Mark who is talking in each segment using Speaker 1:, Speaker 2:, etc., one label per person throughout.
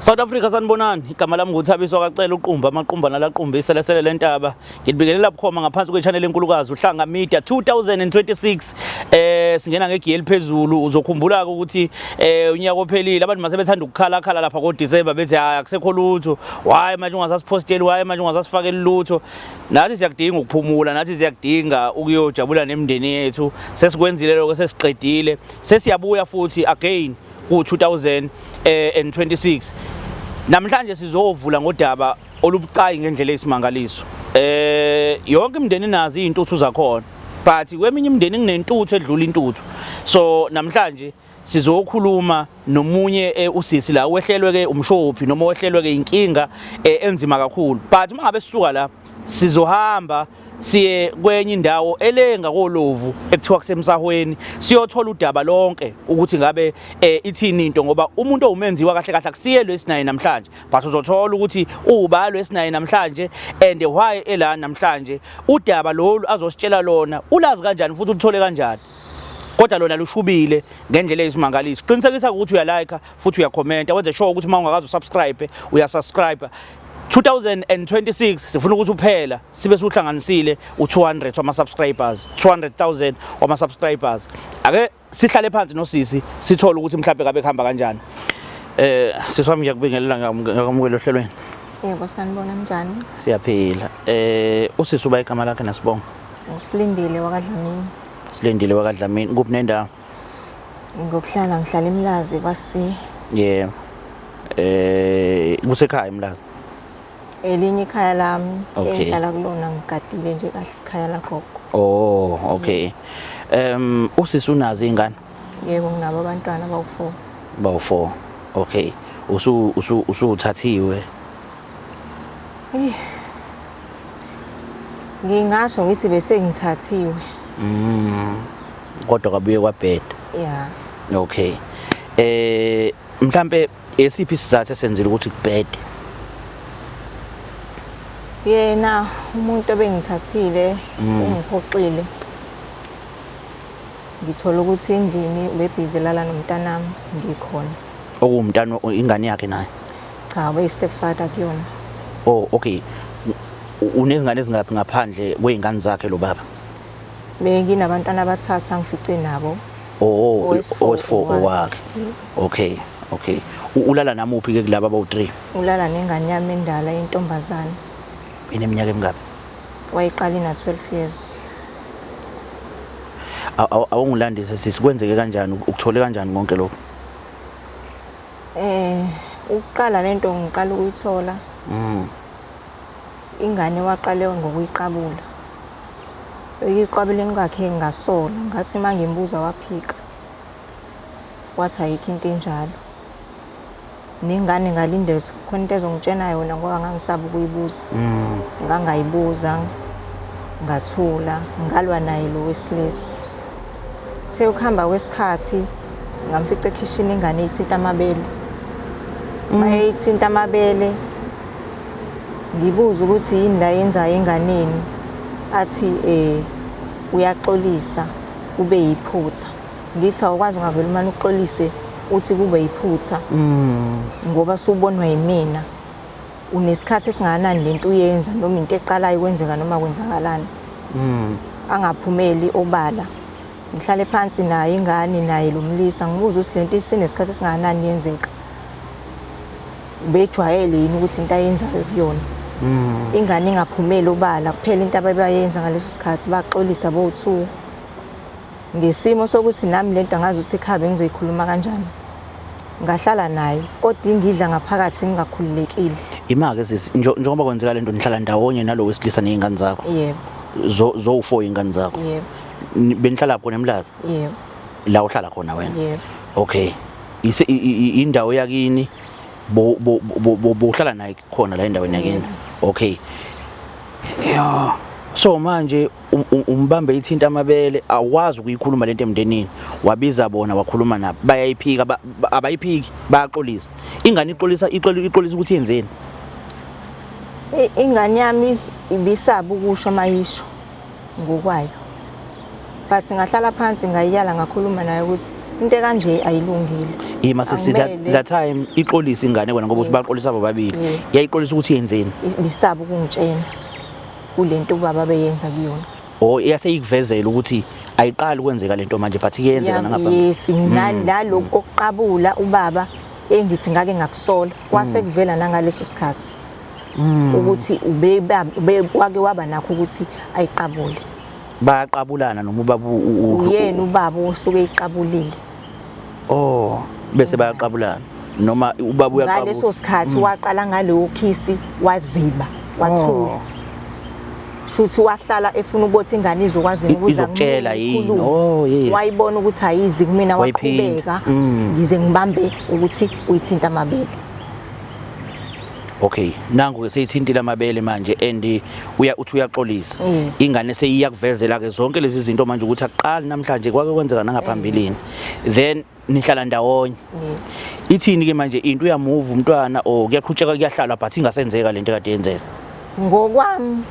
Speaker 1: South Africa, sanibonani. Igama lami nguThabiso kaCela uQumba, amaqumba nalaqumba iselesele lentaba. Ngilibingelela bukhoma ngaphansi kwe-channel enkulukazi uHlanga Media 2026. Singena ngegiye eliphezulu. Uzokhumbula ukuthi unyaka ophelile abantu mase bethanda ukukhala khala lapha ko December, bethi hayi, akusekho lutho. Why manje ungasasiposteli? Why manje ungasasifakeli lutho? Nathi siyakudinga ukuphumula, nathi siyakudinga ukuyojabula nemindeni yethu. Sesikwenzile lokho, sesiqedile. Sesiyabuya futhi again ku 2026. Namhlanje sizovula ngodaba olubucayi ngendlela eyisimangaliso. Yonke imindeni inazo izintuthu zakhona, but kweminye imindeni kunentuthu edlula intuthu. So namhlanje sizokhuluma nomunye usisi la wehlelwe ke umshophi noma wehlelwe ke inkinga enzima kakhulu. But uma ngabe sisuka la, sizohamba siye kwenye indawo elenga kolovu ekuthiwa kusemsahweni, siyothola udaba lonke ukuthi ngabe ithini into, ngoba umuntu owumenziwa kahle kahle akusiye lo esinaye namhlanje, but uzothola ukuthi uba lo esinaye namhlanje and why ela namhlanje. Udaba lolu azositshela lona ulazi kanjani futhi uluthole kanjani, kodwa lona lushubile ngendlela eyisimangaliso. Qinisekisa ukuthi uyalike futhi uyakhomenta, wenze sure ukuthi uma ungakaze usubscribe, uyasubscribe. 2026 sifuna ukuthi uphela sibe siwuhlanganisile u200 wama subscribers, 200,000 wama subscribers. Ake sihlale phansi nosisi, sithole ukuthi mhlawumbe kabe kuhamba kanjani. Sisi wami, ngiyakubingelela, ngakwamukela ohlelweni.
Speaker 2: Yebo, sanibona, njani?
Speaker 1: Siyaphila. Usisi uba igama lakhe nasibongo?
Speaker 2: Usilindile wakaDlamini.
Speaker 1: Silindile wakaDlamini. Kuphi nendawo?
Speaker 2: Ngokuhlala ngihlala eMlazi kwasi.
Speaker 1: Yeah. Kusekhaya eMlazi?
Speaker 2: Elinye ikhaya lami engihlala kulona, ngigadile nje kahle, ikhaya lagogo.
Speaker 1: Oh, okay. Usisi unazo ingane?
Speaker 2: Yebo, nginabo abantwana abawu-4.
Speaker 1: Bawu-4. Okay. Usu usu usuthathiwe?
Speaker 2: Eh. Ngingasho ngithi bese ngithathiwe.
Speaker 1: Kodwa kwabuye kwabheda.
Speaker 2: Yeah.
Speaker 1: Okay. Mhlambe esiphi isizathu esenzile ukuthi kubhede?
Speaker 2: Yena umuntu obengithathile ungiphoxile. Ngithola ukuthi endlini ubebhizi lala nomntanami ngikhona.
Speaker 1: Okuwumntana, ingane yakhe naye?
Speaker 2: Cha, ube stepfather kuyona.
Speaker 1: Oh, okay. Unezingane ezingaphi ngaphandle kwezingane zakhe lo baba?
Speaker 2: Benginabantwana abathathu angifice nabo.
Speaker 1: Oh,
Speaker 2: Owesi-four.
Speaker 1: Owesi-4 owakhe. Okay. Ulala namuphi ke kulaba abawu-3?
Speaker 2: Ulala nengane yami endala yentombazane.
Speaker 1: Ineminyaka emingaphi?
Speaker 2: Wayiqala ina 12 years.
Speaker 1: Awungilandise sisi, kwenzeke kanjani, ukuthole kanjani konke lokho?
Speaker 2: Ukuqala lento ngiqala ukuyithola. Ingane waqale ngokuyiqabula. Eyiqabuleni kwakhe ngasola, ngathi mangimbuza waphika. Wathi ayikho into enjalo. Nengane ngalindela ukuthi khona into ezongitshena yona ngoba ngangisaba ukuyibuza. Ngangayibuza, ngathula, ngalwa naye lo wesilisa. Sekuhamba kwesikhathi ngamfica ekhishini ingane ithinta amabele. Mayithinta amabele, ngibuza ukuthi yini la yenzayo enganeni, athi uyaxolisa, kube yiphutha. Ngithi awukwazi ungavela umane uxolise uthi kube yiphutha ngoba subonwa yimina. Unesikhathi esingakanani lento uyenza, noma into eqalayo kwenzeka noma kwenzakalani? Angaphumeli obala. Ngihlale phansi naye ingane naye lo mlisa, ngibuze ukuthi lento isinesikhathi esingakanani yenzeka, ubejwayele yini ukuthi into ayenzayo kuyona. Ingane ingaphumeli obala kuphela into ababeyenza ngaleso sikhathi, baxolisa bo-two ngesimo sokuthi nami lento angazi ukuthi ekhaya bengizoyikhuluma kanjani. Ngahlala naye kodwa ingidla ngaphakathi, ngingakhululekile.
Speaker 1: Ima-ke sisi, njengoba kwenzeka lento, nihlala ndawonye nalo wesilisa ney'ngane zakho?
Speaker 2: Yebo.
Speaker 1: Zowu-four iy'ngane zakho?
Speaker 2: Yebo.
Speaker 1: Benihlala khona eMlazi?
Speaker 2: Yebo.
Speaker 1: La uhlala khona wena?
Speaker 2: Yebo.
Speaker 1: Okay. Ise indawo yakini, bo uhlala naye khona la endaweni yakini? Okay. Ya. So manje umbambe ithinta amabele, awukwazi ukuyikhuluma lento emndenini. Wabiza bona, wakhuluma nabo. Bayayiphika, abayiphiki, bayaxolisa. Ingane ixolisa, ixolisa ukuthi yenzeni?
Speaker 2: Ingane yami ibisaba ukusho mayisho ngokwayo. But ngahlala phansi ngayiyala, ngakhuluma naye ukuthi into ekanje ayilungile.
Speaker 1: Ima sisi, that,
Speaker 2: Angimele.
Speaker 1: that time ixolisa ingane wena ngoba uthi baxolisa bobabili.
Speaker 2: Yes.
Speaker 1: Yayixolisa ukuthi yenzeni?
Speaker 2: Bisaba ukungitshena kulento ubaba beyenza kuyona.
Speaker 1: Or iyaseyikuvezela ukuthi ayiqali ukwenzeka lento manje, but iyenzeka nangaphambili.
Speaker 2: Yes, nalokhu kokuqabula ubaba engithi ngake ngakusola kwase kuvela nangaleso sikhathi ukuthi ube wake waba nakho ukuthi ayiqabule.
Speaker 1: Bayaqabulana noma ubaba
Speaker 2: Uyena ubaba osuke eyiqabulile.
Speaker 1: Oh, bese bayaqabulana noma ubaba uyaqabula?
Speaker 2: Ngaleso sikhathi waqala ngaleyo khisi, waziba, wathula. Shuthi wahlala efuna ukuthi ingane izokwazi ukuza
Speaker 1: Izokutshela
Speaker 2: kumina,
Speaker 1: yini?
Speaker 2: ikhulume.
Speaker 1: Oh, yes.
Speaker 2: Wayibona ukuthi ayizi kumina.
Speaker 1: Wayiphinda.
Speaker 2: Waqhubeka ngize ngibambe ukuthi uyithinta amabele.
Speaker 1: Okay, nangu ke seyithintile amabele manje and uya uthi uyaxolisa.
Speaker 2: Yes.
Speaker 1: Ingane seyiyakuvezela ke zonke lezi zinto manje ukuthi akuqali namhlanje, kwake kwenzeka nangaphambilini. Then nihlala ndawonye.
Speaker 2: Yes.
Speaker 1: Ithini ke manje into, uyamuva umntwana or kuyaqhutsheka, kuyahlala, but ingasenzeka lento ekade yenzeka?
Speaker 2: Ngokwami,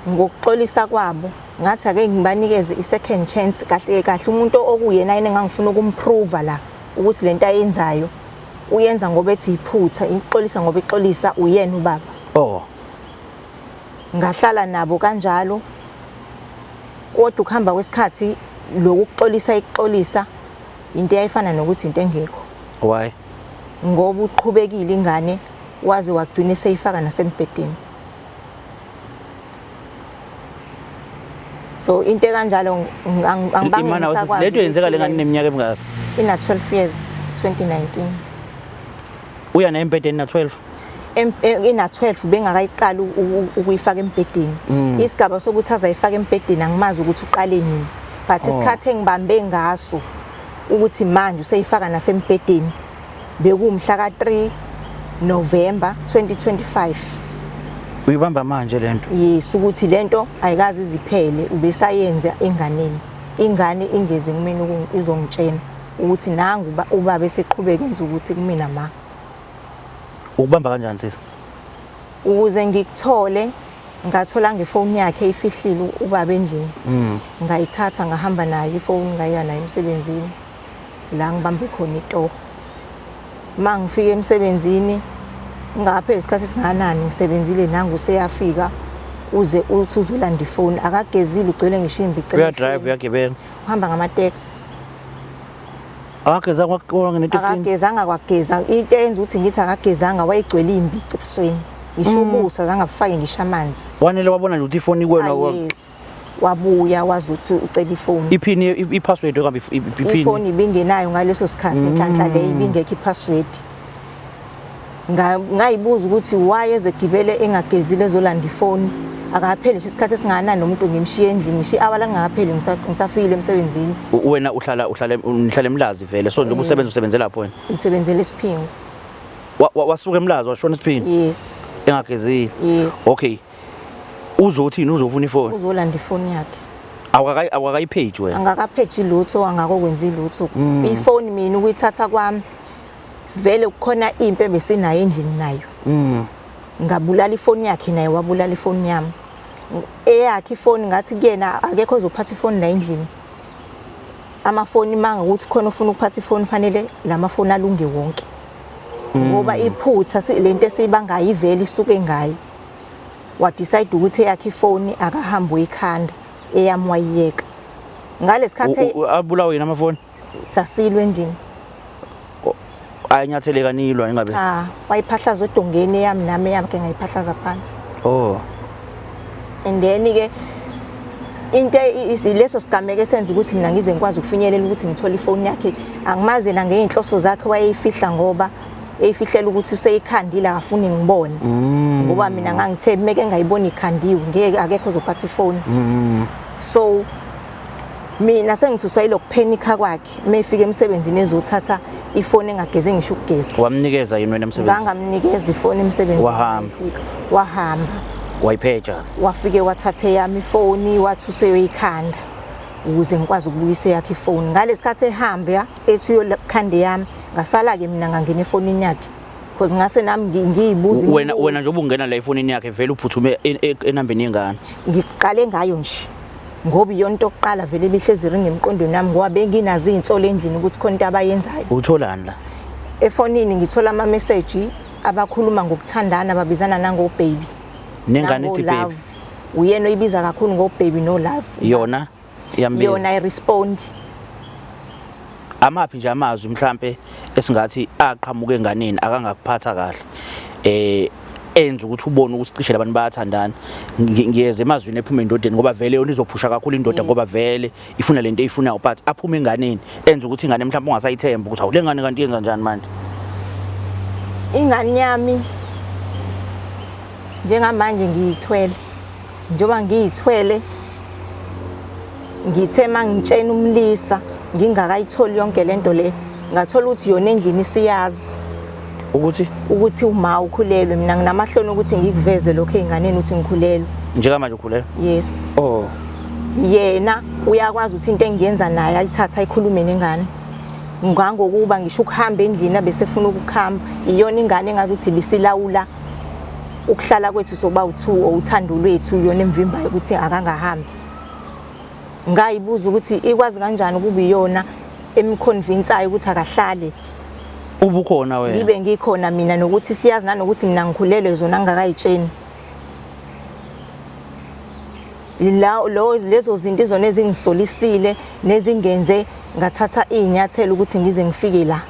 Speaker 2: ngokuxolisa kwabo, ngathi ake ngibanikeze i-second chance. Kahle kahle umuntu okuyena yena engangifuna ukumprova la ukuthi lento ayenzayo uyenza ngoba ethi iphutha, ixolisa ngoba ixolisa, uyena ubaba. Ngahlala nabo kanjalo, kodwa ukuhamba kwesikhathi lokhu kuxolisa, ikuxolisa into eyayifana nokuthi into engekho.
Speaker 1: Why?
Speaker 2: Ngoba uqhubekile ingane waze wagcina eseyifaka nasembhedeni. So into ekanjalo angibange
Speaker 1: Imana
Speaker 2: ngisakwazi
Speaker 1: lento yenzeka lengane
Speaker 2: ukuyithulela.
Speaker 1: Neminyaka emingaki?
Speaker 2: Ina 12 years, 2019.
Speaker 1: Uya naye embhedeni na 12?
Speaker 2: Ina 12, bengakayiqali ukuyifaka embhedeni. Isigaba sokuthi azayifaka embhedeni angimazi ukuthi uqale nini, but isikhathi engibambe ngaso ukuthi manje useyifaka nasembhedeni bekuwumhla ka-3 November 2025.
Speaker 1: Uyibamba manje lento?
Speaker 2: Yes, ukuthi lento ayikaze iziphele, ubesayenza enganeni, ingane ingeze kumina izongitshena ukuthi nangu ubaba eseqhubeka enza ukuthi kumina ma.
Speaker 1: Ukubamba kanjani, sisi?
Speaker 2: Ukuze ngikuthole, ngathola ngefoni yakhe ifihlile ubaba endlini. Ngayithatha, ngahamba nayo ifoni, ngaya nayo emsebenzini la ngibambe khona itoho. Ma ngifika emsebenzini, ngaphela isikhathi esinganani ngisebenzile, nangu useyafika, uze uthi uzolanda ifoni, akagezile, ugcwele ngisho imbici.
Speaker 1: Uyadrive, uyagebenga?
Speaker 2: Uhamba ngama-taxi.
Speaker 1: Akageza kwangena etekisini?
Speaker 2: Akagezanga kwageza. Into eyenza ukuthi ngithi akagezanga, wayegcwele imbici ebusweni, ngisho ubuso azange abufake ngisho amanzi.
Speaker 1: Wanele wabona nje ukuthi ifoni kuwena?
Speaker 2: Ah, yes, wabuya wazi ukuthi ucela ifoni.
Speaker 1: Iphini, i-password okambe iphini?
Speaker 2: Ifoni ibingenayo ngaleso sikhathi, inhlanhla leyo, ibingekho i-password. Ngayibuza ukuthi why ezegibele engagezile ezolanda ifoni, akapheli nje isikhathi esingakanani nomuntu ngimshiye endlini, ngishiye awala kungapheli ngisafikile emsebenzini.
Speaker 1: Wena uhlala eMlazi vele, so njengoba usebenza, usebenzela lapho wena?
Speaker 2: Ngisebenzela eSiphingo.
Speaker 1: Wasuka eMlazi washona eSiphingo?
Speaker 2: Yes.
Speaker 1: Engagezile?
Speaker 2: Yes.
Speaker 1: Okay, uzothini, uzofuna ifoni?
Speaker 2: Uzolanda ifoni yakhe.
Speaker 1: Awukakayipheji wena?
Speaker 2: Angakapheji lutho, angakokwenzi lutho. Ifoni mina ukuyithatha kwami, vele kukhona impi ebesinayo endlini nayo. Ngabulala ifoni yakhe, naye wabulala ifoni yami. Eyakhe ifoni, ngathi kuyena akekho ozophatha ifoni la endlini. Amafoni manga ukuthi khona ufuna ukuphatha ifoni, fanele lamafoni alunge wonke, ngoba iphutha lento esiyibangayo ivele isuke ngayo. Wadecide ukuthi eyakhe ifoni akahambe uyikhanda, eyami wayiyeka ngalesikhathi.
Speaker 1: Abulawe yena amafoni?
Speaker 2: Sasilwe endlini.
Speaker 1: Ayanyatheleka, nilwa ingabe?
Speaker 2: Cha, wayiphahlaza odongeni eyami, nami eyami ke ngayiphahlaza phansi. And then ke into leso sigameko esenza ukuthi mina ngize ngikwazi ukufinyelela ukuthi ngithole ifoni yakhe, angimazi na ngey'nhloso zakhe, wayeyifihla ngoba eyifihlela ukuthi useyikhandile, akafuni ngibone, ngoba mina ngangithe meke ngayibona ikhandiwe, ngeke, akekho ozophatha ifoni. So mina sengithuswa yilokuphenikha kwakhe mefika emsebenzini ezothatha ifoni engageze ngisho ukugeza.
Speaker 1: Wamnikeza yini wena emsebenzini?
Speaker 2: Ngangamnikeza ifoni emsebenzini.
Speaker 1: Wahamba.
Speaker 2: Efika, wahamba.
Speaker 1: Wayipheja?
Speaker 2: Wafike wathatha eyami ifoni, wathi useyoyikhanda ukuze ngikwazi ukubuyisa eyakhe ifoni. Ngalesikhathi ehamba ethi uyokhanda eyami, ngasala-ke mina, ngangena efonini yakhe because ngase nami ngiyibuza
Speaker 1: Wena
Speaker 2: imibuzo.
Speaker 1: Wena njengoba ungena la efonini yakhe, vele uphuthume enambeni yengane?
Speaker 2: Ngiqale ngayo nje ngoba iyona into yokuqala vele ibihlezi iringa emqondweni wami, ngoba benginazo iy'nsolo endlini ukuthi khona into abayenzayo.
Speaker 1: Utholani la?
Speaker 2: Efonini ngithola ama-message abakhuluma ngokuthandana, babizana nango-baby.
Speaker 1: Nengane ithi baby.
Speaker 2: Nango-love. Uyena oyibiza kakhulu ngo-baby no-love.
Speaker 1: Yona iyambiza.
Speaker 2: Yona ayirespondi.
Speaker 1: Amaphi nje amazwi mhlampe esingathi aqhamuka enganeni akangakuphatha kahle enza ukuthi ubone ukuthi cishe labantu bayathandana? Ngiyeza emazwini ephuma endodeni, ngoba vele yona izophusha kakhulu indoda, ngoba vele ifuna lento eyifunayo, but aphume enganeni enza ukuthi ingane mhlawumbe ungasayithemba ukuthi awu, le ngane kanti yenza njani manje?
Speaker 2: Ingane yami njengamanje ngiyithwele, njengoba ngiyithwele ngithe mangitshena umlisa ngingakayitholi yonke lento le, ngathola ukuthi yona endlini isiyazi
Speaker 1: ukuthi
Speaker 2: ukuthi uma ukhulelwe. Mina nginamahloni ukuthi ngikuveze lokho ey'nganeni ukuthi ngikhulelwe.
Speaker 1: Njengamanje ukhulelwe?
Speaker 2: Yes.
Speaker 1: Oh.
Speaker 2: Yena uyakwazi ukuthi into engiyenza naye ayithathe ayikhulume nengane, ngangokuba ngisho ukuhamba endlini abese efuna ukuhamba, iyona ingane engazi ukuthi ibisilawula ukuhlala kwethu soba u-two or uthando lwethu, iyona emvimbayo ukuthi akangahambi. Ngayibuza ukuthi ikwazi kanjani ukuba iyona emconvincayo ukuthi akahlale.
Speaker 1: Ubukhona wena?
Speaker 2: Ngibe ngikhona mina, nokuthi siyazi nanokuthi mina ngikhulelwe, zona ngingakayitsheni. La lo lezo zinto izona ezingisolisile nezingenze ngathatha iy'nyathelo ukuthi ngize ngifike la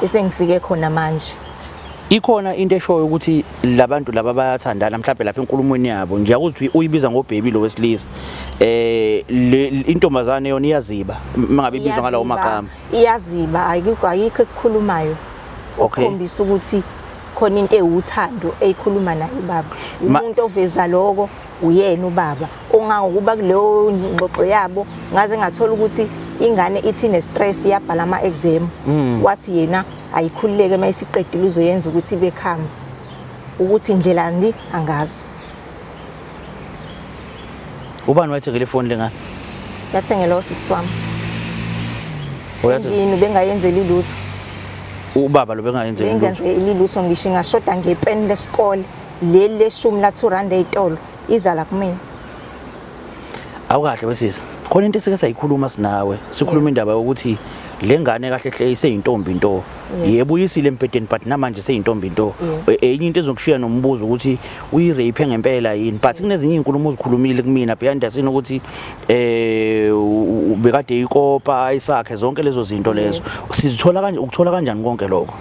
Speaker 2: esengifike khona manje.
Speaker 1: Ikhona into eshoyo ukuthi labantu laba bayathandana mhlawumbe lapha enkulumweni yabo? Ngiyakuthi uyibiza ngobaby lo wesilisa, le intombazane yona iyaziba mangabe ibizwa ngalawo magama?
Speaker 2: Iyaziba, ayikho ekukhulumayo okukhombisa ukuthi khona into ewuthando eyikhuluma naye ubaba. Umuntu oveza lokho uyena ubaba, ongangokuba kuleyo ngxoxo yabo ngaze ngathola ukuthi ingane ithi ne-stress, iyabhala ama-exam, wathi yena ayikhululeke, uma isiqedile uzoyenza ukuthi ibe calm. Ukuthi ndlelani angazi.
Speaker 1: Ubani wayethengele ifoni lengane?
Speaker 2: Yathengelwa usisi wami.
Speaker 1: Uyathi
Speaker 2: Endlini bengayenzeli lutho.
Speaker 1: Ubaba lo bengayenzeli lutho?
Speaker 2: Bengenzeli lutho, ngisho ingashoda ngepeni lesikole leli leshumi la-R2 ey'tolo, iza la kumina.
Speaker 1: Awukahle wesisi, khona into esike sayikhuluma sinawe, sikhuluma indaba yokuthi le ngane kahle hle iseyintombi nto. Yebo, uyisile embhedeni, but namanje seyintombi nto. Enye into ezokushiya nombuzo ukuthi uyi-rape ngempela yini, but kunezinye iy'nkulumo ozikhulumile kumina behind the scene ukuthi bekade ikopa isakhe, zonke lezo zinto lezo sizithola kanje, ukuthola kanjani konke lokho?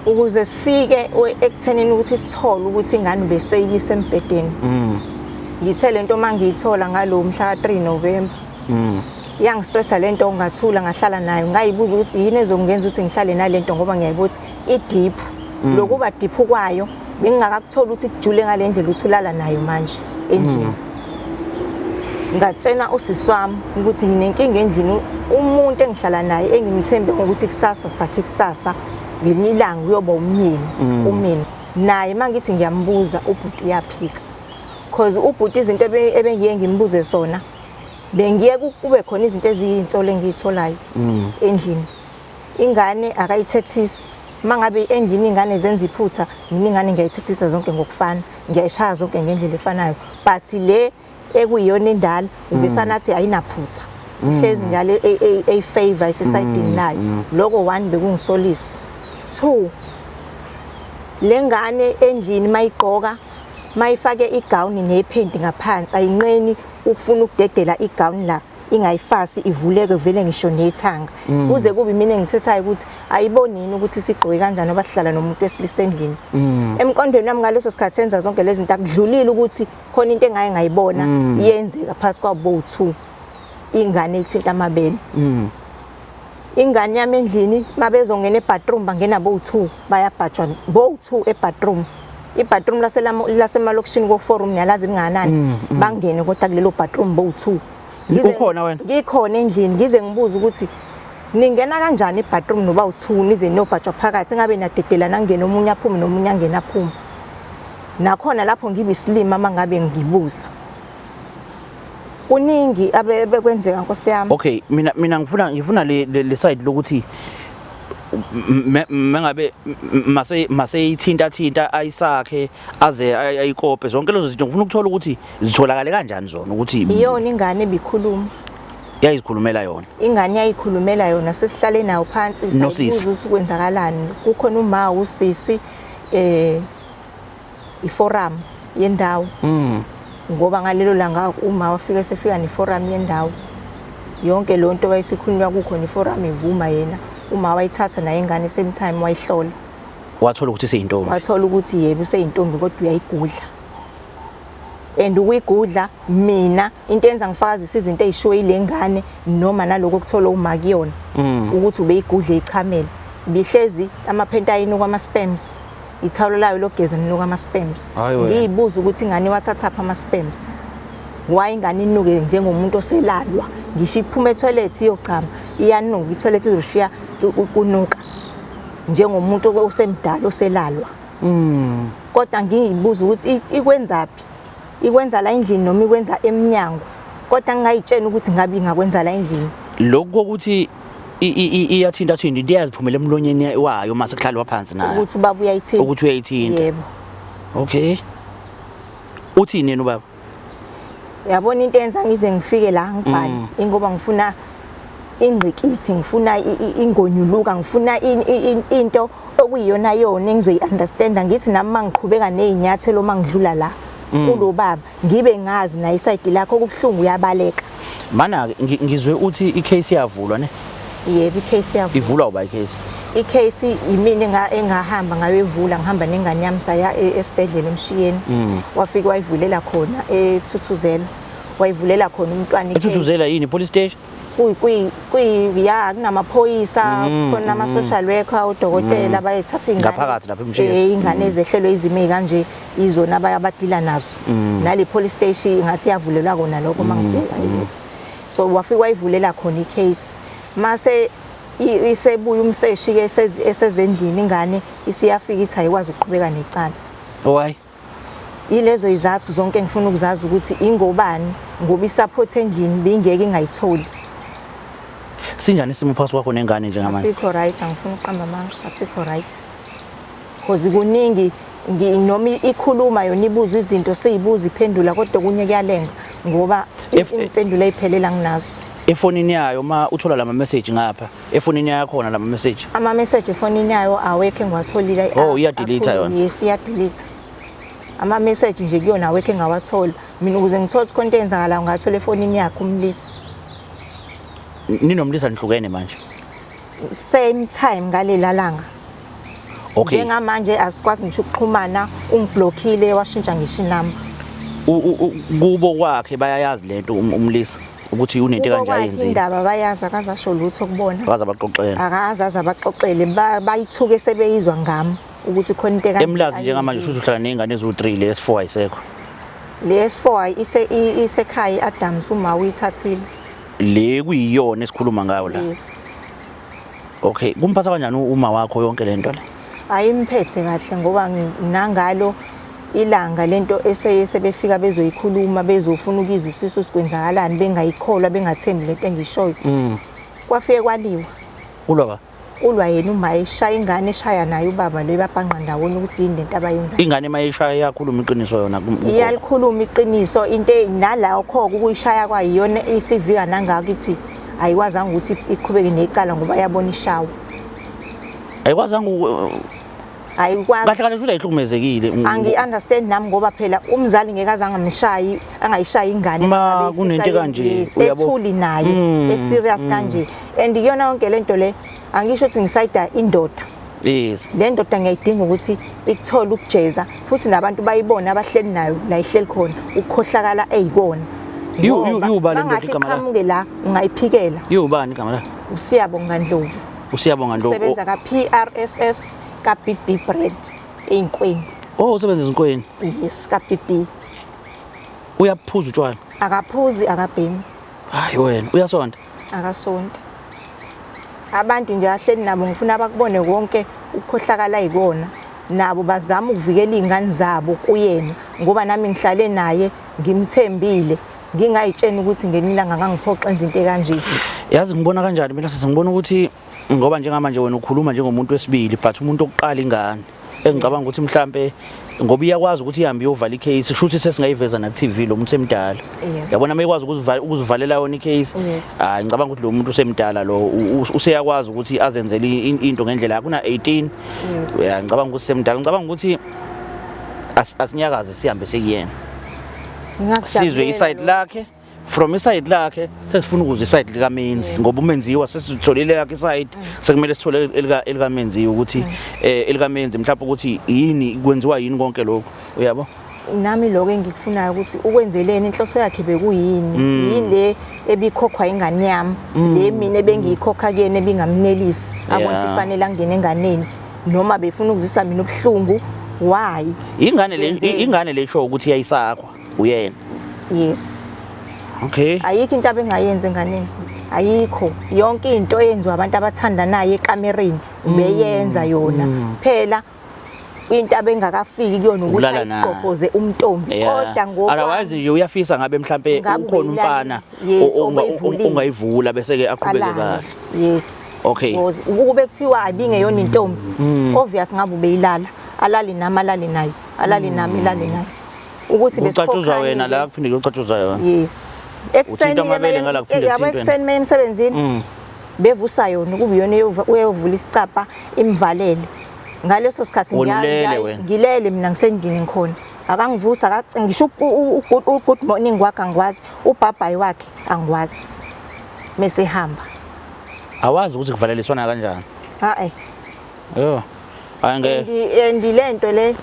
Speaker 2: Ukuze sifike ekuthenini ukuthi sithole ukuthi ingane beseyiyise embhedeni, ngithe lento uma ngiyithola ngalo mhla ka-3 November, iyangistressa lento. Ngathula, ngahlala nayo, ngayibuza ukuthi yini ezongenza ukuthi ngihlale nalento, ngoba ngiyayibona ukuthi i-deep. Lokuba deep kwayo bengingakakutholi ukuthi kujule ngale ndlela ukuthi ulala nayo manje endlini. Ngatshena usisi wami ukuthi nginenkinga endlini, umuntu engihlala naye engimthembe ngokuthi kusasa sakhe, kusasa ngelinye ilanga uyoba umyeni kumina, naye uma ngithi ngiyambuza ubhuti uyaphika, cause ubhuti izinto ebengiye ngimbuze sona, bengiye kube khona izinto eziyinsolo engiyitholayo endlini. Ingane akayithethisi. Uma ngabe endlini ingane zenza iphutha, mina ingane ngiyayithethisa zonke ngokufana, ngiyayishaya zonke ngendlela efanayo, but le ekuyiyona endala uvesana athi ayinaphutha, hlezi njalo eyi-favor isesayidini layo. Loko one bekungisolisa. Two, le ngane endlini mayigqoka, mayifake igawuni nephenti ngaphansi, ayinqeni ukufuna ukudedela igawuni la, ingayifasi, ivuleke vele ngisho nethanga, kuze kube mina engithethayo ukuthi ayiboni yini ukuthi sigqoke kanjani ngoba sihlala nomuntu wesilisa endlini. Emqondweni wami ngaleso sikhathi enza zonke lezi zinto, akudlulile ukuthi khona into engaye ngayibona iyenzeka phakathi kwabo bowu-two, ingane ithinta amabele. Ingane yami endlini mabezongena ebathroom bangena bowu-two, bayabhajwa bowu-two ebathroom. I-bathroom lasemalokishini ko-four room niyalazi lingakanani, bangene kodwa kulelo bathroom bowu-two.
Speaker 1: Ukhona wena?
Speaker 2: Ngikhona endlini, ngize ngibuze ukuthi ningena kanjani ebathroom noba u-two, nize niyobhajwa phakathi, ngabe nadedelana, angene omunye aphume nomunye angene aphume. Nakhona lapho ngibe isilima uma ngabe ngibuza. Kuningi abekwenzeka, nkosi yami.
Speaker 1: Okay, mina ngifuna le side lokuthi mengabe mase ithinta thinta ayisakhe aze ayikope, zonke lezo zinto ngifuna ukuthola ukuthi zitholakale kanjani zona ukuthi
Speaker 2: Iyona ingane ebikhuluma.
Speaker 1: Yayizikhulumela yona.
Speaker 2: Ingane yayikhulumela yona, sesihlale nayo phansi
Speaker 1: Nosisi.
Speaker 2: sayibuza ukuthi kwenzakalani. Kukhona uma usisi iforum yendawo. Ngoba ngalelo langa uma wafika sefika neforum yendawo. Yonke lo nto wayesikhulunywa kukhona iforum ivuma yena. Uma wayithatha naye ingane same time wayihlola.
Speaker 1: Wathola ukuthi iseyintombi.
Speaker 2: Wathola ukuthi yebo useyintombi kodwa uyayigudla. And ukuyigudla mina into enza ngifakazise izinto ezishiwo ile ngane noma naloko okuthola uma kuyona ukuthi ubeyigudla ichamele. Bihlezi amaphentayini kwama sperms. Ithawulo layo lokugeza linuka ama sperms.
Speaker 1: Hayi wena.
Speaker 2: Ngiyibuza ukuthi ingane iwathathaphi ama sperms. Why ingane inuke njengomuntu oselalwa? Ngisho iphuma etoilet iyochama, iyanuka itoilet izoshiya kunuka. Njengomuntu osemdala oselalwa. Kodwa ngiyibuza ukuthi ikwenzaphi? Ikwenza la endlini noma ikwenza emnyango? Kodwa ngingayitshela ukuthi ngabe ingakwenza la endlini.
Speaker 1: Lokhu kokuthi iyathinta thinta into iyaziphumela emlonyeni wayo mase kuhlalwa phansi nayo.
Speaker 2: Ukuthi ubaba uyayithinta.
Speaker 1: Ukuthi uyayithinta.
Speaker 2: Yebo.
Speaker 1: Okay. Uthini yena ubaba?
Speaker 2: Uyabona into enza ngize ngifike la ngibhale ingoba ngifuna ingqikithi, ngifuna ingonyuluka, ngifuna into okuyiyona yona engizoyi-understanda. Ngithi nami mangiqhubeka nezinyathelo mangidlula la kulo baba ngibe ngazi naye isayidi lakho okubuhlungu uyabaleka.
Speaker 1: Mana ngizwe uthi icase iyavulwa ne?
Speaker 2: Yebo, icase iyavulwa.
Speaker 1: Ivulwa uba icase?
Speaker 2: Icase yimina engahamba ngayoyivula, ngihamba nengane yami saya esibhedlela emshiyeni. Wafika wayivulela khona eThuthuzela. Wayivulela khona umntwana icase.
Speaker 1: EThuthuzela yini, police station?
Speaker 2: Ya kunamaphoyisa, khona ama social worker, udokotela bayethatha ingane.
Speaker 1: Ngaphakathi lapha emshiyeni.
Speaker 2: Ingane ezehlelwe izimo ezikanje izona abayabadila nazo. Nale police station ngathi iyavulelwa kona lokho mangibheka yes. So wafika wayivulela khona icase. Mase isebuya umseshi ke esezendlini ingane isiyafika ithi ayikwazi ukuqhubeka necala.
Speaker 1: Why?
Speaker 2: Yilezo izathu zonke engifuna ukuzazi ukuthi ingobani, ngoba isupport endlini bingeke ingayitholi.
Speaker 1: Sinjani isimo phakathi kwakho nengane njengamanje?
Speaker 2: Asikho right, angifuni ukuqamba amanga, asikho right. Because kuningi noma ikhuluma yona ibuza izinto siyibuza iphendula kodwa kunye kuyalenga ngoba impendulo ayiphelela nginazo.
Speaker 1: Efonini yayo ma uthola lama message ngapha, efonini yayo khona lama message.
Speaker 2: Ama message efonini yayo awekho engiwatholile.
Speaker 1: Oh, iya-delete yona.
Speaker 2: Yes, iya-delete. Ama message nje kuyona awekho engawathola. Mina ukuze ngithole ukuthi khona into eyenzakalayo ngathola efonini yakhe umlisa.
Speaker 1: Ninomlisa nihlukene manje?
Speaker 2: Same time ngalela langa.
Speaker 1: Okay.
Speaker 2: Njengamanje asikwazi ngisho ukuxhumana, ungiblockile washintsha ngisho inamba.
Speaker 1: Kubo kwakhe bayayazi lento umlisa ukuthi unento
Speaker 2: Kubo
Speaker 1: kanje
Speaker 2: kwakhe
Speaker 1: ayenzile.
Speaker 2: Indaba bayazi, akazasho lutho kubona.
Speaker 1: Akaze abaxoxele.
Speaker 2: Akaze aze abaxoxele, bayithuke sebeyizwa ngami ukuthi khona into ekanje.
Speaker 1: Emlazi njengamanje
Speaker 2: ayenzile.
Speaker 1: usho uhlala nezingane eziwu3 le S4 ayisekho.
Speaker 2: Le S4 isekhaya iAdams uma uyithathile.
Speaker 1: Le kuyiyona esikhuluma ngayo la.
Speaker 2: Yes.
Speaker 1: Okay, kumphatha kanjani uma wakho yonke lento le?
Speaker 2: Ayimphethe kahle ngoba nangalo ilanga lento esebefika bezoyikhuluma bezofuna ukuzwa isisu sikwenzakalani bengayikholwa bengathembi lento engishoyo. Kwafike kwaliwa.
Speaker 1: Ulwa ba?
Speaker 2: Ulwa yena uma eshaya ingane eshaya naye ubaba lo ebabhanqa ndawonye ukuthi yini lento abayenzayo.
Speaker 1: Ingane mayishaya iyakhuluma iqiniso yona
Speaker 2: Iyalikhuluma iqiniso into nalakho ukuyishaya kwayiyona isivika nangako ithi ayikwazanga ukuthi iqhubeke necala ngoba yabona ishawa.
Speaker 1: Ayikwazanga
Speaker 2: Ayikwazi.
Speaker 1: Kahle kahle futhi ayihlukumezekile.
Speaker 2: Angi understand nami ngoba phela umzali ngeke aze angamshayi, angayishayi ingane
Speaker 1: Ma
Speaker 2: ngabe
Speaker 1: kunento
Speaker 2: ifica
Speaker 1: kanje,
Speaker 2: yes,
Speaker 1: uyabo.
Speaker 2: ethuli nayo, e serious kanje. And iyona yonke lento le angisho ukuthi ngisayida indoda.
Speaker 1: Yes.
Speaker 2: Le ndoda ngiyayidinga ukuthi ikuthole ukujeza futhi nabantu bayibone abahleli nayo la ihleli khona ukukhohlakala eyikona. Ngoba
Speaker 1: Iwubani le ndoda
Speaker 2: mangahle
Speaker 1: igama layo?
Speaker 2: iqhamuke la ungayiphikela.
Speaker 1: Iwubani igama layo?
Speaker 2: uSiyabonga Ndlovu.
Speaker 1: uSiyabonga Ndlovu.
Speaker 2: Usebenza ka PRSS ka Big B Bread eyinkweni.
Speaker 1: Oh, usebenza ezinkweni.
Speaker 2: Yes, ka Big B.
Speaker 1: Uyaphuza utshwala?
Speaker 2: Akaphuzi, akabhemi.
Speaker 1: Hayi wena, uyasonta?
Speaker 2: Akasonti. Abantu nje ahleli nabo ngifuna bakubone konke ukukhohlakala yikona. Nabo bazama ukuvikela izingane zabo kuyena ngoba nami ngihlale naye ngimthembile ngingayitsheni ukuthi ngelinye ilanga ngangiphoxa enza into ekanje.
Speaker 1: Yazi ngibona kanjani mina sisi, ngibona ukuthi ngoba njengamanje wena ukhuluma njengomuntu wesibili but umuntu oqala ingane engicabanga ukuthi mhlambe Ngoba iyakwazi ukuthi ihambe iyovala icase, kusho ukuthi sesingayiveza na ku-TV lo muntu semdala. Yabona uma ekwazi ukuzivalela yona icase, hayi ngicabanga ukuthi lo muntu usemdala lo useyakwazi ukuthi azenzele into ngendlela yakhe, una-18. Ya ngicabanga ukuthi semdala, ngicabanga ukuthi asinyakaze sihambe sekuyena. Sizwe iside lakhe. From iside lakhe sesifuna ukuzwa iside likamenzi ngoba umenziwa sesitholile lakhe iside sekumele sithole elika elikamenziwa ukuthi elikamenzi mhlawumbe ukuthi yini kwenziwa yini konke lokho uyabo.
Speaker 2: Nami lokho engikufunayo ukuthi ukwenzeleni, inhloso yakhe bekuyini, yini le ebikhokhwa ingane yami, le mina ebengiyikhokha kuyena ebingamnelisi abona ukuthi ifanele angene enganeni noma befuna ukuzwisa mina ubuhlungu, why?
Speaker 1: Ingane le ingane le isho ukuthi yayisakhwa uyena.
Speaker 2: Yes.
Speaker 1: Okay.
Speaker 2: Ayikho into abengayenza enganeni. Ayikho. Yonke into eyenziwa abantu abathandanayo ekamereni beyenza yona. Phela into abengakafiki kuyona ukuthi
Speaker 1: Ukulala naye.
Speaker 2: ayigqobhoze umntombi kodwa ngoba
Speaker 1: Otherwise nje uyafisa ngabe mhlambe
Speaker 2: Ngabe
Speaker 1: ukhona umfana
Speaker 2: yes, obeyivulile.
Speaker 1: ongayivula bese ke aqhubeke
Speaker 2: alale.
Speaker 1: kahle.
Speaker 2: Yes.
Speaker 1: Okay.
Speaker 2: Because ukube kuthiwa ibingeyona intombi, obvious ngabe ubeyilala. Alale nami, alale naye. Alale nami, alale naye. Ukuthi
Speaker 1: Kucatshuzwa wena
Speaker 2: besikhokhane
Speaker 1: la kuphinde kuyocatshuzwa yona.
Speaker 2: Yes. Ekuseni
Speaker 1: Uthinta amabele ngala kuphinde
Speaker 2: yabo
Speaker 1: kuthintwe.
Speaker 2: Ekuseni uma emsebenzini bevusa yona ukuba iyona eyovula isicabha imvalele. Ngaleso sikhathi
Speaker 1: Wena ulele wena.
Speaker 2: ngilele mina ngisendlini ngikhona. Akangivusa ngisho u-good morning wakhe angikwazi, ubhabhayi wakhe angikwazi. Mese ehamba.
Speaker 1: Awazi ukuthi kuvaleliswana kanjani.
Speaker 2: Ha eh.
Speaker 1: Yho. Hayi ngeke.
Speaker 2: And lento le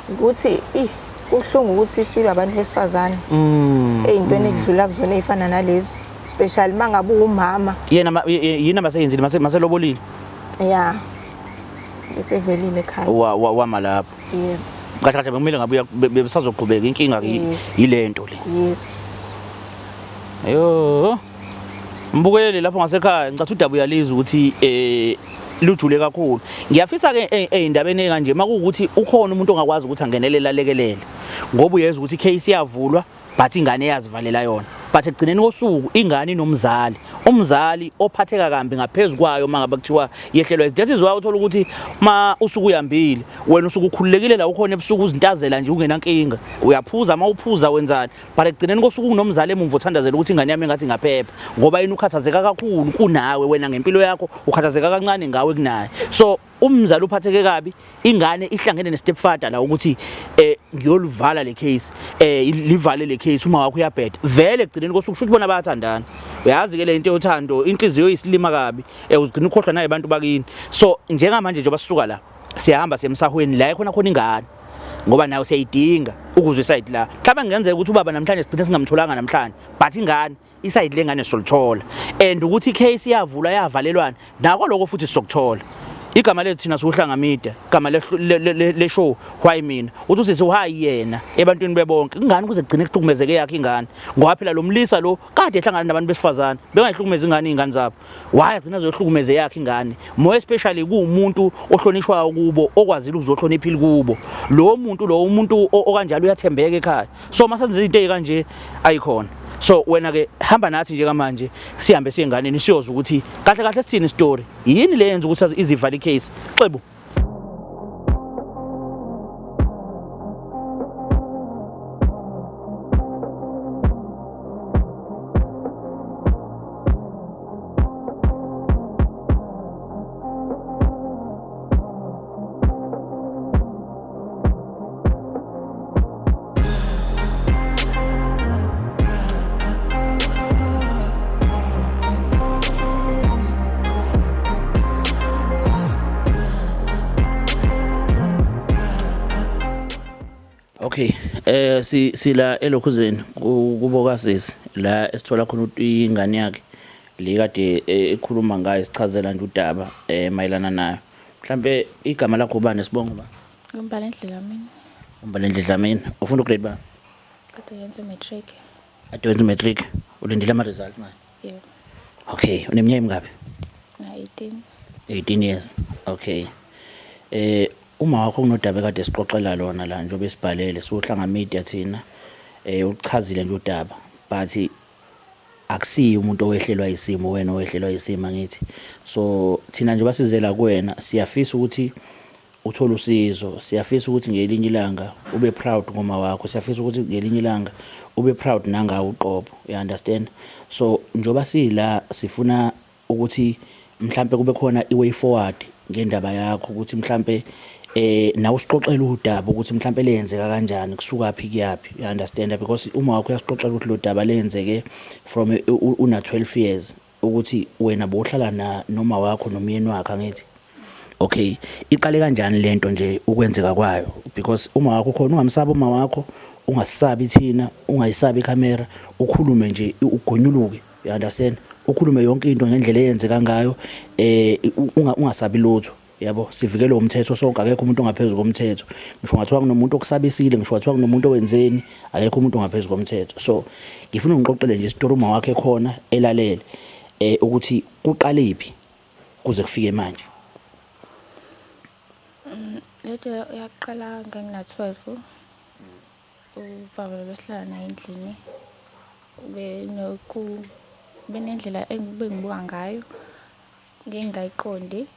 Speaker 2: ukuthi ih kubuhlungu ukuthi sibe abantu besifazane. Eyintweni ekudlula kuzona ezifana nalezi, especially mangabe uwumama.
Speaker 1: Yena yini abaseyenzile maselobolile?
Speaker 2: Yeah. Besevelile ekhaya.
Speaker 1: Wama lapho.
Speaker 2: Yebo.
Speaker 1: Kahle kahle bekumele ngabe besazoqhubeka inkinga yilento le.
Speaker 2: Yes.
Speaker 1: Ayo. Mbukeli lapho ngasekhaya ngicatha udaba uyalizwa ukuthi lujule kakhulu. Ngiyafisa ke ey'ndabeni ey'kanje makuwukuthi ukhona umuntu ongakwazi ukuthi angenelele alekelele. Ngoba uyezwa ukuthi icase iyavulwa but ingane iyazivalela yona. But ekugcineni kosuku ingane inomzali. Umzali ophatheka kambi ngaphezulu kwayo mangabe kuthiwa yehlelwa. That is why uthola ukuthi ma usuku uyambile wena usuku ukhululekile la ukhona ebusuku uzintazela nje ungenankinga. Uyaphuza ma uphuza wenzani. But ekugcineni kosuku kunomzali emumva othandazela ukuthi ingane yami engathi ingaphepha ngoba yena ukhathazeka kakhulu kunawe wena ngempilo yakho ukhathazeka kancane ngawe kunaye. So umzali uphatheke kabi, ingane ihlangene ne-stepfather la ukuthi ngiyolivala le case, livale le case uma wakho uyabheda. Vele ekugcineni kosuku kusho ukuthi bona bayathandana. Uyazi ke le nto yothando, inhliziyo iyisilima kabi, ugcina ukhohlwa naye abantu bakini. So njengamanje njengoba sisuka la siyahamba siye emsahweni la ekhona khona ingane ngoba nayo siyayidinga ukuzwa isayidi la. Mhlawumbe kungenzeka ukuthi ubaba namhlanje sigcine singamtholanga namhlanje, but ingane isayidi lengane solithola. And ukuthi icase iyavulwa yavalelwana nako lokho futhi sizokuthola. Igama lethu thina siwuhlanga media, igama le show why mina. Uthi usisi why yena ebantwini bebonke. Ingane kuze kugcine kuhlukumezeke yakhe ingane. Ngoba phela lo mlisa lo kade ehlangana nabantu besifazane, bengayihlukumeza ingane izingane zabo. Why agcina azohlukumeze yakhe ingane? More especially kuwumuntu ohlonishwayo kubo, okwazile ukuzohlonipha kubo. Lo muntu lo umuntu okanjalo uyathembeka ekhaya. So masenze izinto ezikanje ayikhona. So wena ke hamba nathi nje kamanje sihambe siye enganeni siyozwa ukuthi kahle kahle sithini story. Yini le yenza ukuthi izivale icase? Xebu. Okay, si sila elokhuzeni kubo kasisi la esithola khona ukuthi ingane yakhe le kade ekhuluma ngayo sichazela nje udaba mayelana nayo. Mhlambe igama lakho ubani sibongo ba?
Speaker 3: Ngumbalendle Dlamini.
Speaker 1: Umbalendle Dlamini. Ufunda ugrade ba?
Speaker 3: Kade yenza matric.
Speaker 1: Kade wenza matric. Ulindele ama result manje?
Speaker 3: Yebo.
Speaker 1: Okay, uneminyaka emingaphi?
Speaker 3: Na 18.
Speaker 1: 18 years. Okay. Uma wakho kunodaba kade sixoxela lona la njengoba esibhalele siwuhlanga media thina uchazile nje udaba but akusiyi umuntu owehlelwa isimo wena owehlelwa isimo ngithi. So thina njengoba sizela kuwena siyafisa ukuthi uthole usizo. Siyafisa ukuthi ngelinye ilanga ube proud ngoma wakho, siyafisa ukuthi ngelinye ilanga ube proud nangawe uqobo, you understand? So njoba sila sifuna ukuthi mhlambe kube khona i-way forward ngendaba yakho, ukuthi mhlambe nawe usixoxela udaba ukuthi mhlambe lenzeka kanjani, kusuka phi kuyaphi, you understand? Because uma wakho uyasixoxela ukuthi lo daba lenzeke from una 12 years, ukuthi wena bohlala na noma wakho nomyeni wakhe, angithi? Okay, iqale kanjani lento nje ukwenzeka kwayo? Because uma wakho khona, ungamsabi uma wakho, ungasisabi thina, ungayisabi ikhamera, ukhulume nje ugonyuluke, you understand? Ukhulume yonke into ngendlela eyenzeka ngayo, ungasabi lutho, yabo. Sivikelwe umthetho sonke, akekho umuntu ongaphezulu komthetho. Ngisho ngathiwa kunomuntu okusabisile, ngisho ngathiwa kunomuntu owenzeni, akekho umuntu ongaphezulu komthetho. So ngifuna ungixoxele nje isitori uma wakhe khona elalele, ukuthi kuqalephi kuze kufike manje.
Speaker 3: Lento yaqala ngangina-12. Ubaba besihlala naye endlini. Benendlela engibuka ngayo ngingayiqondi,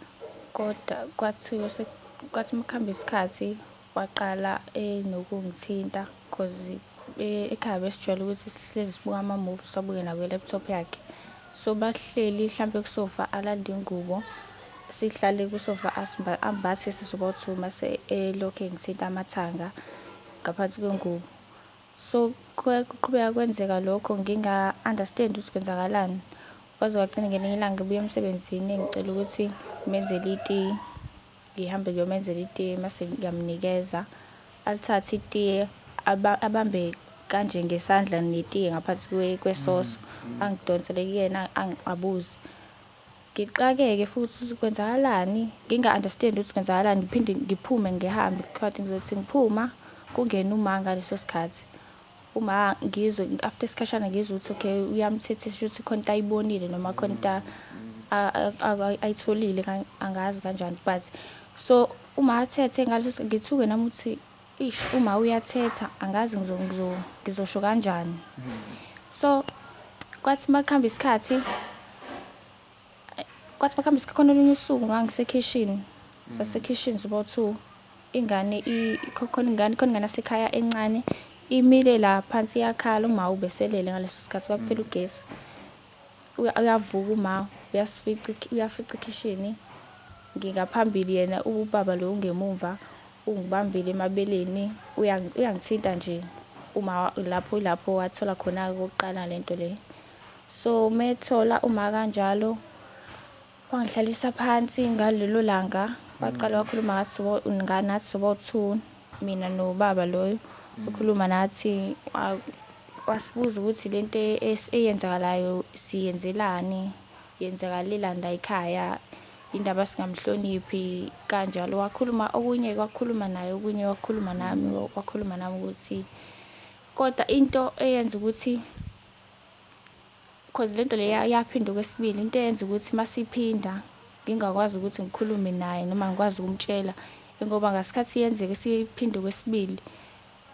Speaker 3: kodwa kwathi makuhamba isikhathi waqala enokungithinta, cause ekhaya besijwayele ukuthi sihlezi sibuka ama-movie, siwabuke nakwi-laptop yakhe. So basihleli hlampe kusofa, alande ingubo, sihlale kusofa, ambathe sisoba-two, mase elokhu engithinta amathanga ngaphansi kwengubo. So kuqhubeka kwenzeka lokho, nginga-understand ukuthi kwenzakalani. Kwaze kwagcina ngelinye ilanga ngibuya emsebenzini, engicela ukuthi ngimenzele itiye. Ngihambe ngiyomenzela itiye, mase ngiyamnikeza. Alithathe itiye, abambe kanje ngesandla netiye ngaphansi kwesoso. Angidonsele kuyena, angiqabuze. Ngixakeke futhi ukuthi kwenzakalani, nginga-understand ukuthi kwenzakalani, ngiphinde ngiphume ngihambe. Kanti ngizothi ngiphuma kungene uma ngaleso sikhathi. Uma ngizwe after isikhashana, ngizwe ukuthi okay, uyamthethisa, ukuthi khona into ayibonile noma khona into ayitholile, angazi kanjani, but so uma athethe ngaleso, ngithuke nami ukuthi ish, uma uyathetha, angazi ngizosho kanjani. So kwathi makuhamba isikhathi, khona olunye usuku ngangisekhishini, sasekhishini sibo-two, ingane khona ingane yasekhaya encane imile la phansi iyakhala. Uma ubeselele ngaleso sikhathi, kwakuphela ugesi. Uyavuka uma, uyasifica, uyafica ekhishini, ngingaphambili, yena ubaba lo ungemumva, ungibambile emabeleni, uyangithinta nje uma lapho. Lapho wathola khona-ke okokuqala lento le. So methola uma kanjalo, wangihlalisa phansi ngalelo langa, waqala wakhuluma nathi sobo-two, mina nobaba loyo. Ukhuluma nathi, wasibuza ukuthi lento eyenzakalayo siyenzelani, yenzakalelani la ekhaya, indaba singamhloniphi kanjalo. Wakhuluma okunye, wakhuluma naye okunye, wakhuluma nami, wakhuluma nami ukuthi kodwa into eyenza ukuthi, cause lento le yaphinda okwesibili, into eyenza ukuthi masiphinda ngingakwazi ukuthi ngikhulume naye noma ngikwazi ukumtshela, ingoba ngasikhathi yenzeka siphinde okwesibili,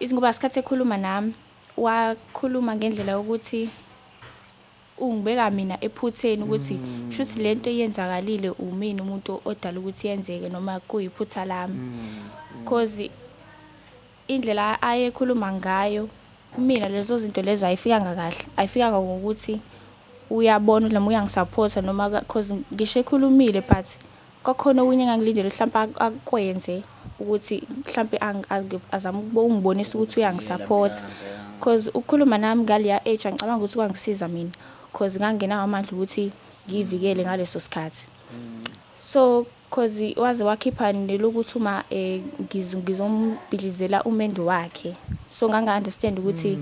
Speaker 3: ngoba isikhathi ekhuluma nami wakhuluma ngendlela yokuthi ungibeka mina ephutheni, ukuthi shuthi lento eyenzakalile umina umuntu odala ukuthi yenzeke noma kuyiphutha lami, cause indlela ayekhuluma ngayo mina lezo zinto lezo ayifikanga kahle, ayifikanga ngokuthi uyabona noma uyangisaphotha noma, cause ngisho ekhulumile, but kwakhona okunye engangilindele mhlawumpe akwenze ukuthi mhlampe azame ukungibonisa ukuthi uyangisaphotha, cause ukukhuluma nami ngaleya age angicabanga ukuthi kwangisiza mina, cause ngangingenawo amandla ukuthi ngiyivikele ngaleso sikhathi. So cause waze wakhipha nelokuthi uma ngizombhidlizela umendo wakhe, so nganga-understand ukuthi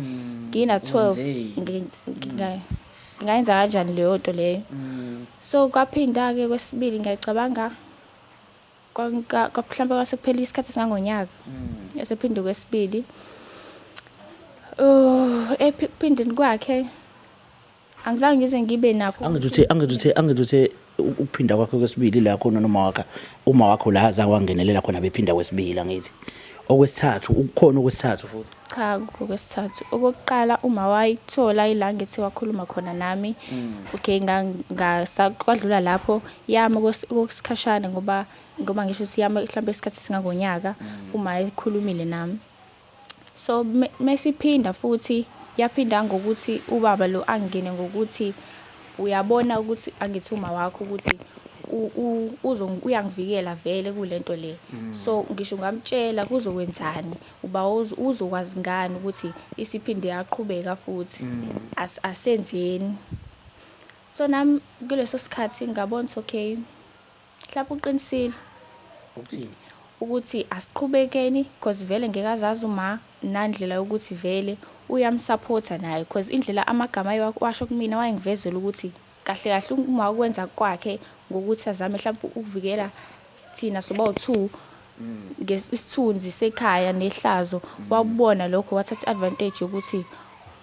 Speaker 3: ngina-12 ngingayenza kanjani leyo nto leyo. So kwaphinda-ke kwesibili, ngiyacabanga mhlawumbe kwase kuphela isikhathi esingangonyaka esephinde kwesibili. Oh, ekuphindeni kwakhe angizange ngize ngibe nakho.
Speaker 1: Angithi uthe ukuphinda kwakhe kwesibili la khona noma wakhe uma wakho la azange wangenelela khona bephinda kwesibili, angithi? Okwesithathu, ukukhona okwesithathu futhi.
Speaker 3: Cha, akukho okwesithathu. Okokuqala uma wayithola ila ngithi wakhuluma khona nami. Okay, kwadlula lapho yami okwesikhashana ngoba ngoba ngisho ukuthi yami mhlawumbe isikhathi esingangonyaka uma ekhulumile nami. So mesiphinda futhi yaphinda ngokuthi ubaba lo angene ngokuthi uyabona ukuthi angithi uma wakho ukuthi uyangivikela vele kulento le. So ngisho ngamtshela kuzokwenzani, uba uzokwazi ngani ukuthi isiphinde yaqhubeka futhi asenzeni. So nami kuleso sikhathi ngabona ukuthi okay, mhlawumbe uqinisile.
Speaker 1: Ukuthini?
Speaker 3: Ukuthi asiqhubekeni because vele ngeke azazi uma nandlela yokuthi vele uyamsupporta naye, because indlela amagama ayewasho kumina wayengivezela ukuthi kahle kahle uma ukwenza kwakhe ngokuthi azame mhlawumbe ukuvikela thina soba u-two isithunzi sekhaya nehlazo, wabona lokho wathatha i-advantage yokuthi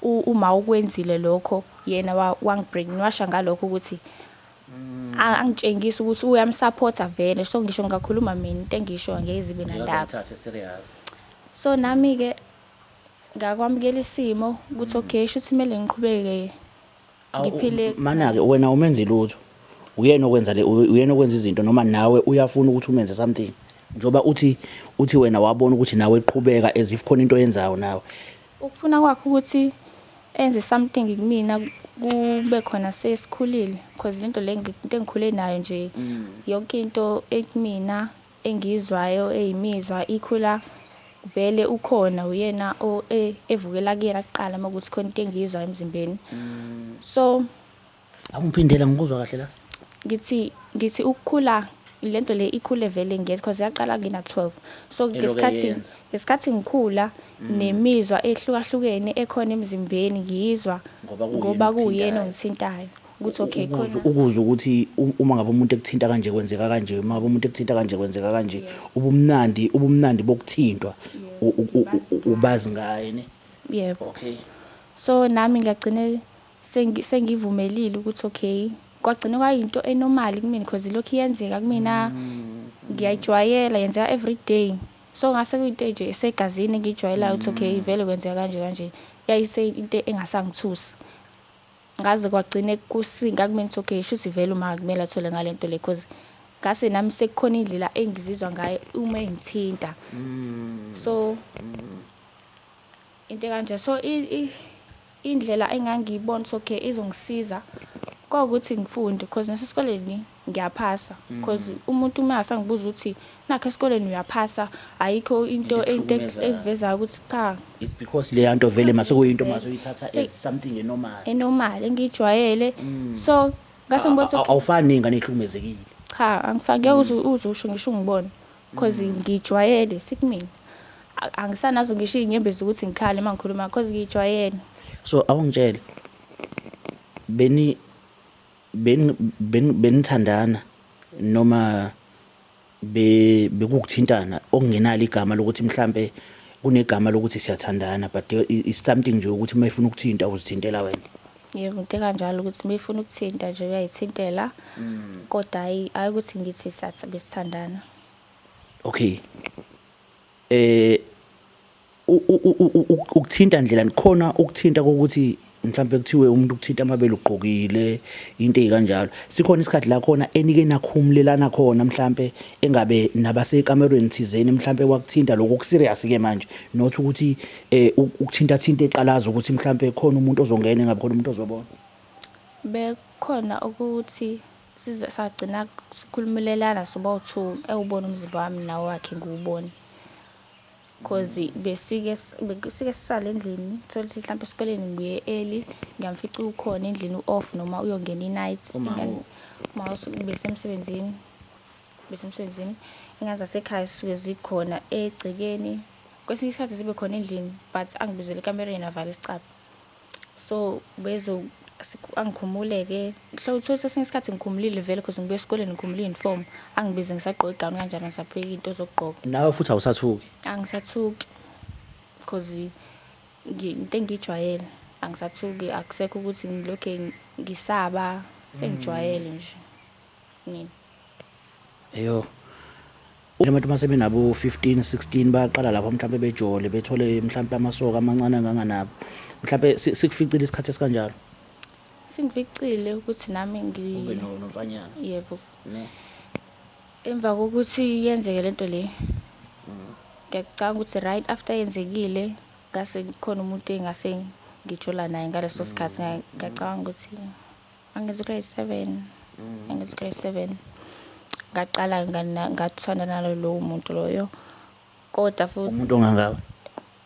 Speaker 3: uma ukwenzile lokho yena wangibrainwasha ngalokho ukuthi angitshengisa ukuthi uyamsupporta vele. So ngisho ngakhuluma mina into engisho angeke zibe nandaba.
Speaker 1: Ngiyazithatha serious.
Speaker 3: So nami ke ngakwamukela isimo ukuthi okay, shuthi kumele ngiqhubeke ngiphile.
Speaker 1: Mana ke wena umenzi lutho. Uyena okwenza le, uyena okwenza izinto noma nawe uyafuna ukuthi umenze something. Njoba uthi wena wabona ukuthi nawe eqhubeka as if khona into oyenzayo nawe.
Speaker 3: Ukufuna kwakhe ukuthi enze something kumina kube khona sesikhulile, because lento le into engikhule nayo nje, yonke into ekumina engiyizwayo eyimizwa ikhula vele ukhona uyena evukela kuyena kuqala uma kuthi khona into engiyizwayo emzimbeni. So
Speaker 1: Awungiphindela ngikuzwa kahle la.
Speaker 3: Ngithi ukukhula lento le ikhule vele ngiyezi because yaqala ngina 12. So
Speaker 1: Elokhu eyenza.
Speaker 3: ngesikhathi ngikhula nemizwa ehlukahlukene ekhona emzimbeni ngiyizwa
Speaker 1: Ngoba kuyena
Speaker 3: ngoba kuyena
Speaker 1: okuthintayo.
Speaker 3: ongithintayo. Ukuthi okay khona
Speaker 1: Ukuzwa ukuthi uma ngabe umuntu ekuthinta kanje kwenzeka kanje, uma ngabe umuntu ekuthinta kanje kwenzeka kanje, ubumnandi bokuthintwa ubazi ngaye ne.
Speaker 3: Yebo.
Speaker 1: Okay.
Speaker 3: So nami ngagcine sengivumelile ukuthi okay, kwagcina kwayinto enormal kumina because lokhu iyenzeka kumina, ngiyayijwayela, yenzeka every day. So ngase kuyinto nje esegazini engiyijwayelayo ukuthi okay vele kwenzeka kanje kanje, yayise into engasangithusi. Ngaze kwagcine kusinga kumina ukuthi okay, shuthi vele uma kumele athole ngalento le, because ngase nami sekukhona indlela engizizwa ngayo uma engithinta. So into kanje, so indlela engangiyibona ukuthi okay izongisiza kwawukuthi ngifunde, because nasesikoleni ngiyaphasa, because umuntu uma asangibuza ukuthi nakho esikoleni uyaphasa, ayikho into
Speaker 1: Into ekuhlukumezayo.
Speaker 3: ekuvezayo ukuthi cha.
Speaker 1: It's because le yanto vele mase kuyinto masoyithatha as something enormal.
Speaker 3: Enormal engijwayele. So ngase ngibona ukuthi
Speaker 1: Awufani nengane ehlukumezekile.
Speaker 3: Cha, angifani, ngeke uzusho ngisho ungibone, because ngijwayele sikumina. Angisanazo ngisho izinyembezi ukuthi ngikhale uma ngikhuluma because ngijwayele.
Speaker 1: So awungitshele, benithandana noma bekukuthintana okungenalo igama lokuthi mhlambe kunegama lokuthi siyathandana, but it's something nje ukuthi uma efuna ukuthinta uzithintela wena?
Speaker 3: Yebo, into kanjalo ukuthi uma efuna ukuthinta nje uyayithintela, kodwa hayi ukuthi ngithi besithandana.
Speaker 1: Okay. Ukuthinta ndlela khona, ukuthinta kokuthi mhlambe kuthiwe umuntu ukuthinta amabele ugqokile, into ezikanjalo, sikhona isikhathi la khona enike nakhumulelana khona mhlambe engabe nabasekamerweni thizeni mhlambe wakuthinta lokho okuserious ke manje, not ukuthi ukuthinta thinta eqalaza ukuthi mhlambe khona umuntu ozongena engabe khona umuntu ozobona?
Speaker 3: Bekhona ukuthi size sagcina sikhulumulelana soba u2, ewubona umzimba wami nawo wakhe ngiwubona, because besike sisale endlini, thola ukuthi mhlawumbe esikoleni ngibuye early, ngiyamfica ukhona endlini u-off noma uyongena i-night.
Speaker 1: Uma
Speaker 3: Uma besemsebenzini, besemsebenzini, ingane zasekhaya zisuke zikhona egcekeni, kwesinye isikhathi zibe khona endlini, but angibizele ekamereni avale isicabha. So bezo angikhumuleke, mhlawumbe uthole esinye isikhathi ngikhumulile vele because ngibuye esikoleni ngikhumule i-uniform, angibize ngisagqoke igawuni kanjalo, ngisapheka into zokugqoka.
Speaker 1: Nawe futhi awusathuki?
Speaker 3: Angisathuki because into engiyijwayele, angisathuki, akusekho ukuthi ngilokhu ngisaba, sengijwayele nje mina.
Speaker 1: Eyo. Abantu mase benabo 15 16 bayaqala lapho mhlawumbe bejole bethole mhlawumbe amasoka amancane anganganabo. Mhlawumbe sikuficile isikhathi esikanjalo.
Speaker 3: Singificile ukuthi nami ngi
Speaker 1: Ube nomfanyana.
Speaker 3: Yebo.
Speaker 1: Ne.
Speaker 3: Emva kokuthi yenzeke lento le. Ngiyacabanga ukuthi right after yenzekile ngase khona umuntu engase ngijola naye ngaleso sikhathi ngiyacabanga ukuthi angenza grade 7. Angenza grade 7. Ngaqala ngathanda nalo lowo muntu loyo. Kodwa futhi
Speaker 1: umuntu ongangawe.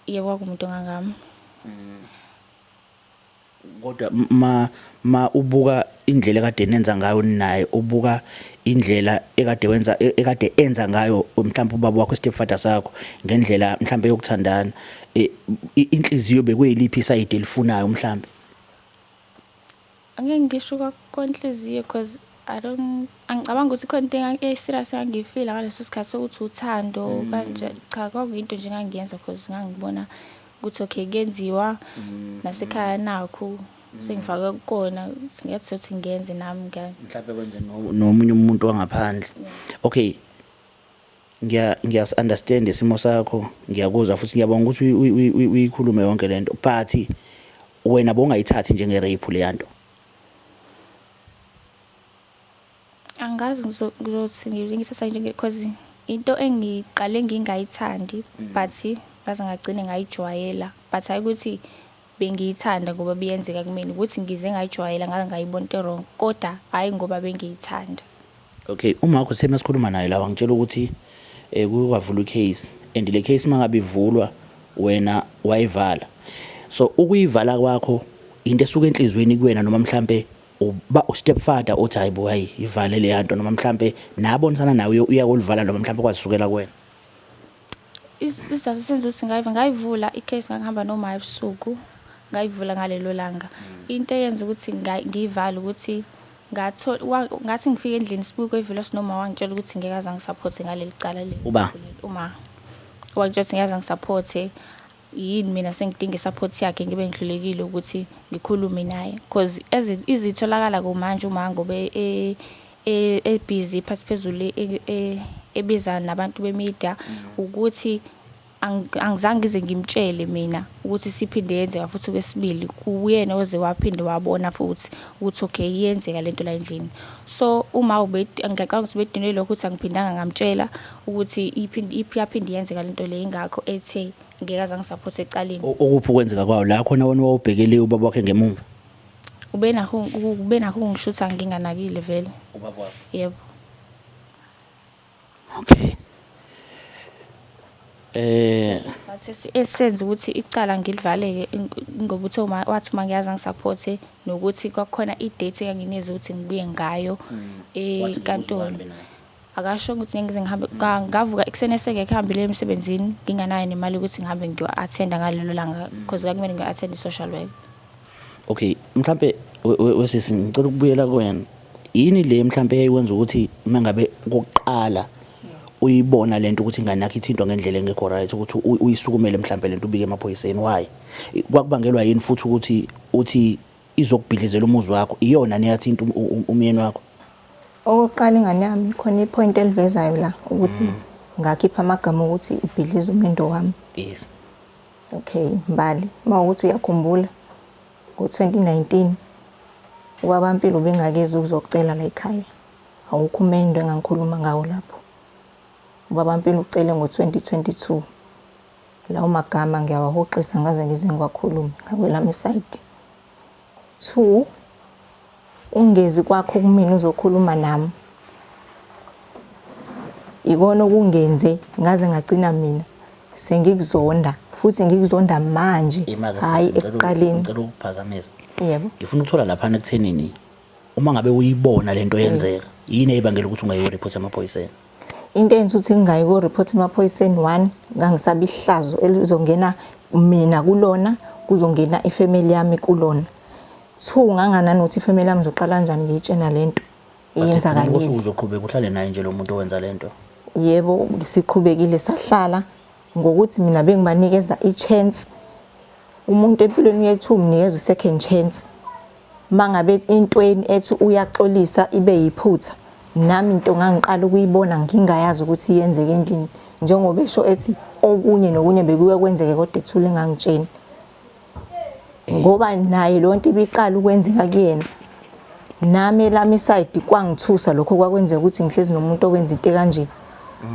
Speaker 3: Yebo, kwakuwumuntu ongangami.
Speaker 1: Kodwa ma ubuka indlela ekade nenza ngayo naye, ubuka indlela ekade wenza ekade enza ngayo mhlawumbe ubaba wakho, stepfather sakho, ngendlela mhlawumbe yokuthandana, inhliziyo bekuyiliphi i-side elifunayo mhlawumbe?
Speaker 3: Angeke ngisho kwanhliziyo because I don't angicabanga ukuthi khona into e-serious engangiyifila ngaleso sikhathi sokuthi uthando kanje. Cha, kwakuyinto nje engangiyenza because ngangibona ukuthi okay, kuyenziwa nasekhaya, nakhu sengifake kukona, singathi sothi ngiyenze nami.
Speaker 1: Mhlawumbe kwenze nomunye umuntu wangaphandle. Okay, ngiyas understand isimo sakho, ngiyakuzwa futhi ngiyabonga ukuthi uyikhulume yonke lento, but wena bongayithathi njenge rape le yanto?
Speaker 3: Angazi ngizothi ngiyithatha njenge, because into engiqale ngingayithandi, but ngaze ngagcine ngayijwayela, but hayi ukuthi bengiyithanda ngoba biyenzeka kumina, ukuthi ngize ngayijwayela ngaze ngayibona into wrong, kodwa hhayi ngoba bengiyithanda.
Speaker 1: Okay, uma wakho sema sikhuluma naye la, wangitshela ukuthi kuke kwavulwa i-case, and le case mangabe ivulwa wena wayivala. So ukuyivala kwakho into esuka enhliziyweni kuwena, noma mhlambe uba stepfather othi hayi bo, hayi, ivale le yanto, noma mhlambe nabonisana nawe uyakolivala, noma mhlambe kwazisukela kuwena?
Speaker 3: Isizathu senza ukuthi ngayivula i-case, ngangihamba noma ebusuku, ngayivula ngalelo langa. Into eyenza ukuthi ngiyivale ukuthi ngathola ngathi ngifika endlini sibuke evula sinoma, wangitshela ukuthi ngeke aze angi-support ngaleli cala leli.
Speaker 1: Uba?
Speaker 3: Uma wangitshela ukuthi ngeke aze angi-support, yini mina sengidinga i-support yakhe, ngibe ngihlulekile ukuthi ngikhulume naye, cause izitholakala kumanje uma ngobe e-busy phathi phezulu ebiza nabantu be-media ukuthi angizange ngize ngimtshele mina ukuthi siphinde yenzeka futhi kwesibili. Kuyena oze waphinde wabona futhi ukuthi okay, iyenzeka lento la endlini. So uma ngiyacabanga ukuthi bedinwe lokho ukuthi angiphindanga ngamtshela ukuthi iphinde iyaphinde yenzeka lento le, ingakho ethe ngeke aze angi-support ecaleni.
Speaker 1: Okuphi ukwenzeka kwawo la khona wena wawubhekele ubaba wakhe ngemumva?
Speaker 3: Ubenakho ukungishutha nginganakile vele.
Speaker 1: Ubaba wakho?
Speaker 3: Yebo.
Speaker 1: Okay.
Speaker 3: Esenza ukuthi icala ngilivaleke ngoba uthe uma wathi uma ngiyazi angi-support, nokuthi kwakukhona i-date engangineze ukuthi ngibuye ngayo enkantolo. Akasho ukuthi ngeke ngize ngihambe. Ngavuka ekuseni esengekho, ehambile emsebenzini, nginganayo nemali yokuthi ngihambe ngiyo-attenda ngalelo langa, because kwakumele ngiyo-attend i-social work.
Speaker 1: Okay, mhlambe wesisi, ngicela ukubuyela kuwena. Yini le mhlambe eyayiwenza ukuthi mangabe kokuqala uyibona lento ukuthi ingane yakho ithintwa ngendlela engekho right, ukuthi uyisukumele mhlambe lento, ubike emaphoyiseni? Why? Kwakubangelwa yini futhi ukuthi uthi izokubhidlizela umuzi wakho, iyona neyathinta umyeni wakho?
Speaker 2: Okokuqala, ingane yami khona i-point elivezayo la ukuthi ngakhipha amagama ukuthi ubhidliza umendo wami. Okay, Mbali, uma ukuthi uyakhumbula ngo-2019 ubaba Mpilo ubengakezi ukuzocela la ekhaya. Awukho umendo engangikhuluma ngawo lapho. Ubaba Mpilo ucele ngo-2022. Lawo magama ngiyawahoxisa, ngaze ngize ngiwakhulume ngakwelami i-side. Two, ungezi kwakho kumina uzokhuluma nami ikona okungenze ngaze ngagcina mina sengikuzonda, futhi ngikuzonda manje, hayi ekuqaleni.
Speaker 1: Ngicela ukuphazamisa.
Speaker 2: Yebo.
Speaker 1: Ngifuna ukuthola laphana ekuthenini, uma ngabe uyibona lento yenzeka, yini eyibangela ukuthi ungayi report emaphoyiseni?
Speaker 2: Into eyenza ukuthi ngingayi ko-report emaphoyiseni, one, ngangisaba ihlazo elizongena mina kulona, kuzongena ifamily yami kulona. Two, nganganani ukuthi ifamily yami izoqala kanjani ngiyitshena lento eyenzakalile.
Speaker 1: Uzoqhubeka uhlale naye nje lo muntu owenza lento?
Speaker 2: Yebo, siqhubekile sahlala ngokuthi mina bengibanikeza i-chance. Umuntu empilweni yethu umnikeza i-second chance. Mangabe intweni ethi uyaxolisa ibe yiphutha. Nami into ngangiqala ukuyibona ngingayazi ukuthi iyenzeke endlini njengoba esho ethi okunye nokunye bekuye kwenzeke kodwa ethule engangitsheni. Ngoba naye leyo nto ibiqala ukwenzeka kuyena. Nami elami isayidi kwangithusa lokho kwakwenzeka ukuthi ngihlezi nomuntu owenza into ekanje.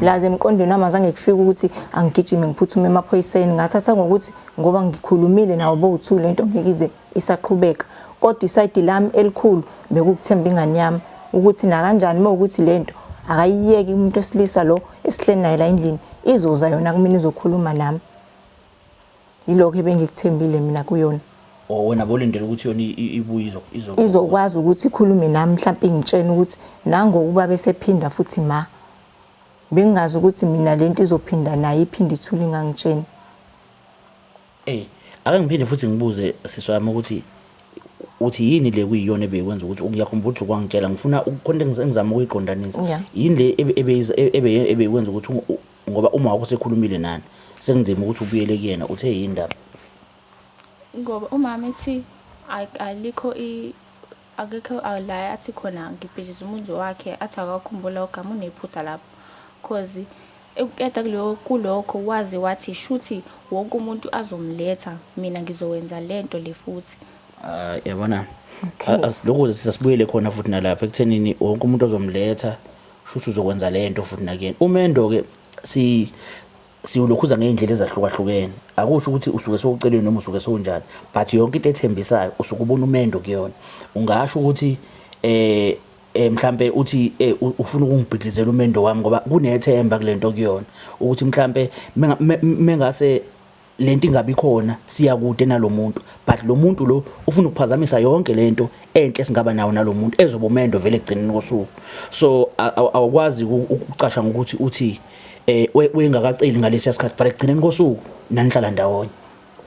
Speaker 2: Laze emqondweni wami azange kufike ukuthi angigijime ngiphuthume emaphoyiseni ngathatha ngokuthi ngoba ngikhulumile nawo bowu-two lento ngeke ize isaqhubeka. Kodwa isayidi lami elikhulu bekukuthemba ingane yami ukuthi nakanjani uma ukuthi lento akayiyeki umuntu wesilisa lo esihleli naye la endlini izoza yona kumina izokhuluma nami. Yilokho ebengikuthembile mina kuyona.
Speaker 1: Or wena bolindele ukuthi yona ibuye izo
Speaker 2: izokwazi ukuthi ikhulume nami mhlawumbe ingitshene ukuthi nangokuba besephinda futhi ma bengingazi ukuthi mina lento izophinda naye iphinde ithule ingangitsheni.
Speaker 1: Ey, ake ngiphinde futhi ngibuze sisi wami ukuthi uthi yini le kuyiyona ebeyikwenza ukuthi ngiyakhumbula ukuthi kwangitshela ngifuna khona into engizama ukuyiqondanisa. Yini le ebeyikwenza ukuthi ngoba uma wakho sekhulumile nani sekunzima ukuthi ubuyele kuyena uthe yini ndaba?
Speaker 3: Ngoba umama ethi alikho akekho la athi khona ngibhiziza umuzi wakhe athi akakhumbula ogama unephutha lapho cause ekuqeda kulokho waze wathi shuthi wonke umuntu azomletha mina ngizowenza lento le futhi.
Speaker 1: Yabona asilokhu sasibuyele khona futhi nalapha ekuthenini wonke umuntu ozomletha shuthi uzokwenza lento futhi nakuyena. Umendo ke si siwulokhuza ngey'ndlela ezahlukahlukene akusho ukuthi usuke sowucelile noma usuke sowunjani but yonke into ethembisayo usuke ubona umendo kuyona ungasho ukuthi eh mhlambe uthi ufuna ukungibhidlizela umendo wami ngoba kunethemba kulento kuyona ukuthi mhlambe mengase lento ingabi khona siya kude nalomuntu but lo muntu lo ufuna ukuphazamisa yonke lento enhle singaba nawo nalomuntu ezoba umendo vele ekugcineni kosuku so awukwazi ukucasha ngokuthi uthi wengakaceli ngalesiya sikhathi but ekugcineni kosuku nanihlala ndawonye.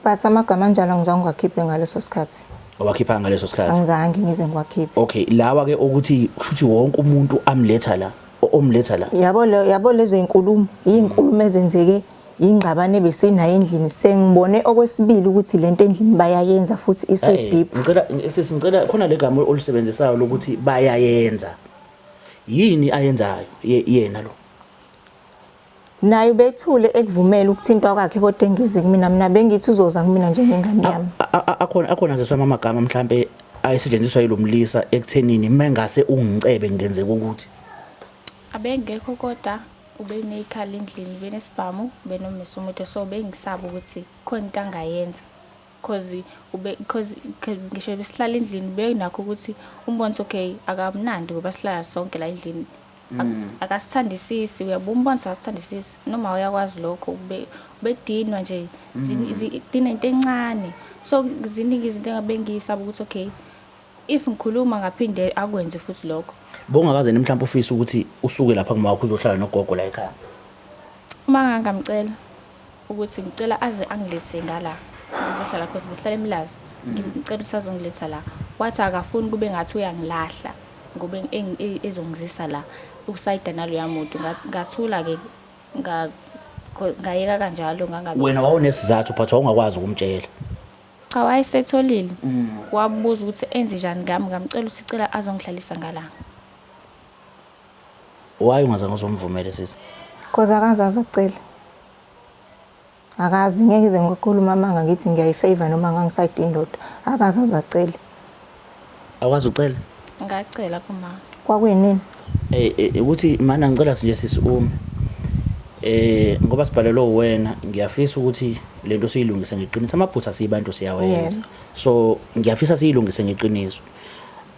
Speaker 2: But amagama anjalo angizange ngiwakhiphe ngaleso sikhathi.
Speaker 1: Awakhipha ngaleso sikhathi?
Speaker 2: Angizange ngize ngiwakhiphe.
Speaker 1: Okay, lawa ke okuthi kushuthi wonke umuntu amletha la, omletha la.
Speaker 2: Yabo yabo lezo inkulumo, izinkulumo ezenzeke ingxabano ebesinayo endlini sengibone okwesibili ukuthi lento endlini bayayenza futhi ise deep.
Speaker 1: Ngicela sisi ngicela khona legama olisebenzisayo lokuthi bayayenza. Yini ayenzayo yena lo?
Speaker 2: Naye ubethule ekuvumela ukuthintwa kwakhe kodwa engizi kumina mina bengithi uzoza kumina njengengane yami.
Speaker 1: Akhona nje sama amagama mhlambe ayesetshenziswa yilomlisa ekuthenini mengase ungicebe ngenzeka ukuthi
Speaker 3: abengekho kodwa ubeneyikhala endlini benesibhamu benomisa umuntu so bengisaba ukuthi khona into angayenza cause ube cause ngisho besihlala endlini benakho ukuthi umbone okay akamnandi ngoba sihlala sonke la endlini. Akasithandisisi uyabo umbona ukuthi akasithandisisi noma uyakwazi lokho ubedinwa nje idinwa into encane so ziningi izinto engabe ngiyisaba ukuthi okay if ngikhuluma ngaphinde akwenze futhi lokho.
Speaker 1: Bowungakaze yini mhlawumbe ufise ukuthi usuke lapha kuma wakho uzohlala nogogo la ekhaya?
Speaker 3: Uma ngangamcela ukuthi ngicela aze angilethe ngala ngizohlala cause besihlala eMlazi ngicela ukuthi azongiletha la wathi akafuni kube ngathi uyangilahla ngoba ezongizisa la usayida naloya muntu ngathula ke ngayeka kanjalo ngangabe
Speaker 1: Wena wawunesizathu but wawungakwazi ukumtshela.
Speaker 3: Cha wayesetholile wabuza ukuthi enze njani ngami ngamcela ukuthi cela azongihlalisa ngala.
Speaker 1: Why ungazange uzomvumele sisi?
Speaker 2: Cause akaze azocela. Akazi ngeke ngize ngikhuluma amanga ngithi ngiyayifavor noma ngangisayida indoda. Akaze azacele.
Speaker 1: Awukwazi ucela?
Speaker 3: Ngacela kuma.
Speaker 2: Kwakuyinini?
Speaker 1: Eh ukuthi mana ngicela nje sisi ume. Ngoba sibhalelwe uwena ngiyafisa ukuthi lento siyilungise ngeqiniso amaphutha siyibantu siyawenza. So ngiyafisa siyilungise ngeqiniso.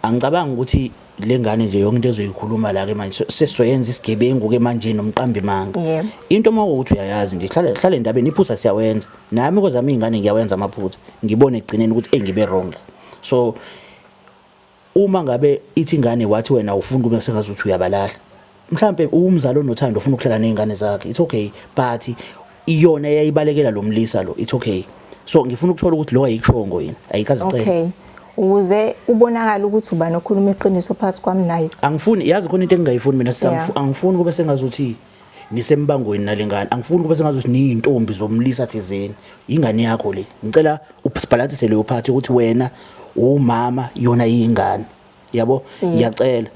Speaker 1: Angicabangi ukuthi lengane nje yonke into ezoyikhuluma la ke manje sesizoyenza isigebengu ke manje nomqambi manga. Into uma ukuthi uyayazi nje hlale hlale endabeni iphutha siyawenza. Nami kwezami izingane ngiyawenza amaphutha. Ngibone ekugcineni ukuthi engibe wrong la. So uma ngabe ithi ingane wathi wena ufuna kube sengazuthi uyabalahla. Mhlambe umzali onothando ufuna ukuhlala nezingane zakhe. It's okay but iyona eyayibalekela lo mlisa lo. It's okay. So ngifuna ukuthola ukuthi lo ayikushongo yini. Ayikazicela.
Speaker 2: Okay. Ukuze ubonakala ukuthi ubani okhuluma iqiniso phakathi kwami naye.
Speaker 1: Angifuni yazi khona into engingayifuni mina angifuni kube sengazuthi nisembangweni nalengane. Angifuni kube sengazuthi niyintombi zomlisa thizeni. Ingane yakho le. Ngicela usibhalansise leyo part ukuthi wena umama yona yingane. Yabo, ngiyacela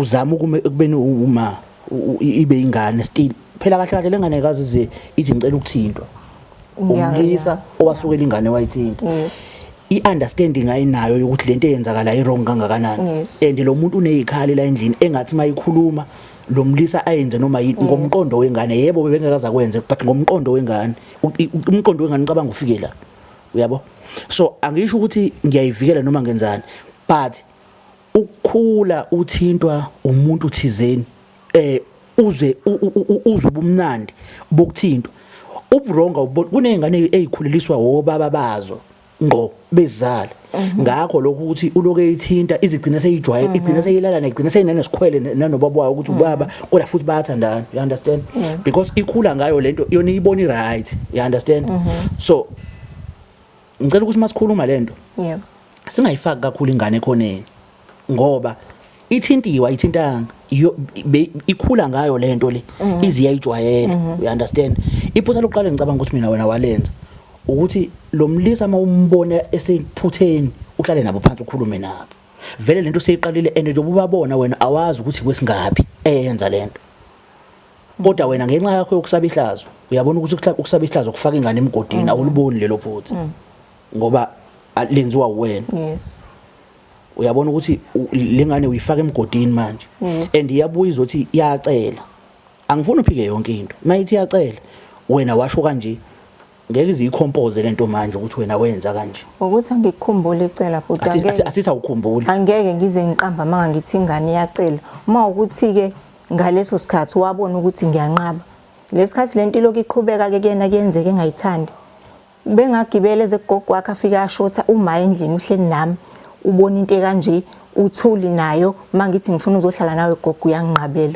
Speaker 1: uzame ukubeni uma ibe ingane still. Phela kahle kahle lengane ayikaze ize ithi ngicela ukuthintwa. Umlisa owasukela ingane wayithinta. I-understanding ayinayo yokuthi lento eyenzakala i-wrong kangakanani. And lo muntu unezikhali la endlini engathi mayikhuluma lo mlisa ayenze noma yini ngomqondo wengane. Yebo, bebengekaze akwenze, but ngomqondo wengane, umqondo wengane ucabanga ufike la. Uyabo? So angisho ukuthi ngiyayivikela noma ngenzani, but ukukhula uthintwa umuntu thizeni, uze uzwe ubumnandi bokuthintwa, uburonga ubona kunezingane ezikhuleliswa obaba bazo ngqo bezala. Ngakho lokhu ukuthi uloke eyithinta izigcina seyijwayele, igcina seyilala, negcina seyinanesikhwele nanobaba wayo ukuthi ubaba, kodwa futhi bayathandana, you understand? Because ikhula ngayo lento, yona iyibona i-right, you understand? So ngicela ukuthi masikhuluma lento singayifaki kakhulu ingane ekhoneni, ngoba ithintiwa ithintanga ikhula ngayo lento le, izi iyayijwayela, you understand? Iphutha lokuqala ngicabanga ukuthi mina wena walenza ukuthi lo mlisa uma umbona esephutheni uhlale nabo phansi ukhulume nabo. Vele lento seyiqalile, and njengoba ubabona wena awazi ukuthi kwesingapi eyenza lento, kodwa wena ngenxa yakho yokusaba ihlazo, uyabona ukuthi ukusaba ihlazo kufaka ingane emgodini, awuliboni lelo phutha ngoba lenziwa uwena. Uyabona ukuthi lengane uyifaka emgodini manje. And iyabuya izothi iyacela, angifuni uphike yonke into. Mayithi iyacela, wena washo kanje, ngeke ize iyicompose lento manje ukuthi wena wenza kanje.
Speaker 2: Ukuthi angikukhumbuli icela bhuti, angeke.
Speaker 1: Asithi awukhumbuli.
Speaker 2: Angeke ngize ngiqamba amanga ngithi ingane iyacela. Uma ukuthi-ke ngaleso sikhathi wabona ukuthi ngiyanqaba, lesikhathi lento ilokhu iqhubeka-ke kuyena, kuyenzeka engayithandi. Bengagibela eze kugogo wakhe, afike ashotha uma endlini uhleli nami, ubona into ekanje, uthuli nayo. Uma ngithi ngifuna uzohlala nawe gogo, uyanginqabela.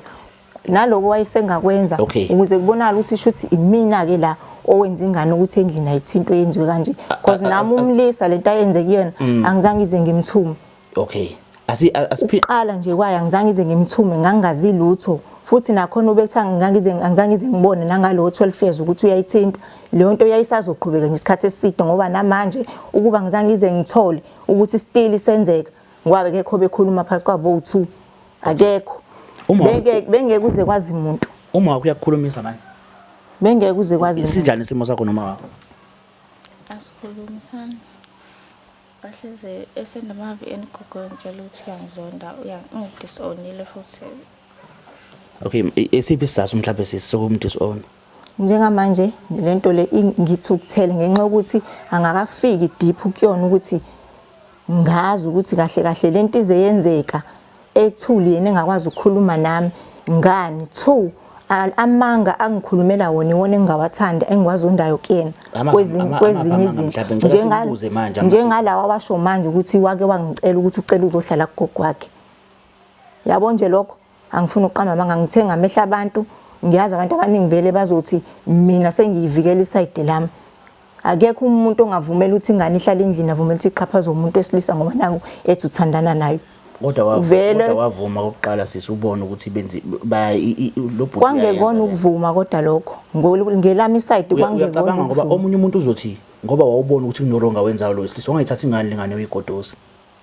Speaker 2: Naloko wayesengakwenza ukuze kubonakale ukuthi shuthi imina-ke la owenza ingane ukuthi endlini ayithinto yenziwe kanje, because nami umlisa lento ayenze kuyena angizange ize ngimthume.
Speaker 1: Okay, asi asiphi
Speaker 2: Ukuqala nje kwayo angizange ize ngimthume, ngangingazi lutho. Futhi nakhona ubetha ngangize angizange ize ngibone nangalowo 12 years ukuthi uyayithinta leyo nto, yayisazoqhubeka nje isikhathi eside, ngoba namanje ukuba ngizange ngize ngithole ukuthi still isenzeka, ngoba bekekho bekhuluma phakathi kwabo bowu-2, akekho. Bengeke bengeke kuze kwazi muntu.
Speaker 1: Uma wakho uyakukhulumisa manje?
Speaker 2: Bengeke kuze kwazi muntu.
Speaker 1: Sinjani isimo sakho noma wakho?
Speaker 3: Asikhulumisani. Bahleze esenamavi enigogo ngitshela ukuthi uyangizonda, ungidisonile futhi.
Speaker 1: Okay, esiphi isizathu mhlawumbe sisi sokumdisown?
Speaker 2: Njengamanje lento le ngithukuthele ngenxa yokuthi angakafiki deep kuyona ukuthi ngazi ukuthi kahle kahle lento ize yenzeka ethuli, yena engakwazi ukukhuluma nami ngani. Two, amanga angikhulumela wona iwona engingawathandi, engiwazondayo kuyena kwezinye izinto, njengalawa washo manje ukuthi wake wangicela ukuthi ucela uzohlala kugogo wakhe. Yabo nje lokho angifuni ukuqamba amanga, ngithenga amehlo abantu. Ngiyazi abantu abaningi vele bazothi mina sengiyivikela isayidi lami. Akekho umuntu ongavumela ukuthi ingane ihlale endlini, avumela ukuthi ixhaphazwe umuntu wesilisa ngoba nangu ethi uthandana nayo.
Speaker 1: Kodwa vele wavuma kokuqala sisi, ubone ukuthi benzi ba lo
Speaker 2: bhuti. Kwangekona ukuvuma kodwa lokho ngelami isayidi kwangekona.
Speaker 1: Ngoba omunye umuntu uzothi ngoba wawubona ukuthi kunoronga wenzayo lo wesilisa, wangayithatha ingane lengane uyigodosa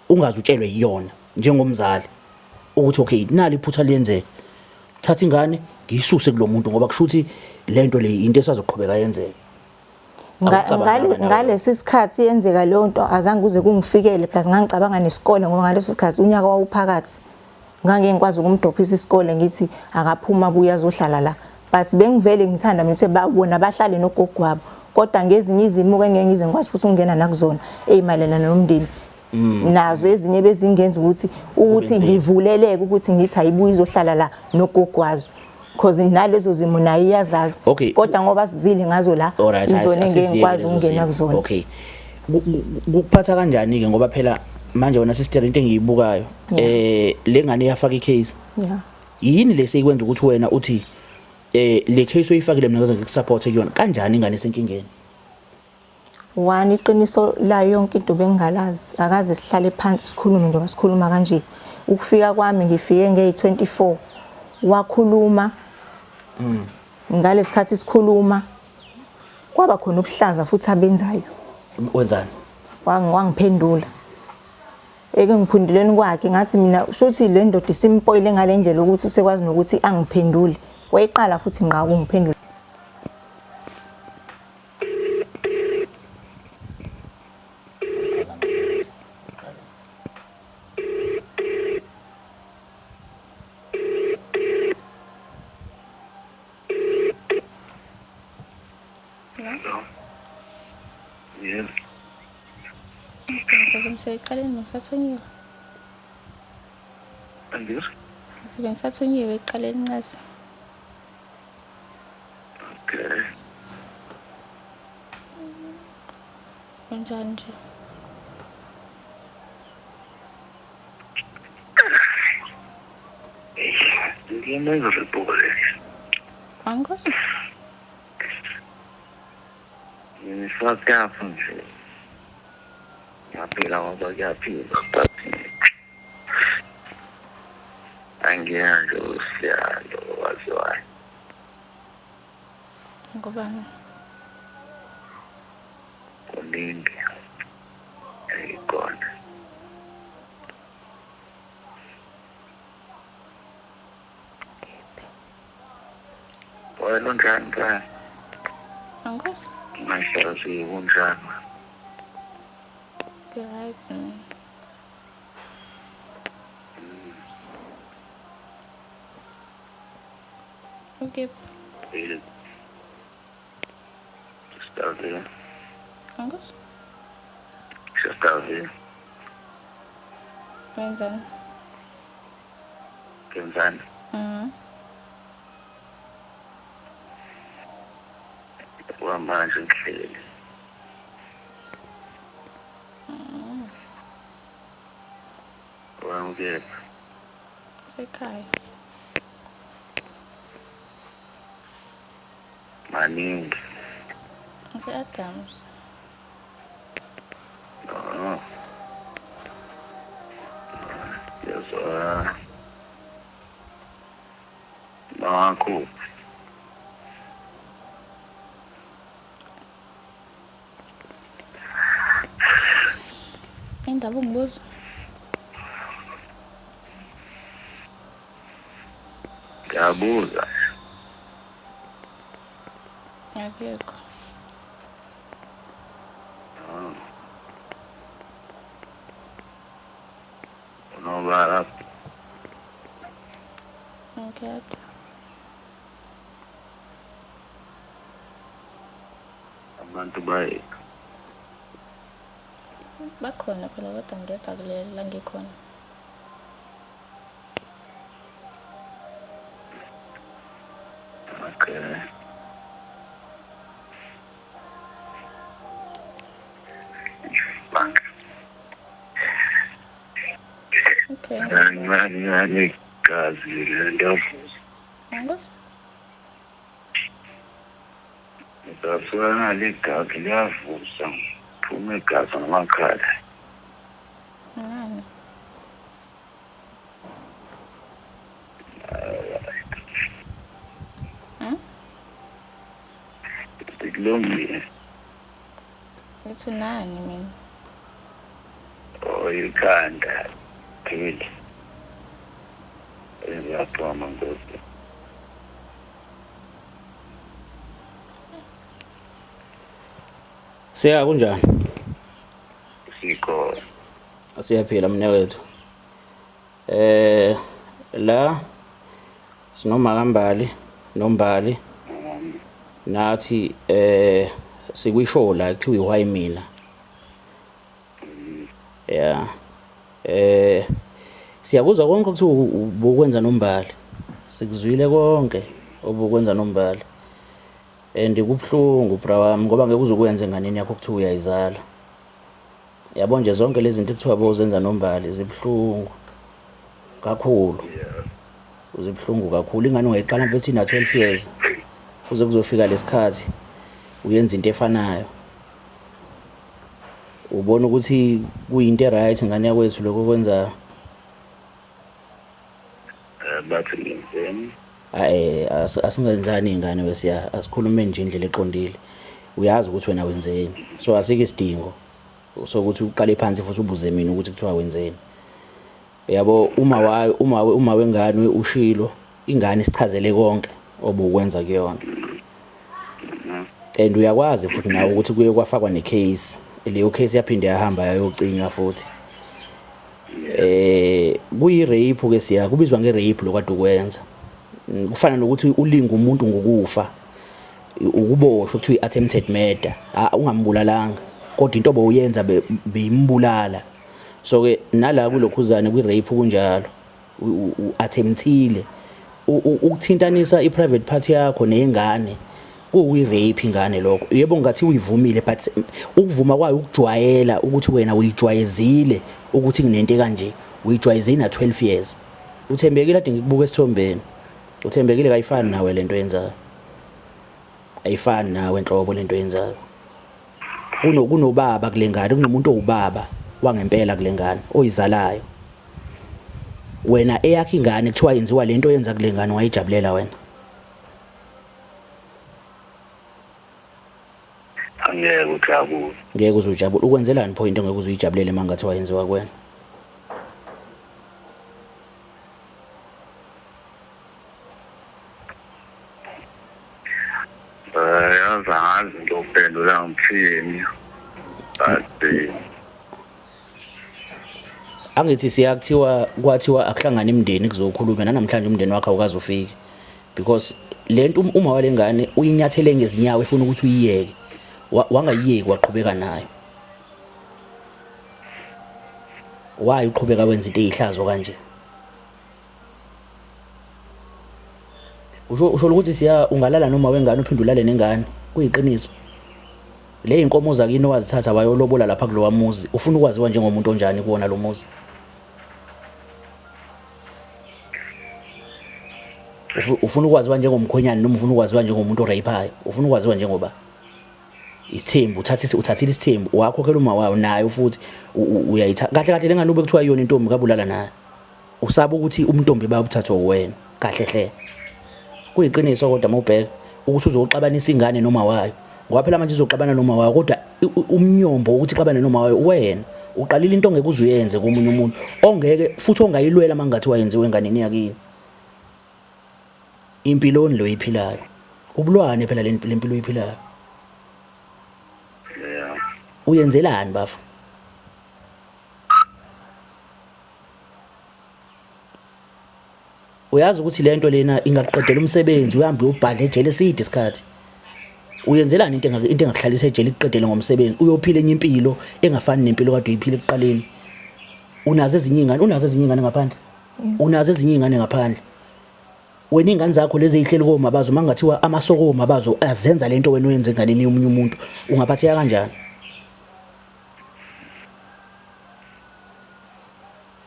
Speaker 1: ungaze utshelwe yiyona njengomzali ukuthi okay, nali iphutha liyenzeka, thatha ingane ngiyisuse kulo muntu, ngoba kusho ukuthi lento le into esazoqhubeka yenzeka.
Speaker 2: Ngalesi sikhathi yenzeka leyo nto azange kuze kungifikele, plus ngangicabanga nesikole, ngoba ngaleso sikhathi unyaka wawuphakathi, ngangeke ngikwazi ukumdrophisa isikole ngithi akaphuma abuye azohlala la. But bengivele ngithanda mina ukuthi bona bahlale nogogo wabo, kodwa ngezinye izimo-ke ngeke ngize ngikwazi futhi ukungena nakuzona ey'mayelana nomndeni. Nazo ezinye bezingenza ukuthi ngivuleleke ukuthi ngithi ayibuye izohlala la nogogo wazo, because nalezo zimo nayo iyazazi. Kodwa ngoba sizile ngazo la, izona engeke ngikwazi ukungena kuzona.
Speaker 1: Okay, kukuphatha kanjani ke, ngoba phela manje wena sister, into engiyibukayo, le ngane iyafaka icase, yini leseyikwenza ukuthi wena uthi le case oyifakile mina ngeze ngikusupport kuyona kanjani, ingane esenkingeni?
Speaker 2: One, iqiniso layo yonke into bengingalazi, akaze sihlale phansi sikhulume njengoba sikhuluma kanje. Ukufika kwami ngifike ngeyi-24, wakhuluma ngalesikhathi sikhuluma, kwaba khona ubuhlaza futhi abenzayo.
Speaker 1: Wenzani?
Speaker 2: Wangiphendula. Ekungiphenduleni kwakhe ngathi mina shuthi le ndoda isimpoyile ngale ndlela ukuthi usekwazi nokuthi angiphendule. Wayeqala futhi ngqa ukungiphendula.
Speaker 3: Hello?
Speaker 4: Yes.
Speaker 3: Ngiphazamiseka ekuqaleni bengisathunyiwe.
Speaker 4: Angizwa.
Speaker 3: Ngithi bengisathunyiwe ekuqaleni ncese.
Speaker 4: Okay.
Speaker 3: Unjani nje?
Speaker 4: Ngiyamezwa
Speaker 3: Angikwazi.
Speaker 4: Ngisakapha nje. Ngiyaphila ngoba kuyaphila but angiyena nje usiyalo waziwayo.
Speaker 3: Ngobani?
Speaker 4: Kuningi engikona. Wena unjani mntwana?
Speaker 3: Angikwazi.
Speaker 4: Ungahlaziyi kunjani?
Speaker 3: Ngi-right mina. Okay.
Speaker 4: Sistavile.
Speaker 3: Angikwazi.
Speaker 4: Sistavile.
Speaker 3: Wenzani?
Speaker 4: Ngenzani?
Speaker 3: Mhm.
Speaker 4: Kwamanje ngihleli. Wena ukephi?
Speaker 3: Sekhaya.
Speaker 4: Maningi.
Speaker 3: Ngise-Adams.
Speaker 4: Oh. Ngiyazwa. Makho.
Speaker 3: Indaba ungibuza?
Speaker 4: Ngiyabuza.
Speaker 3: Akekho.
Speaker 4: Oh. Unobala
Speaker 3: Ngedwa.
Speaker 4: abantu bayephi?
Speaker 3: Bakhona phela kodwa ngedwa kule la ngikhona.
Speaker 4: Okay. Fuck.
Speaker 3: Okay.
Speaker 4: Ngani igazi lento.
Speaker 3: Angikwazi.
Speaker 4: Ngasuka nale igazi liyavuza. Phuma igazi ngamakhala.
Speaker 3: Ngani? Hmm?
Speaker 4: Kulungile.
Speaker 3: Ngithi unani mina?
Speaker 4: Oh, ikhanda. Pheli. Ngiyaphuma ngoku.
Speaker 1: Siya kunjani?
Speaker 4: Sikhona.
Speaker 1: Siyaphila mnewethu. La sinoma kaMbali noMbali nathi sikwishow la kuthiwa why mina. Yeah. Siyakuzwa konke ukuthi ubukwenza noMbali. Sikuzwile konke obukwenza noMbali. And kubuhlungu bra wami ngoba ngeke uzukwenza enganeni yakho kuthiwa uyayizala. Yabo nje zonke lezi zinto ekuthiwa bozenza noMbali zibuhlungu kakhulu. Zibuhlungu kakhulu. Ingane ungayiqala mfethu ina 12 years. Kuze kuzofika lesikhathi uyenza into efanayo. Ubona ukuthi kuyinto right ngane yakwethu lokho kwenza.
Speaker 4: Bathi ngenzeni?
Speaker 1: Asingenzani ingane wesiya, asikhulume nje indlela eqondile. Uyazi ukuthi wena wenzeni. So asike isidingo. Sokuthi uqale phansi futhi ubuze mina ukuthi kuthiwa wenzeni. Yabo uma wayo uma uma wengane ushilo ingane isichazele konke obukwenza kuyona. And uyakwazi futhi nawe ukuthi kuye kwafakwa necase. Leyo case yaphinde yahamba yayocinywa futhi. Eh kuyi rape ke siya kubizwa nge rape lokade ukwenza. Kufana nokuthi ulinga umuntu ngokufa. Ukuboshwa kuthiwa i-attempted murder. Ungambulalanga kodwa into obowuyenza beyimbulala. So ke nala kulokhuzane kwi rape kunjalo. U-attemptile ukuthintanisa i-private part yakho neyengane kuyi rape ingane lokho. Yebo ngathi uyivumile but ukuvuma kwayo ukujwayela ukuthi wena uyijwayezile ukuthi nginento kanje uyijwayeze na 12 years. Uthembekile ade ngikubuka esithombeni. Uthembekile kayifani nawe lento yenzayo. Ayifani nawe nhlobo lento yenzayo. Kunobaba kulengane kunomuntu owubaba wangempela kulengane oyizalayo. Wena eyakho ingane kuthiwa yenziwa lento oyenza kulengane wayijabulela wena.
Speaker 4: Angeke ujabule.
Speaker 1: Ngeke uze ujabule. Ukwenzelani pho into ongeke uze uyijabulele uma ngathiwa yenziwa kuwena?
Speaker 4: Yazi angazi ngiyophendula ngithini. But
Speaker 1: Angithi siyakuthiwa kwathiwa akuhlangana imindeni kuzokhulunywa nanamhlanje umndeni wakho awukaze ufike because lento uma walengane uyinyathele ngezinyawo efuna ukuthi uyiyeke wangayiyeki waqhubeka nayo. Why uqhubeka wenza into eyihlazo kanje? Usho usho ukuthi siya ungalala noma wengane uphinde ulale nengane kuyiqiniso. Le inkomo zakini owazithatha wayolobola lapha kulowa muzi ufuna ukwaziwa njengomuntu onjani kuwona lo muzi? Ufuna ukwaziwa njengomkhwenyana noma ufuna ukwaziwa njengomuntu orape-ayo? Ufuna ukwaziwa njengoba? Isithembu uthathise uthathile isithembu wakhokhela uma wayo nayo futhi uyayithatha kahle kahle lengane ube kuthiwa iyona intombi kabulala nayo. Usaba ukuthi umntombi bayobuthathwa uwena kahle hle. Kuyiqiniso kodwa mawubheka ukuthi uzoxabanisa ingane noma wayo. Ngoba phela manje izoxabana noma wayo kodwa umnyombo ukuthi ixabane noma wayo uwena. Uqalile into ongeke uze uyenze komunye umuntu ongeke futhi ongayilwela mangathiwa yenziwe enganeni yakini. Impiloni lo oyiphilayo. Ubulwane phela le mpilo oyiphilayo.
Speaker 4: Yeah.
Speaker 1: Uyenzelani bafo? Uyazi ukuthi lento lena ingakuqedela umsebenzi uhambe uyobhadla ejele eside isikhathi. Uyenzelani into into engakuhlalisa ejele ikuqedele ngomsebenzi uyophila enye impilo engafani nempilo kade uyiphila ekuqaleni. Unazo ezinye izingane, unazo ezinye izingane ngaphandle. Unazo ezinye izingane ngaphandle. Wena izingane zakho lezi ezihleli komabazo mangathiwa amasoko omabazo azenza lento wena oyenza enganeni yomunye umuntu ungaphatheka kanjani?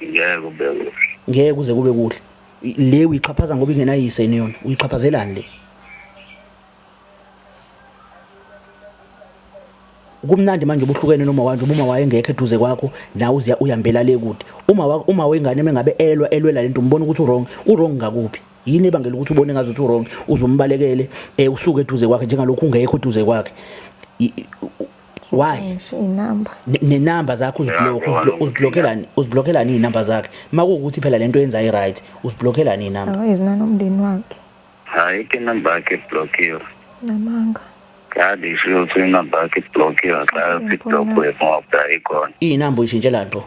Speaker 4: Ngeke kube kuhle.
Speaker 1: Ngeke kuze kube kuhle. Le uyixhaphaza ngoba ingenayise yini yona? Uyixhaphazelani le? Kumnandi manje ubuhlukene noma wanje uma wayengekho eduze kwakho nawe uziya uyambela le kude. Uma uma wengane mengabe elwa elwela lento umbona ukuthi uwrong, uwrong ngakuphi? Yini ebangela ukuthi ubone ngazi ukuthi uwrong uzumbalekele eh usuke eduze kwakhe njengalokhu ungekho eduze kwakhe. Why?
Speaker 2: Ngisho inamba.
Speaker 1: Nenamba zakho uziblock uziblockelani uziblockelani izinamba zakhe makuwukuthi phela lento yenza i right uziblockelani izinamba.
Speaker 2: Akayenzi nanomndeni wakhe.
Speaker 4: Ayikho inamba yakhe eblockiwe.
Speaker 2: Namanga.
Speaker 4: Kade isho ukuthi inamba yakhe iblockiwe xa iblockwe ngoba ikhona.
Speaker 1: Iy'namba uyishintshelani pho?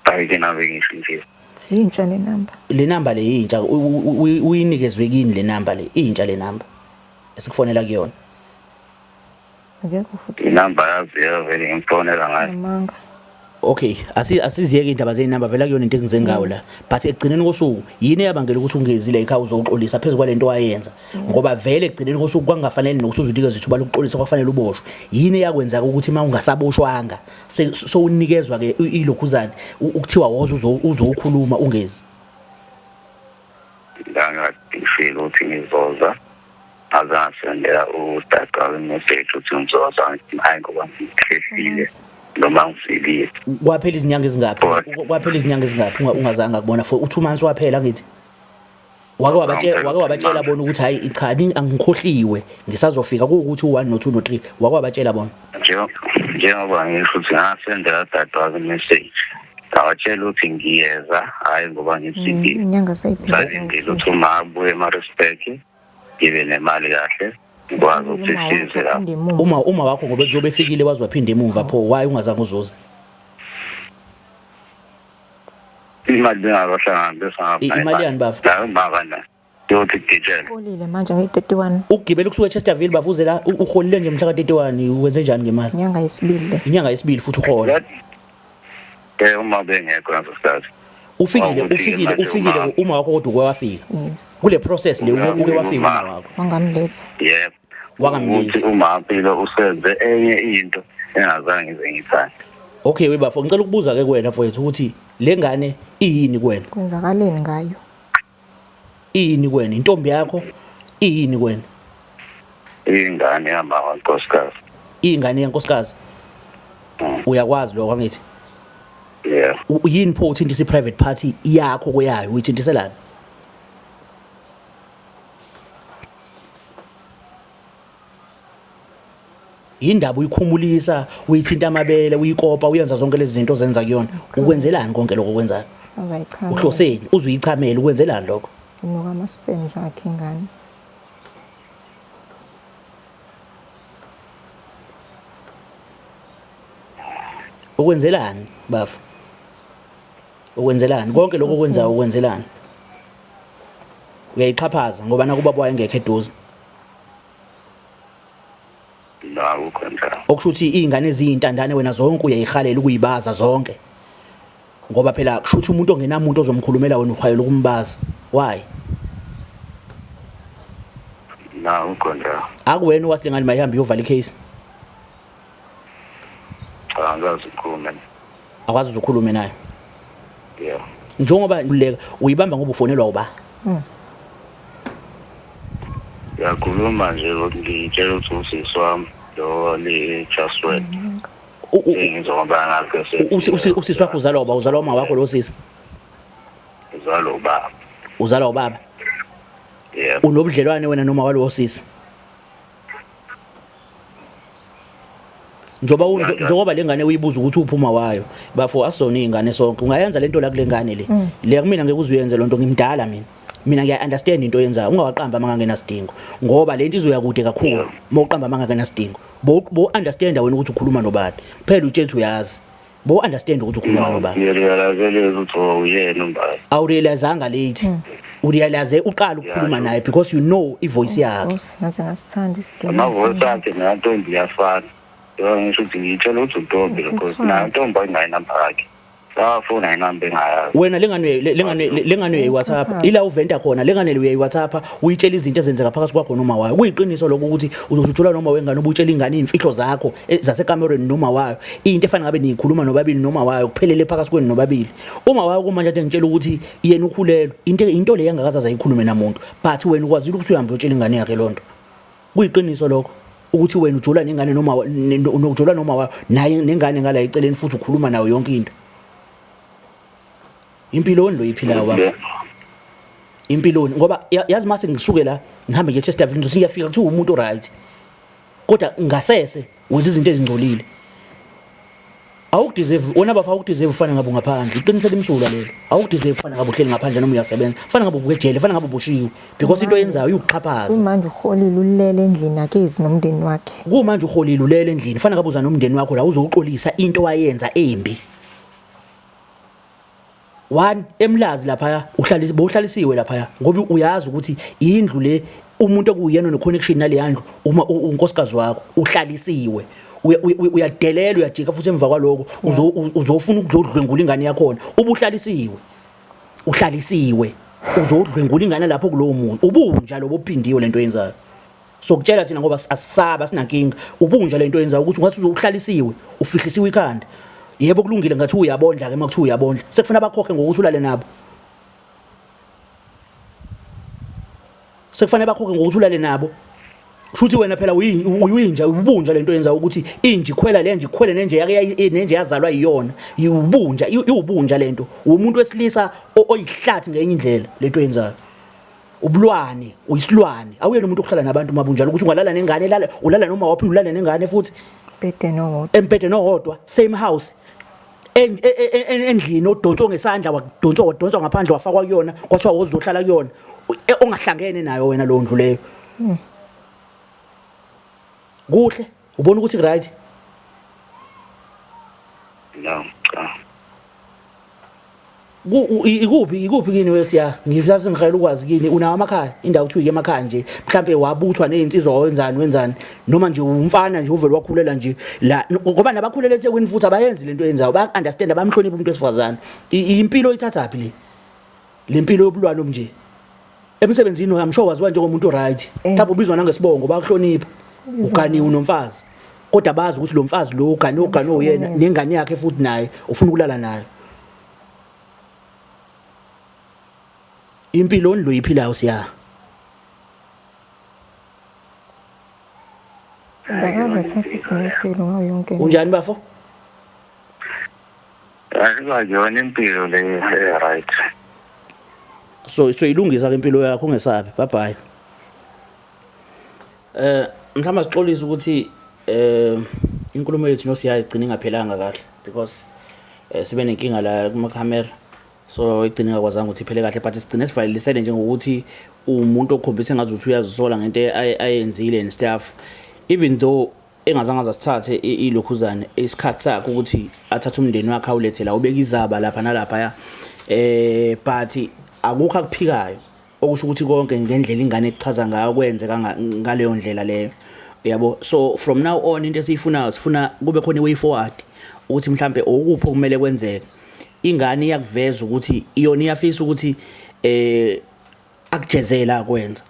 Speaker 4: Ayikho inamba engiyishintshile.
Speaker 2: Yintsha le namba.
Speaker 1: Le namba le yintsha uyinikezwe kini le namba le intsha le namba esikufonela kuyona.
Speaker 2: Akekho futhi.
Speaker 4: Inamba yaziyo vele ngimfonela ngayo.
Speaker 2: Namanga.
Speaker 1: Okay, asiziyeke indaba zezinamba vela kuyona into engize ngawo la. But ekugcineni kosuku yini eyabangela ukuthi ungezi la ekhaya uzoxolisa phezu kwalento wayenza? Ngoba vele ekugcineni kosuku kwakungafanele nokuthi uzunikeze ithuba lokuxolisa kwafanele uboshwe. Yini eyakwenza ukuthi uma ungasaboshwanga sowunikezwa ke ilokhuzane ukuthiwa woza uzokhuluma ungezi?
Speaker 4: Ngangishilo ukuthi ngizoza ngaze ngasendela udadewabo imeseji ukuthi ngizoza ngithi hhayi ngoba ngikhehlile noma ngifikile.
Speaker 1: Kwaphela izinyanga ezingaphi? Kwaphela izinyanga ezingaphi ungazange akubona for u2 months waphela ngithi? Wake wabatshela wake wabatshela bona ukuthi hayi cha angikhohliwe ngisazofika kuwukuthi u1 no2 no3 wake wabatshela bona?
Speaker 4: Njengoba ngisho ukuthi ngasendela dadewami message, ngawatshela ukuthi ngiyeza, hhayi ngoba ngisindile.
Speaker 2: Inyanga seyiphele.
Speaker 4: Salindile ukuthi uma abuye ema-respect ngibe nemali kahle, ngikwazi ukuthi size lapho.
Speaker 1: Uma wakho ngoba njengoba efikile waze waphinda emuva, pho why ungazange uzuze?
Speaker 4: Imali bengakahlangani bese ngapha.
Speaker 1: Imali yani baba?
Speaker 4: La umama na. Yothi gijela.
Speaker 2: Uholile manje ngeyi-31.
Speaker 1: Ukugibela ukusuka eChesterville bavuze la uholile nje mhla ka-31, wenze njani ngemali?
Speaker 2: Inyanga yesibili le.
Speaker 1: Inyanga yesibili futhi uhola.
Speaker 4: Uma bengekho ngaso sikhathi.
Speaker 1: Ufikile ufikile ufikile uma wakho kodwa uke wafika.
Speaker 2: Yes.
Speaker 1: Kule process le uke wafika uma wakho.
Speaker 2: Wangamletha.
Speaker 4: Yebo.
Speaker 1: Wangamletha.
Speaker 4: Ukuthi uma philo usenze enye into engazange ngize ngiyithande.
Speaker 1: Okay webafo, ngicela ukubuza ke kuwena mfowethu ukuthi le ngane iyini kuwena?
Speaker 2: Kwenzakaleni ngayo?
Speaker 1: Iyini kuwena? Intombi yakho iyini kuwena?
Speaker 4: Ingane yamama nkosikazi.
Speaker 1: Ingane yenkosikazi. Uyakwazi lokho angithi?
Speaker 4: Yeah.
Speaker 1: Yini pho uthintisa i-private party yakho kweyayo, uyithintiselani? Yindaba uyikhumulisa, uyithinta amabele, uyikopa, uyenza zonke lezi zinto ozenza kuyona. Ukwenzelani konke lokho okwenzayo?
Speaker 2: Uzayichamela.
Speaker 1: Uhloseni? Uzuyichamela, ukwenzelani lokho?
Speaker 2: Inuka ama-sperms akhe ingane.
Speaker 1: Ukwenzelani bafo? Ukwenzelani konke lokho okwenzayo, ukwenzelani? Uyayixhaphaza ngoba nakuba wayengekho eduze.
Speaker 4: No, akukho njalo.
Speaker 1: Okusho ukuthi iy'ngane eziyintandane wena zonke uyayihalela ukuyibaza zonke, ngoba phela kusho ukuthi umuntu ongenamuntu ozomkhulumela wena uhayela ukumbaza. Why?
Speaker 4: No, akukho njalo.
Speaker 1: Akuwena owathi le ngane mayihambe iyovala i-case?
Speaker 4: Cha, angikaze ngikhulume.
Speaker 1: Akwazi uze ukhulume naye?
Speaker 4: Yeah.
Speaker 1: Njengoba leka uyibamba ngoba ufonelwa uba?
Speaker 4: Ngiyakhuluma nje ukuthi ngitshela ukuthi usisi wami lo le just word. Ngizoba ngakho
Speaker 1: Usisi wakho uzalwa uba? Uzalwa uma wakho lo sisi?
Speaker 4: Uzalwa ubaba.
Speaker 1: Uzalwa ubaba?
Speaker 4: Yebo.
Speaker 1: Unobudlelwane wena noma walowo sisi? Njoba njengoba le ngane uyibuza ukuthi uphuma wayo, bafo, asizona izingane sonke. Ungayenza lento la kule ngane le? Le kumina ngeke uzuyenze lonto, ngimdala mina. Mina ngiya understand into oyenzayo. Ungawaqamba amanga ngenasidingo, ngoba lento izoya kude kakhulu uma uqamba amanga ngenasidingo. Bo understand wena ukuthi ukhuluma nobani. Phela utshela ukuthi uyazi. Bo understand ukuthi ukhuluma nobani.
Speaker 4: Ngiyarealize ukuthi uyena umbali.
Speaker 1: Awurealizanga late. Urealize uqala ukukhuluma naye because you know ivoice yakhe.
Speaker 2: Nkosi, ngaze ngasithanda isigebengu.
Speaker 4: Amavoice akhe nentombi iyafana. Yebo, ngisho ukuthi ngiyitshela ukuthi untombi because nayo intombi ayinayo inamba yakhe. Safuna inamba engayazi.
Speaker 1: Wena lengane uyayi-WhatsApp, ila uventa khona lengane uyayi-WhatsApp, uyitshela izinto ezenzeka phakathi kwakho noma wayo. Kuyiqiniso lokho ukuthi uzotshela noma wengane ubutshela ingane imfihlo zakho zasekamerweni noma wayo, into efana ngabe niyikhuluma nobabili noma wayo, kuphelele phakathi kwenu nobabili. Uma wayo kumanje ade ngitshela ukuthi yena ukhulelwe, into le yangakaze ayikhulume namuntu, but wena ukwazile ukuthi uhambe uyotshela ingane yakhe lonto. Kuyiqiniso lokho ukuthi wena ujola nengane noma unokujola noma wayo naye nengane ngala eceleni, futhi ukhuluma nayo yonke into? Impiloni lo iphilayo baba? Impiloni? Ngoba yazi mase ngisuke la ngihambe ngiye Chesterfield, ngizothi ngiyafika kuthiwa umuntu right, kodwa ngasese wenza izinto ezingcolile. Awukudeserve wona bafo, awukudeserve ufana ngabe ungaphandle. Iqiniso elimsulwa lelo, awukudeserve ufana ngabe uhleli ngaphandle noma uyasebenza, fana ngabe ubukejele, fana ngabe uboshiwe, because into oyenzayo iwukuxhaphaza.
Speaker 2: Kumanje uholile, ulele endlini, akezi nomndeni wakhe.
Speaker 1: Kumanje uholile, ulele endlini, fana ngabe uza nomndeni wakho la uzowuxolisa into wayenza embi. One emlazi laphaya uhlalisi bowuhlalisiwe laphaya ngoba uyazi ukuthi indlu le umuntu okuyena one connection nale yandlu uma unkosikazi wakho uhlalisiwe. Uyadelela, uyajika futhi emva kwaloko uzofuna ukuzodlwengula ingane yakhona. Ubuhlalisiwe, uhlalisiwe, uzodlwengula ingane lapho kulowo muzi. Ubunja lobo buphindiwe lento oyenzayo. Sokutshela thina ngoba asisaba, sinankinga. Ubunja lento oyenzayo ukuthi ungathi uzohlalisiwe, ufihlisiwe ikhanda. Yebo, kulungile, ngathi uyabondla ke. Makuthiwa uyabondla, sekufuna bakhokhe ngokuthi ulale nabo, sekufanele bakhokhe ngokuthi ulale nabo. Kusho ukuthi wena phela uyinja, ubunja lento yenza ukuthi inja ikhwela le nja ikhwele nenje yake nenje yazalwa yiyona. Iwubunja, iwubunja lento. Umuntu wesilisa oyihlathi ngenye indlela lento yenzayo. Ubulwane, uyisilwane. Awuyena umuntu okuhlala nabantu mabunjalo ukuthi ungalala nengane, lala ulala noma waphinde ulale nengane futhi.
Speaker 2: Embhedeni owodwa.
Speaker 1: Embhedeni owodwa, same house. Endlini odonswe ngesandla wadonswa wadonswa ngaphandle wafakwa kuyona kwathiwa wozohlala kuyona ongahlangene nayo wena leyo ndlu leyo. Kuhle, ubona ukuthi right?
Speaker 4: No, cha.
Speaker 1: Ikuphi ikuphi kini wesiya ngisazi ngihayela ukwazi kini unawo amakhaya indawo kuthiwa ike emakhaya nje mhlambe wabuthwa nezinsizwa wenzani wenzani noma nje umfana nje uvele wakhulela nje la ngoba nabakhulela eThekwini futhi abayenzi lento yenzayo ba understand abamhlonipha umuntu wesifazane. Impilo ithathaphi le lempilo yobulwane obunje emsebenzini? I'm sure waziwa njengomuntu right, mhlawumbe ubizwa nangesibongo, bakuhlonipha, uganiwe unomfazi, kodwa bazi ukuthi lo mfazi lo ugane ugane uyena nengane yakhe futhi naye ufuna ukulala nayo. Impilo lo yiphilayo siya.
Speaker 2: Ndakaze athathe isinyathelo ngayo yonke.
Speaker 1: Unjani bafo?
Speaker 4: Ayikayona impilo le right.
Speaker 1: So ilungisa ke impilo yakho, ungesabi. Bye bye. Mhlawumbe sixolise ukuthi inkulumo yethu noSiya igcine ingaphelanga kahle because sibe nenkinga la kuma camera, so igcine ingakwazanga ukuthi iphele kahle, but sigcine sivalelisene njengokuthi umuntu okhombisa engathi ukuthi uyazisola ngento ayenzile and stuff, even though engazange azasithathe ilokhuzane isikhathi sakhe ukuthi athathe umndeni wakhe awulethe la ubeka izaba lapha nalapha ya, but akukho akuphikayo okusho ukuthi konke ngendlela ingane ekuchaza ngayo kwenzeka ngaleyo ndlela leyo, yabo. So from now on into esiyifunayo, sifuna kube khona i-way forward ukuthi mhlambe okuphi okumele kwenzeke. Ingane iyakuveza ukuthi iyona iyafisa ukuthi akujezela akwenza.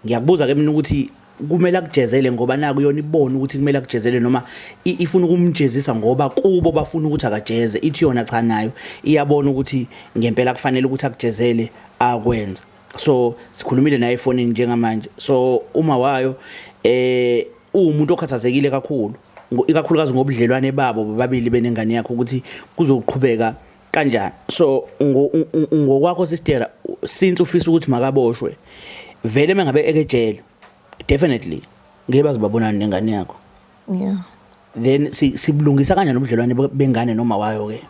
Speaker 1: Ngiyakubuza ke mina ukuthi kumele akujezele ngoba naku yona ibona ukuthi kumele akujezele, noma ifuna ukumjezisa ngoba kubo bafuna ukuthi akajeze? Ithi yona cha, nayo iyabona ukuthi ngempela kufanele ukuthi akujezele akwenza. So sikhulumile naye efonini njengamanje. So uma wayo uwumuntu okhathazekile kakhulu, ikakhulukazi ngobudlelwane babo bobabili benengane yakho, ukuthi kuzoqhubeka kanjani. So ngokwakho sister, since ufisa ukuthi makaboshwe vele, mengabe ekejele definitely ngeke bazobabonana nengane yakho. Then sibulungisa kanjani ubudlelwane bengane noma wayo ke?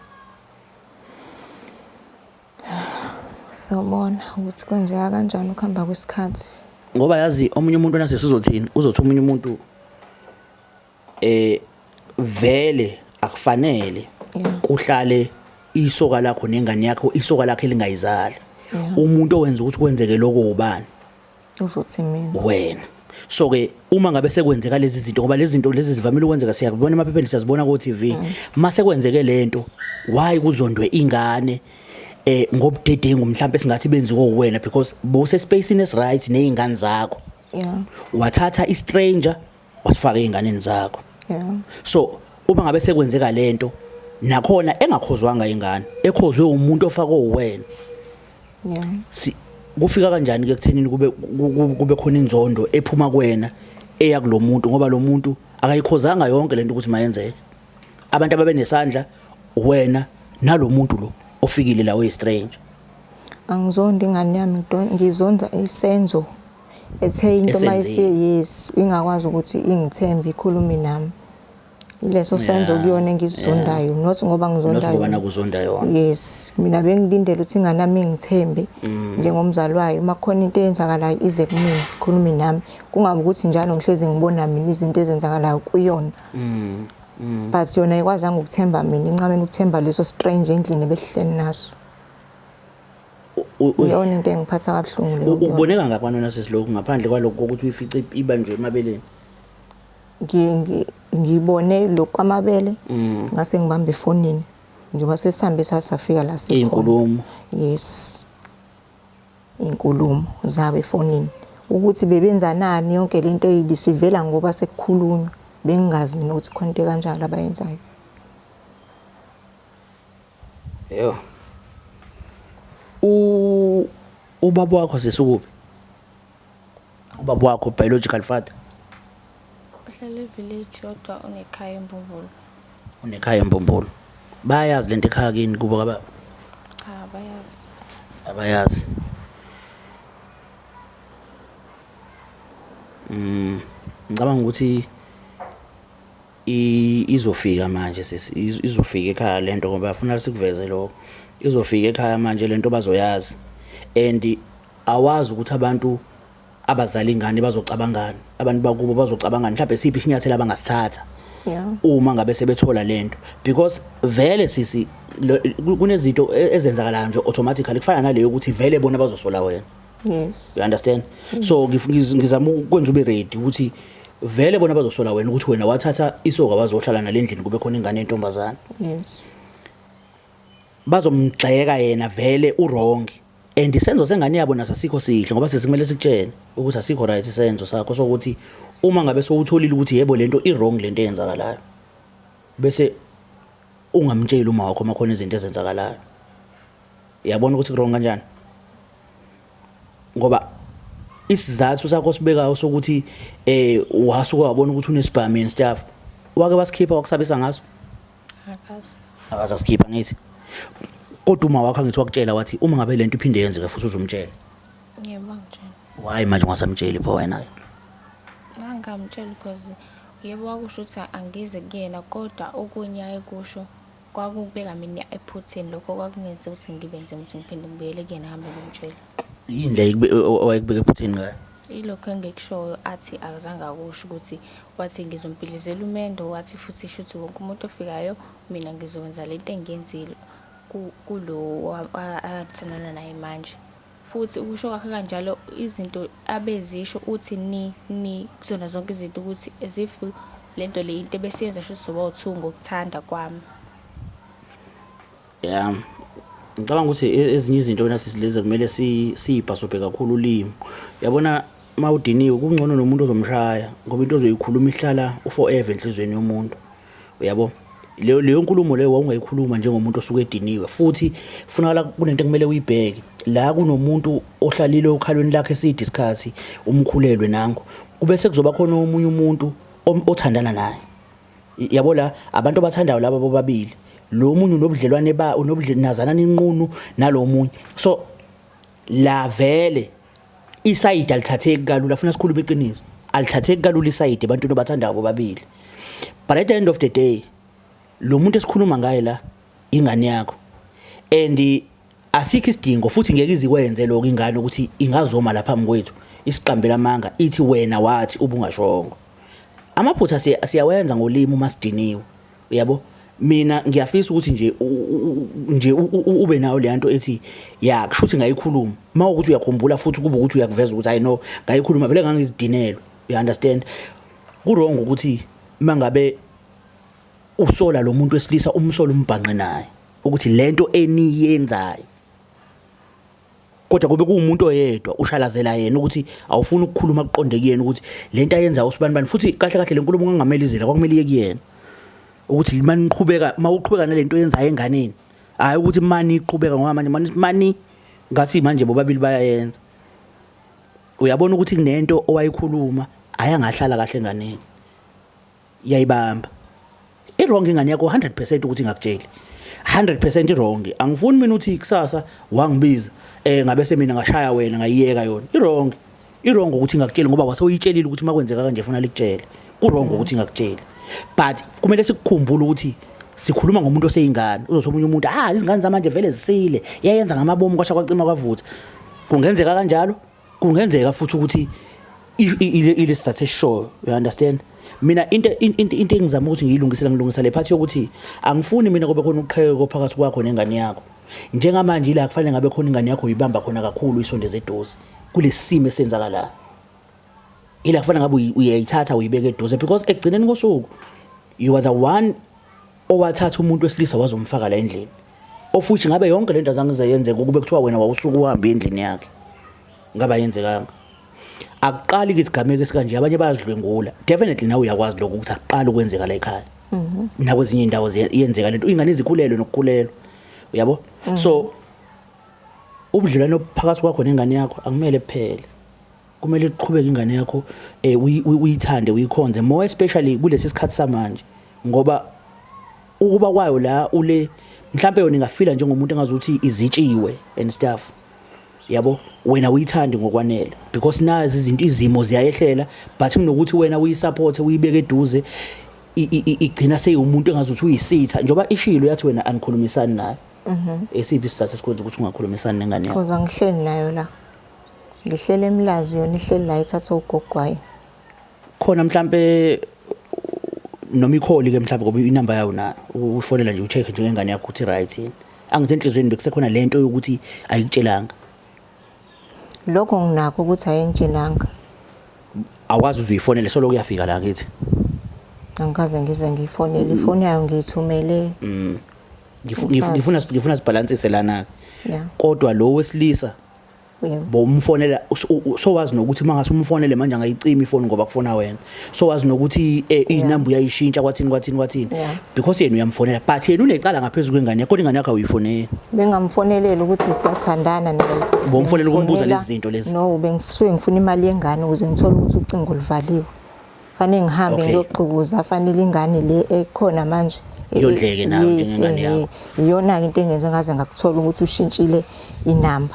Speaker 2: Sobona ukuthi kwenzeka kanjani ukuhamba kwesikhathi.
Speaker 1: Ngoba yazi omunye umuntu nasesi uzothini, uzothi omunye umuntu vele akufanele kuhlale isoka lakho nengane yakho, isoka lakhe lingayizali. Umuntu owenza ukuthi kwenzeke lokho ubani?
Speaker 2: Uzothi mina.
Speaker 1: Wena. So ke uma ngabe sekwenzeka lezi zinto, ngoba lezi zinto lezi zivamile ukwenzeka, siyakubona emaphepheni, siyazibona ko TV, mase kwenzeke lento, why kuzondwe ingane ngobudedengu mhlawumbe singathi benziwe uwena, because bose spacini esi right nezingane zakho, wathatha i stranger wasifaka ezinganeni zakho. So uma ngabe sekwenzeka lento nakhona engakhozwanga ingane, ekhozwe umuntu ofakwe uwena, si kufika kanjani ke kuthenini kube khona inzondo ephuma kuwena eya kulomuntu, ngoba lo muntu akayikhozanga yonke lento ukuthi mayenzeke? Abantu ababenesandla wena nalomuntu lo ofikile la oyi stranger.
Speaker 2: Angizondi ingane yami, ngizonda isenzo ethe into
Speaker 1: Esenzile.
Speaker 2: Mayisiye yes, ingakwazi ukuthi ingithembe ikhulume nami. Ileso senzo kuyona engisizondayo, not ngoba
Speaker 1: not
Speaker 2: ngizonda
Speaker 1: ngoba
Speaker 2: yona.
Speaker 1: Nakuzonda yona.
Speaker 2: Yes, mina bengilindele ukuthi ingane yami ingithembe njengomzali wayo, uma kukhona into eyenzakalayo ize kumina ikhulume nami, kungabi ukuthi njalo ngihlezi ngibona mina izinto ezenzakalayo kuyona. But yona ayikwazanga ukuthemba mina, incamela ukuthemba leso strange endlini ebehleli naso. Iyona into engiphatha kabuhlungu leyo kuyona.
Speaker 1: Ukuboneka ngakwana nasisilokhu ngaphandle kwalokho kokuthi uyifice ibanjwe emabeleni?
Speaker 2: Ngibone lokhu kwamabele, ngase ngibambe efonini njengoba sesihambe sasafika la sikhona.
Speaker 1: Iy'nkulumo.
Speaker 2: Yes, iy'nkulumo zabo efonini ukuthi bebenzanani, yonke lento ibisivela ngoba sekukhulunywa. Bengingazi mina ukuthi khona into ekanjalo abayenzayo.
Speaker 1: Yho. Ubaba wakho sisukuphi? Ubaba wakho, biological father.
Speaker 3: Uhlala e-village kodwa unekhaya eMbumbulu.
Speaker 1: Unekhaya eMbumbulu. Bayazi lento ekhaya kini kubo kababa?
Speaker 3: Cha, bayazi.
Speaker 1: Abayazi. Ngicabanga ukuthi Izofika manje sisi, izofika ekhaya lento ngoba bafuna sikuveze lokho. Izofika ekhaya manje lento, bazoyazi, and awazi ukuthi abantu abazali ingane bazocabangani, abantu bakubo bazocabangani, mhlawumbe siphi isinyathelo abangasithatha uma ngabe sebethola lento, because vele sisi kunezinto ezenzakalayo nje automatically, kufana naleyo ukuthi vele bona bazosola wena. You understand? So ngizama ukwenza ube ready ukuthi vele bona bazosola wena ukuthi wena wathatha isoka wazohlala nalendlini kube khona ingane yentombazana. Bazomgxeka yena, vele u-wrong, and isenzo sengane yabo naso asikho sihle, ngoba sesikumele sikutshene ukuthi asikho right isenzo sakho sokuthi uma ngabe sowutholile ukuthi yebo, lento i-wrong, lento eyenzakalayo, bese ungamtsheli uma wakho makhona izinto ezenzakalayo. Uyabona ukuthi wrong kanjani? Ngoba isizathu sakho sibekayo sokuthi wasuka wabona ukuthi unesibhamu and stuff, wake wasikhipha wakusabisa ngaso?
Speaker 3: Akaze.
Speaker 1: Akaze asikhipha, ngithi kodwa uma wakho, angithi wakutshela wathi uma ngabe lento iphinde yenzeka futhi uzomtshela?
Speaker 3: Yebo, ngitshela.
Speaker 1: Why manje ungasamtsheli pho wena ke?
Speaker 3: Ngangamtshela because yebo, wakusho ukuthi angize kuyena, kodwa okunye ayekusho kwakubeka mina ephutheni. Lokho kwakungenza ukuthi ngibe nzima ukuthi ngiphinde ngibuyele kuyena, ngihambe ngimtshela.
Speaker 1: Yini le owayekubeka ephutheni ngayo?
Speaker 3: Ilokho engikushoyo, athi akazange akusho ukuthi wathi ngizompilizela umendo, wathi futhi shuthi wonke umuntu ofikayo mina ngizokwenza lento engiyenzile kulo athandana naye manje. Futhi ukusho kwakhe kanjalo, izinto abezisho uthi ni ni kuzona zonke izinto, ukuthi as if lento le into ebesiyenza shuthi soba u-two ngokuthanda kwami.
Speaker 1: Ya, ngicabanga ukuthi ezinye izinto wena sisi lezi kumele siyibhasobhe kakhulu ulimi. Yabona, uma udiniwe kungcono nomuntu ozomshaya, ngoba into ozoyikhuluma ihlala u-forever enhliziyweni yomuntu, uyabo? Leyo nkulumo leyo wawungayikhuluma njengomuntu osuke ediniwe. Futhi kufunakala kunento ekumele uyibheke la, kunomuntu ohlalile okhalweni lakhe eside isikhathi, umkhulelwe nangu, kube sekuzoba khona omunye umuntu othandana naye. Yabo, la abantu abathandayo laba bobabili, lo munye unobudlelwane ba unobudlelwane ninqunu nalo munye, so la vele isayidi alithatheki kalula. Funa sikhulume iqiniso, alithatheki kalula isayidi ebantwini abathandayo bobabili. But at the end of the day, lo muntu esikhuluma ngaye la ingane yakho, and asikho isidingo futhi ngeke izikwenze lokho ingane ukuthi ingazoma lapha phambi kwethu isiqambela amanga ithi wena wathi ubungashongo. Amaphutha siyawenza ngolimi uma sidiniwe, uyabo? Mina ngiyafisa ukuthi nje nje ube nayo le nto ethi ya, kusho ukuthi ngayikhuluma, uma ukuthi uyakhumbula futhi kube ukuthi uyakuveza ukuthi hayi no, ngayikhuluma vele, ngangizidinelwe. You understand? Ku-wrong ukuthi mangabe usola lo muntu wesilisa, umsola umbhanqe naye ukuthi lento eniyenzayo, kodwa kube kuwumuntu oyedwa ushalazela yena ukuthi awufuni ukukhuluma kuqonde kuyena ukuthi lento ayenzayo usibani bani. Futhi kahle kahle le nkulumo kungamele izela, kwakumele iye kuyena ukuthi mani niqhubeka, mawuqhubeka nalento oyenzayo enganeni, hayi ukuthi mani iqhubeka, ngoba manje mani ngathi manje bobabili bayayenza. Uyabona ukuthi kunento owayikhuluma ayangahlala kahle enganeni, yayibamba i-wrong ingane yakho 100% ukuthi ingakutsheli, 100% i-wrong. Angifuni mina uthi kusasa wangibiza ngabe semina ngashaya wena ngayiyeka yona. I-wrong, i-wrong ukuthi ingakutsheli, ngoba wase uyitshelile ukuthi makwenzeka kanje funa likutshele. Ku-wrong ukuthi ingakutsheli, but kumele sikukhumbule ukuthi sikhuluma ngomuntu oseyingane. Uzothi omunye umuntu, "Ah, izingane zamanje vele zisile, iyayenza ngamabomu, kwasha kwacima kwavutha." Kungenzeka kanjalo, kungenzeka futhi ukuthi ile sizathu esishoyo. You understand? Mina into engizama ukuthi ngiyilungisele, ngilungisa le part yokuthi angifuni mina kube khona uqhekeko phakathi kwakho nengane yakho. Njengamanje ila kufanele ngabe khona ingane yakho uyibamba khona kakhulu, uyisondeze eduze kulesi simo esenzakalayo, ila kufanele ngabe uyayithatha uyibeka eduze, because ekugcineni kosuku you are the one owathatha umuntu wesilisa wazomfaka la endlini, ofuthi ngabe yonke lento azange ize yenzeke ukube kuthiwa wena wawusuke uhambe endlini yakhe, ngabe ayenzekanga. Akuqali ke isigameko esikanje, abanye bayazidlwengula. Definitely nawe uyakwazi lokho ukuthi akuqali ukwenzeka la ekhaya, nakwezinye indawo iyenzeka lento, ingane izikhulelwe nokukhulelwa, uyabo? So ubudlelwano phakathi kwakho nengane yakho akumele kuphele, kumele iqhubeke ingane yakho, uyithande, uyikhonze, more especially kulesi sikhathi samanje, ngoba ukuba kwayo la ule mhlambe yona ingafila njengomuntu engazuthi izitshiwe and stuff, yabo? Wena uyithandi ngokwanele because nazi izinto, izimo ziyayehlela, but kunokuthi wena uyi-support, uyibeke eduze. Igcina seyiwumuntu engazuthi uyisitha njengoba ishilo yathi wena anikhulumisani nayo. Esiphi isizathu esikwenza ukuthi ungakhulumisani nengane yakho?
Speaker 2: Cause angihleli nayo la. Ngihleli eMlazi, yona ihleli la, ithatha ugogo wayo.
Speaker 1: Khona mhlambe noma i-call ke mhlambe, ngoba inamba yayo nayo, ufonela nje u-check njengengane yakho ukuthi right yini. Angithi enhliziyweni bekusekhona lento yokuthi ayikutshelanga.
Speaker 2: Lokho nginakho ukuthi ayingitshelanga.
Speaker 1: Awukwazi uzuyifonele solo kuyafika la kithi.
Speaker 2: Angikaze ngize ngiyifonele, ifoni yayo ngiyithumele.
Speaker 1: Ngifuna sibhalansise lana.
Speaker 2: Yeah.
Speaker 1: Kodwa lo wesilisa bomfonela, sowazi nokuthi mangase umfonele manje angayicima ifoni ngoba kufona wena, sowazi nokuthi inamba uyayishintsha, kwathini kwathini kwathini, because yena uyamfonela, but yena unecala ngaphezulu kwengane yakho, kodwa ingane yakho awuyifoneli.
Speaker 2: Bengamfoneleli ukuthi siyathandana naye.
Speaker 1: Bomfonela ukumbuza
Speaker 2: Bengifonela-
Speaker 1: lezi zinto lezi.
Speaker 2: No, bengisuke ngifuna imali yengane ukuze ngithole ukuthi ucingo luvaliwe. Fanele ngihambe ngiyoxukuza, fanele ingane le ekhona manje
Speaker 1: Yondleke nayo
Speaker 2: yes,
Speaker 1: njengengane yakho.
Speaker 2: Iyona-ke into engenze ngaze ngakuthola ukuthi ushintshile inamba.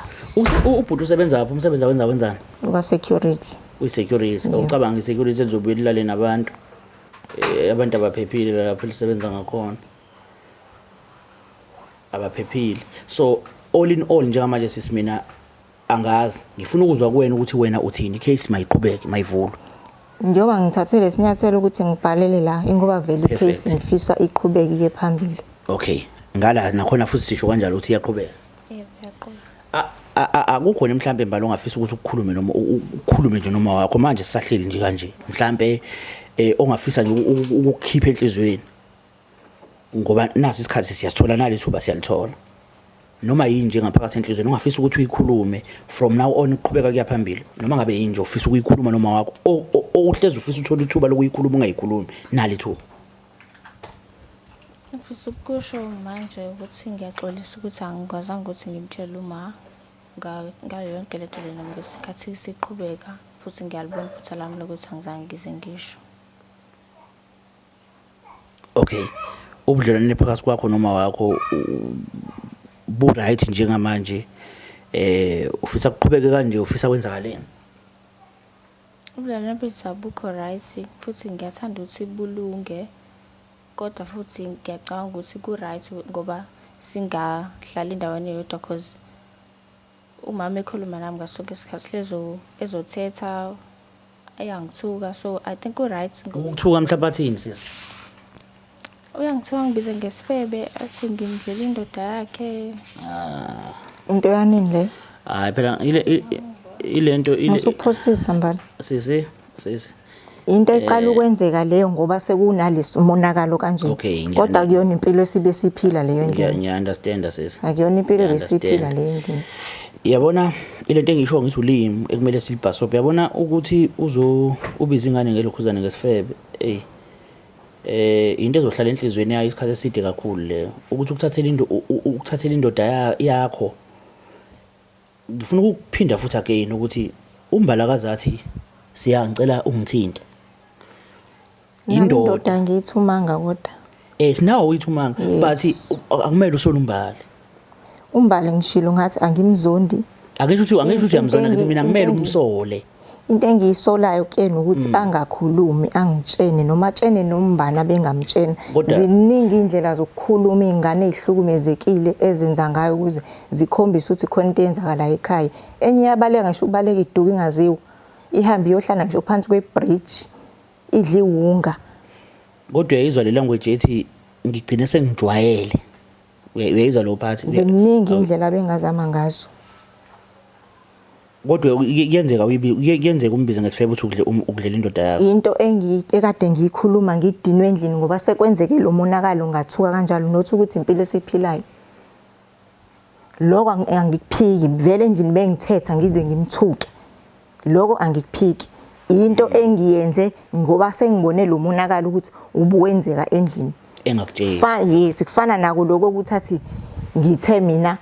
Speaker 1: Ubhuti usebenza phi? Umsebenzi awenza wenzani?
Speaker 2: Kwa-security.
Speaker 1: Uyi-security?
Speaker 2: Yeah.
Speaker 1: Ucabanga i-security ezobuye ilale nabantu, abantu abaphephile lapho lisebenza ngakhona, abaphephile. So all in all, njengamanje sisi, mina angazi, ngifuna ukuzwa kuwena ukuthi wena uthini, case mayiqhubeke, mayivulwe?
Speaker 2: Njengoba ngithathe lesinyathelo ukuthi ngibhalele la, ingoba vele
Speaker 1: Perfect.
Speaker 2: i-case ngifisa iqhubeke-ke phambili.
Speaker 1: Okay, ngala nakhona futhi sisho kanjalo ukuthi iyaqhubeka.
Speaker 3: Yebo, iyaqhubeka.
Speaker 1: Akukhona mhlambe mbalo ongafisa ukuthi ukukhulume noma ukukhulume nje noma wakho manje sisahleli nje kanje, mhlambe ongafisa nje ukukhipha enhliziyweni, ngoba nasi isikhathi siyasithola, nalethuba siyalithola, noma yini nje ngaphakathi enhliziyweni ongafisa ukuthi uyikhulume from now on uqhubeka kuya phambili, noma ngabe yini nje ufisa ukuyikhuluma noma wakho ohlezi ufisa uthola ithuba lokuyikhuluma ungayikhulumi, nali ithuba.
Speaker 3: Ngifisa ukusho manje ukuthi ngiyaxolisa ukuthi angikwazanga ukuthi ngimtshele uma ngayo yonke lento lena ngesikhathi siqhubeka, futhi ngiyalibona iphutha lami lokuthi angizange ngize ngisho.
Speaker 1: Okay, ubudlelwane phakathi kwakho noma wakho bu right njengamanje? Ufisa kuqhubeke kanje, ufisa kwenzakaleni?
Speaker 3: Ubudlelwane bethu abukho right, futhi ngiyathanda ukuthi bulunge, kodwa futhi ngiyacabanga ukuthi ku-right ngoba singahlali endaweni eyodwa, cause umama ekhuluma nami ngaso sonke isikhathi, hlezi ezothetha, eyangithuka, so I think ku-right.
Speaker 1: Ukuthuka mhlawumbe athini, sisi?
Speaker 3: Uyangithuka, ngibize ngesifebe, athi ngimdlela indoda yakhe.
Speaker 2: Into yanini le?
Speaker 1: Hayi phela ilento ile.
Speaker 2: Musukuphosisa, Mbali.
Speaker 1: Sisi, sisi.
Speaker 2: Into eqala ukwenzeka leyo ngoba sekunalesi umonakalo kanje.
Speaker 1: Okay,
Speaker 2: Kodwa akuyona impilo esibe siphila leyo endlini.
Speaker 1: Ngiya-understand, sisi.
Speaker 2: Akuyona impilo ebesiphila
Speaker 1: Ngiya-understand.
Speaker 2: leyo endlini.
Speaker 1: Yabona ilento engisho ngithi ulimi ekumele silibhasope. Yabona ukuthi uzo ubiza ingane ngelokhuzane, ngesifebe, ey, into ezohlala enhliziyweni yayo isikhathi eside kakhulu leyo, ukuthi ukuthathela into, ukuthathela indoda yakho. Ngifuna ukuphinda futhi again ukuthi umbalakazi athi siyangicela ungithinte.
Speaker 2: Nami
Speaker 1: Indoda.
Speaker 2: indoda ngiyithumanga kodwa.
Speaker 1: Sinawo uyithumanga, but akumele usole umbali.
Speaker 2: Umbali ngishilo ngathi angimzondi.
Speaker 1: Akesho ukuthi uyamzona, ngithi mina kumele umsole.
Speaker 2: Into engiyisolayo kuyena ukuthi angakhulumi, angitshene noma atshene nombani abengamtshena. Ziningi indlela zokukhuluma iy'ngane ey'hlukumezekile ezenza ngayo ukuze zikhombise ukuthi khona into eyenzakalayo ekhaya. Enye iyabaleka, ngisho ukubaleka iduka ingaziwa. Ihambe iyohlala ngisho phansi kwe-bridge, idle iwunga.
Speaker 1: Kodwa uyayizwa le language ethi ngigcine sengijwayele. Uyayizwa lo part?
Speaker 2: Ziningi indlela abengazama ngazo.
Speaker 1: Kodwa kuyenzeka umbize ngesifebe uthi ukudlela indoda yakho.
Speaker 2: Into ekade ngiyikhuluma ngidinwe endlini ngoba sekwenzeke lo monakalo, ngathuka kanjalo, nothi ukuthi impilo esiphilayo. Lokho angikuphiki, vele endlini bengithetha ngize ngimthuke. Lokho angikuphiki. Into engiyenze ngoba sengibone lo monakalo ukuthi ubuwenzeka endlini.
Speaker 1: Engakutsheli.
Speaker 2: Yes, kufana nako lokho ukuthi athi ngithe mina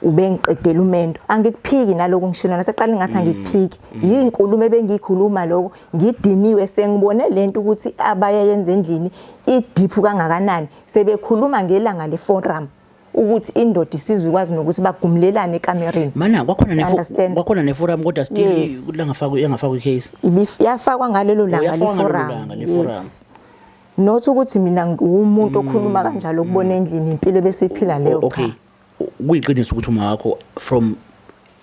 Speaker 2: ubengiqedela umendo. Angikuphiki naloko ngishilo naseqala ngathi angikuphiki. Yinkulumo ebengiyikhuluma lokho, ngidiniwe sengibone lento ukuthi abayenza endlini idiphu kangakanani, sebekhuluma ngelanga le forum ukuthi indoda isizukwazi nokuthi bagumlelane ekamereni.
Speaker 1: Mana kwakhona ne
Speaker 2: Understand?
Speaker 1: Kwakhona ne forum, kodwa still
Speaker 2: Yes.
Speaker 1: langafakwa, yangafakwa i-case.
Speaker 2: Yafakwa ngalelo langa le
Speaker 1: Yafakwa ngalelo
Speaker 2: forum.
Speaker 1: langa le forum.
Speaker 2: Yes. Not ukuthi mina ngiwumuntu okhuluma kanjalo ukubona endlini impilo ebesiphila leyo.
Speaker 1: Okay.
Speaker 2: Cha.
Speaker 1: Kuyiqiniso ukuthi uma wakho from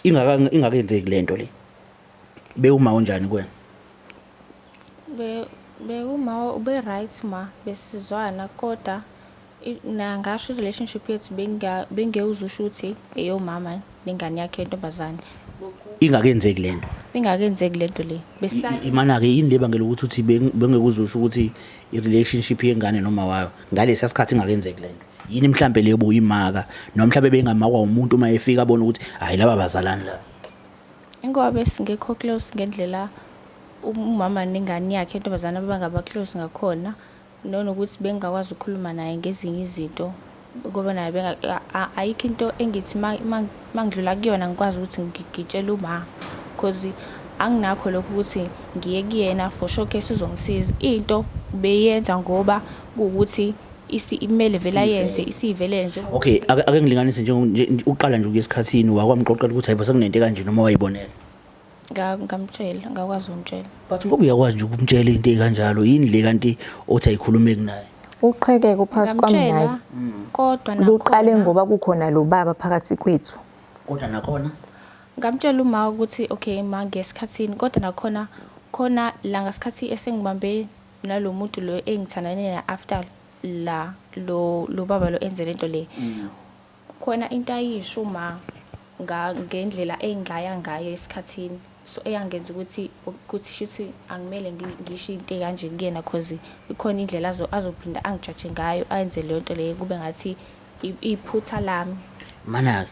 Speaker 1: ingaka ingakenzeki lento le. Bewuma unjani kuwena?
Speaker 3: Bekuma ube right ma besizwana kodwa na ngasho i-relationship yethu bengewuzusho ukuthi eyomama nengane yakhe yentombazane.
Speaker 1: Ingakenzeki lento.
Speaker 3: Ingakenzeki lento le. Besihlala
Speaker 1: Imana ke yini lebangela ukuthi uthi bengekuzusho ukuthi i-relationship yengane noma wayo ngalesiya sikhathi ingakenzeki lento? Yini mhlambe leyo buyimaka noma mhlambe bengamakwa umuntu uma efika abona ukuthi hayi laba bazalani laba?
Speaker 3: Ingoba besingekho close ngendlela umama nengane yakhe intombazane abangaba close ngakhona, nanokuthi bengingakwazi ukukhuluma naye ngezinye izinto ngoba naye ayikho into engithi mangidlula kuyona ngikwazi ukuthi ngitshele uma, cause anginakho lokho ukuthi ngiye kuyena for sure case uzongisiza. Into beyenza ngoba kuwukuthi imele vele ayenze isivelele nje.
Speaker 1: Okay, ake ngilinganise nje uqala nje ukuya esikhathini wakwamxoxela ukuthi hayibo sekunento kanje noma wayibonela.
Speaker 3: Ngamtshela, ngakwazi ukumtshela.
Speaker 1: But ngoba uyakwazi nje ukumtshela into ekanjalo, yini le kanti othi ayikhulumeki naye?
Speaker 2: Uqhekeko phakathi kwami naye.
Speaker 3: Kodwa
Speaker 2: Luqale ngoba kukhona lo baba phakathi kwethu.
Speaker 1: Kodwa nakhona
Speaker 3: ngamtshela uma ukuthi okay ma ngesikhathini, kodwa nakhona khona la ngasikhathi esengibambe nalo muntu lo engithandane naye after la lo baba lo enze lento le. Khona into ayisho uma ngendlela engaya ngayo esikhathini, so eyangenza ukuthi shuthi angimele ngisho into ekanje kuyena, cause ikhona indlela azophinda angijaje ngayo, ayenze leyo nto leyo kube ngathi iphutha lami.
Speaker 1: Mana-ke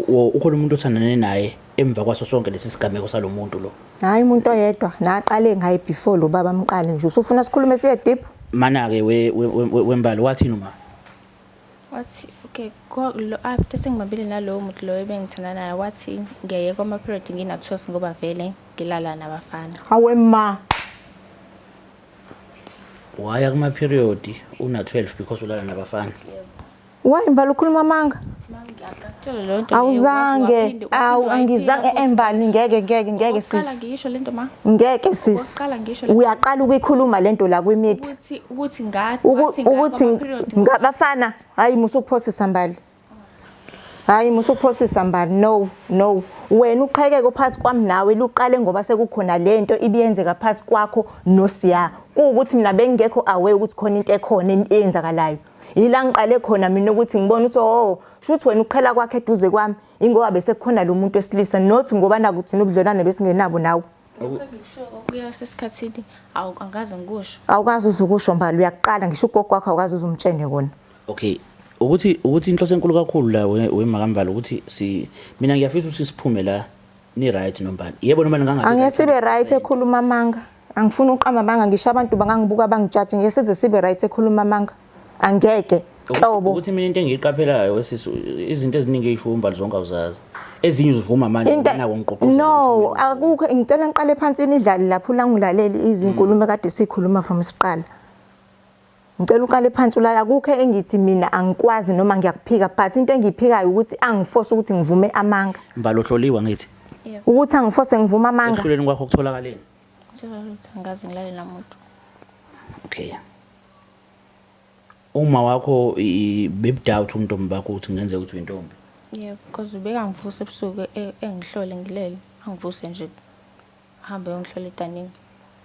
Speaker 1: ukhona umuntu othandane naye emva kwaso sonke lesi sigameko salomuntu lo?
Speaker 2: Hayi, umuntu oyedwa naqale ngaye before lo baba amqale nje. Usufuna sikhulume siye deep?
Speaker 1: Mana-ke wembali wathini uma?
Speaker 3: Wathi okay, after sengibambile nalowo muntu loyo ebengithandana naye, wathi ngiyayeka ama-period ngina-12 ngoba vele ngilala nabafana.
Speaker 2: Hawe ma.
Speaker 1: Waya kuma-period una-12 because ulala nabafana.
Speaker 2: Why Mbali ukhuluma amanga? Awuzange, awu angizange embali ngeke ngeke ngeke sis.
Speaker 3: Ngisho lento ma.
Speaker 2: Ngeke sis. Uyaqala ukuyikhuluma lento la kwi-media.
Speaker 3: Ukuthi
Speaker 2: ukuthi ngabafana, hayi musukuphosisa Mbali. Hayi musukuphosisa Mbali, no no. Wena uqhekeke phakathi kwami nawe luqale ngoba sekukhona lento ibiyenzeka phakathi kwakho noSiya. Kuwukuthi mina bengekho aware ukuthi khona into ekhona eyenzakalayo. Yila ngiqale khona mina ukuthi ngibone ukuthi oh shuthi wena uqhela kwakhe eduze kwami ingoba bese kukhona lo muntu wesilisa, not ngoba naku thina ubudlelwane besingenabo nawe.
Speaker 3: Ngisho kuya sesikhathini angaze ngikusho.
Speaker 2: Awukazi uzukusho Mbali, uyaqala ngisho ugogo wakho awukazi uzumtshene kona.
Speaker 1: Okay, ukuthi inhloso enkulu kakhulu la wemakambali ukuthi mina ngiyafisa ukuthi siphume la ni right noMbali. Yebo noma ningangabi.
Speaker 2: Angeke sibe right ekhuluma amanga. Angifuni uqamba amanga, ngisho abantu bangangibuka bangijaje, ngeke size sibe right ekhuluma amanga. Angeke hlobo.
Speaker 1: Ukuthi mina into engiyiqaphelayo wesisi, izinto eziningi eyisho uMbali zonke awuzazi. Ezinye uzivuma manje nako ngiqoqozela.
Speaker 2: No, akukho, ngicela ngiqale phansi nidlale lapho la ngilaleli izinkulumo kade sikhuluma from isiqala. Ngicela uqale phansi ulala, akukho engithi mina angikwazi noma ngiyakuphika, but into engiyiphikayo ukuthi angiforce ukuthi ngivume amanga.
Speaker 1: Mbali uhloliwa ngithi.
Speaker 2: Ukuthi angiforce ngivume amanga.
Speaker 1: Ekuhloleni kwakho kutholakaleni?
Speaker 3: Kutholakala ukuthi angazi ngilale namuntu.
Speaker 1: Okay. Uma wakho bebudoubt umntombi bakho ukuthi kungenzeka ukuthi uyintombi.
Speaker 3: Yebo, because ubekangivuse ebusuku engihlole ngilele, angivuse nje ahambe ayongihlola edanini.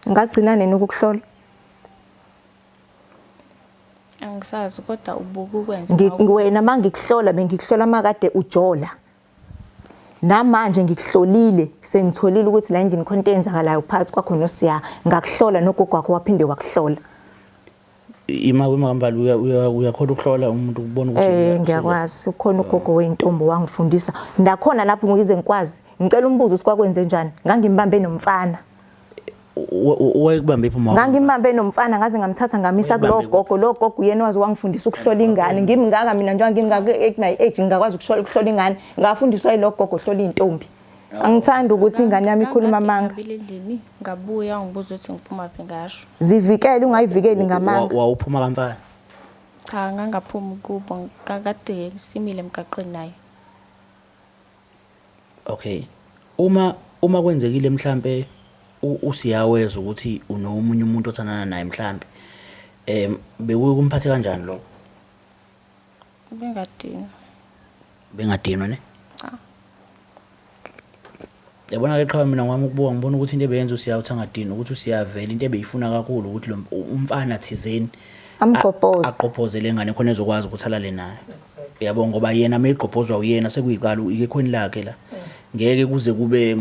Speaker 2: Ngagcina nini ukukuhlola?
Speaker 3: Angisazi kodwa ubuka ukwenza.
Speaker 2: Wena mangikuhlola bengikuhlola makade ujola. Namanje ngikuhlolile, sengitholile ukuthi la endlini khona into eyenzakalayo phakathi kwakho noSiya. Ngakuhlola nogogo wakho waphinde wakuhlola.
Speaker 1: Ima kwemakambali uyakhona ukuhlola umuntu ukubona ukuthi
Speaker 2: Ngiyakwazi, ukhona ugogo weyintombi wangifundisa. Nakhona lapho ngize ngikwazi. Ngicela umbuzo ukuthi kwakwenze njani? Ngangimbambe nomfana.
Speaker 1: Wayekubambe phi uma?
Speaker 2: Ngangimbambe nomfana ngaze ngamthatha ngamisa kulo gogo. Lo gogo uyena waze wangifundisa ukuhlola ingane. Ngimngaka mina njengoba ngimngaka at my age ngingakwazi ukuhlola ingane. Ngafundiswa yilo gogo ohlola intombi. Angithandi ukuthi ingane yami ikhuluma amanga.
Speaker 3: Endlini ngabuya ngibuza ukuthi ngiphuma phi ngasho.
Speaker 2: Zivikele ungayivikeli ngamanga.
Speaker 1: Wawuphuma kamfana?
Speaker 3: Cha, ngangaphumi kubo, ngakade simile emgaqweni naye.
Speaker 1: Okay. Uma kwenzekile mhlambe usiyaweza ukuthi unomunye umuntu othandana naye mhlambe. Bekukumphathe kanjani lokho?
Speaker 3: Bengadinwa.
Speaker 1: Bengadinwa ne?
Speaker 3: Cha.
Speaker 1: Yabona ke qhawe, mina ngwami ukubuka ngibona ukuthi into ebeyenza uSiya uthi angadinwa ukuthi uSiyavela into ebeyifuna kakhulu ukuthi lo umfana thizeni
Speaker 2: Amgqobhoze.
Speaker 1: Agqobhoze le ngane khona ezokwazi ukuthi alale naye. Yabo, ngoba yena mayigqobhozwa uyena sekuyicala ekhweni lakhe la. Ngeke kuze kube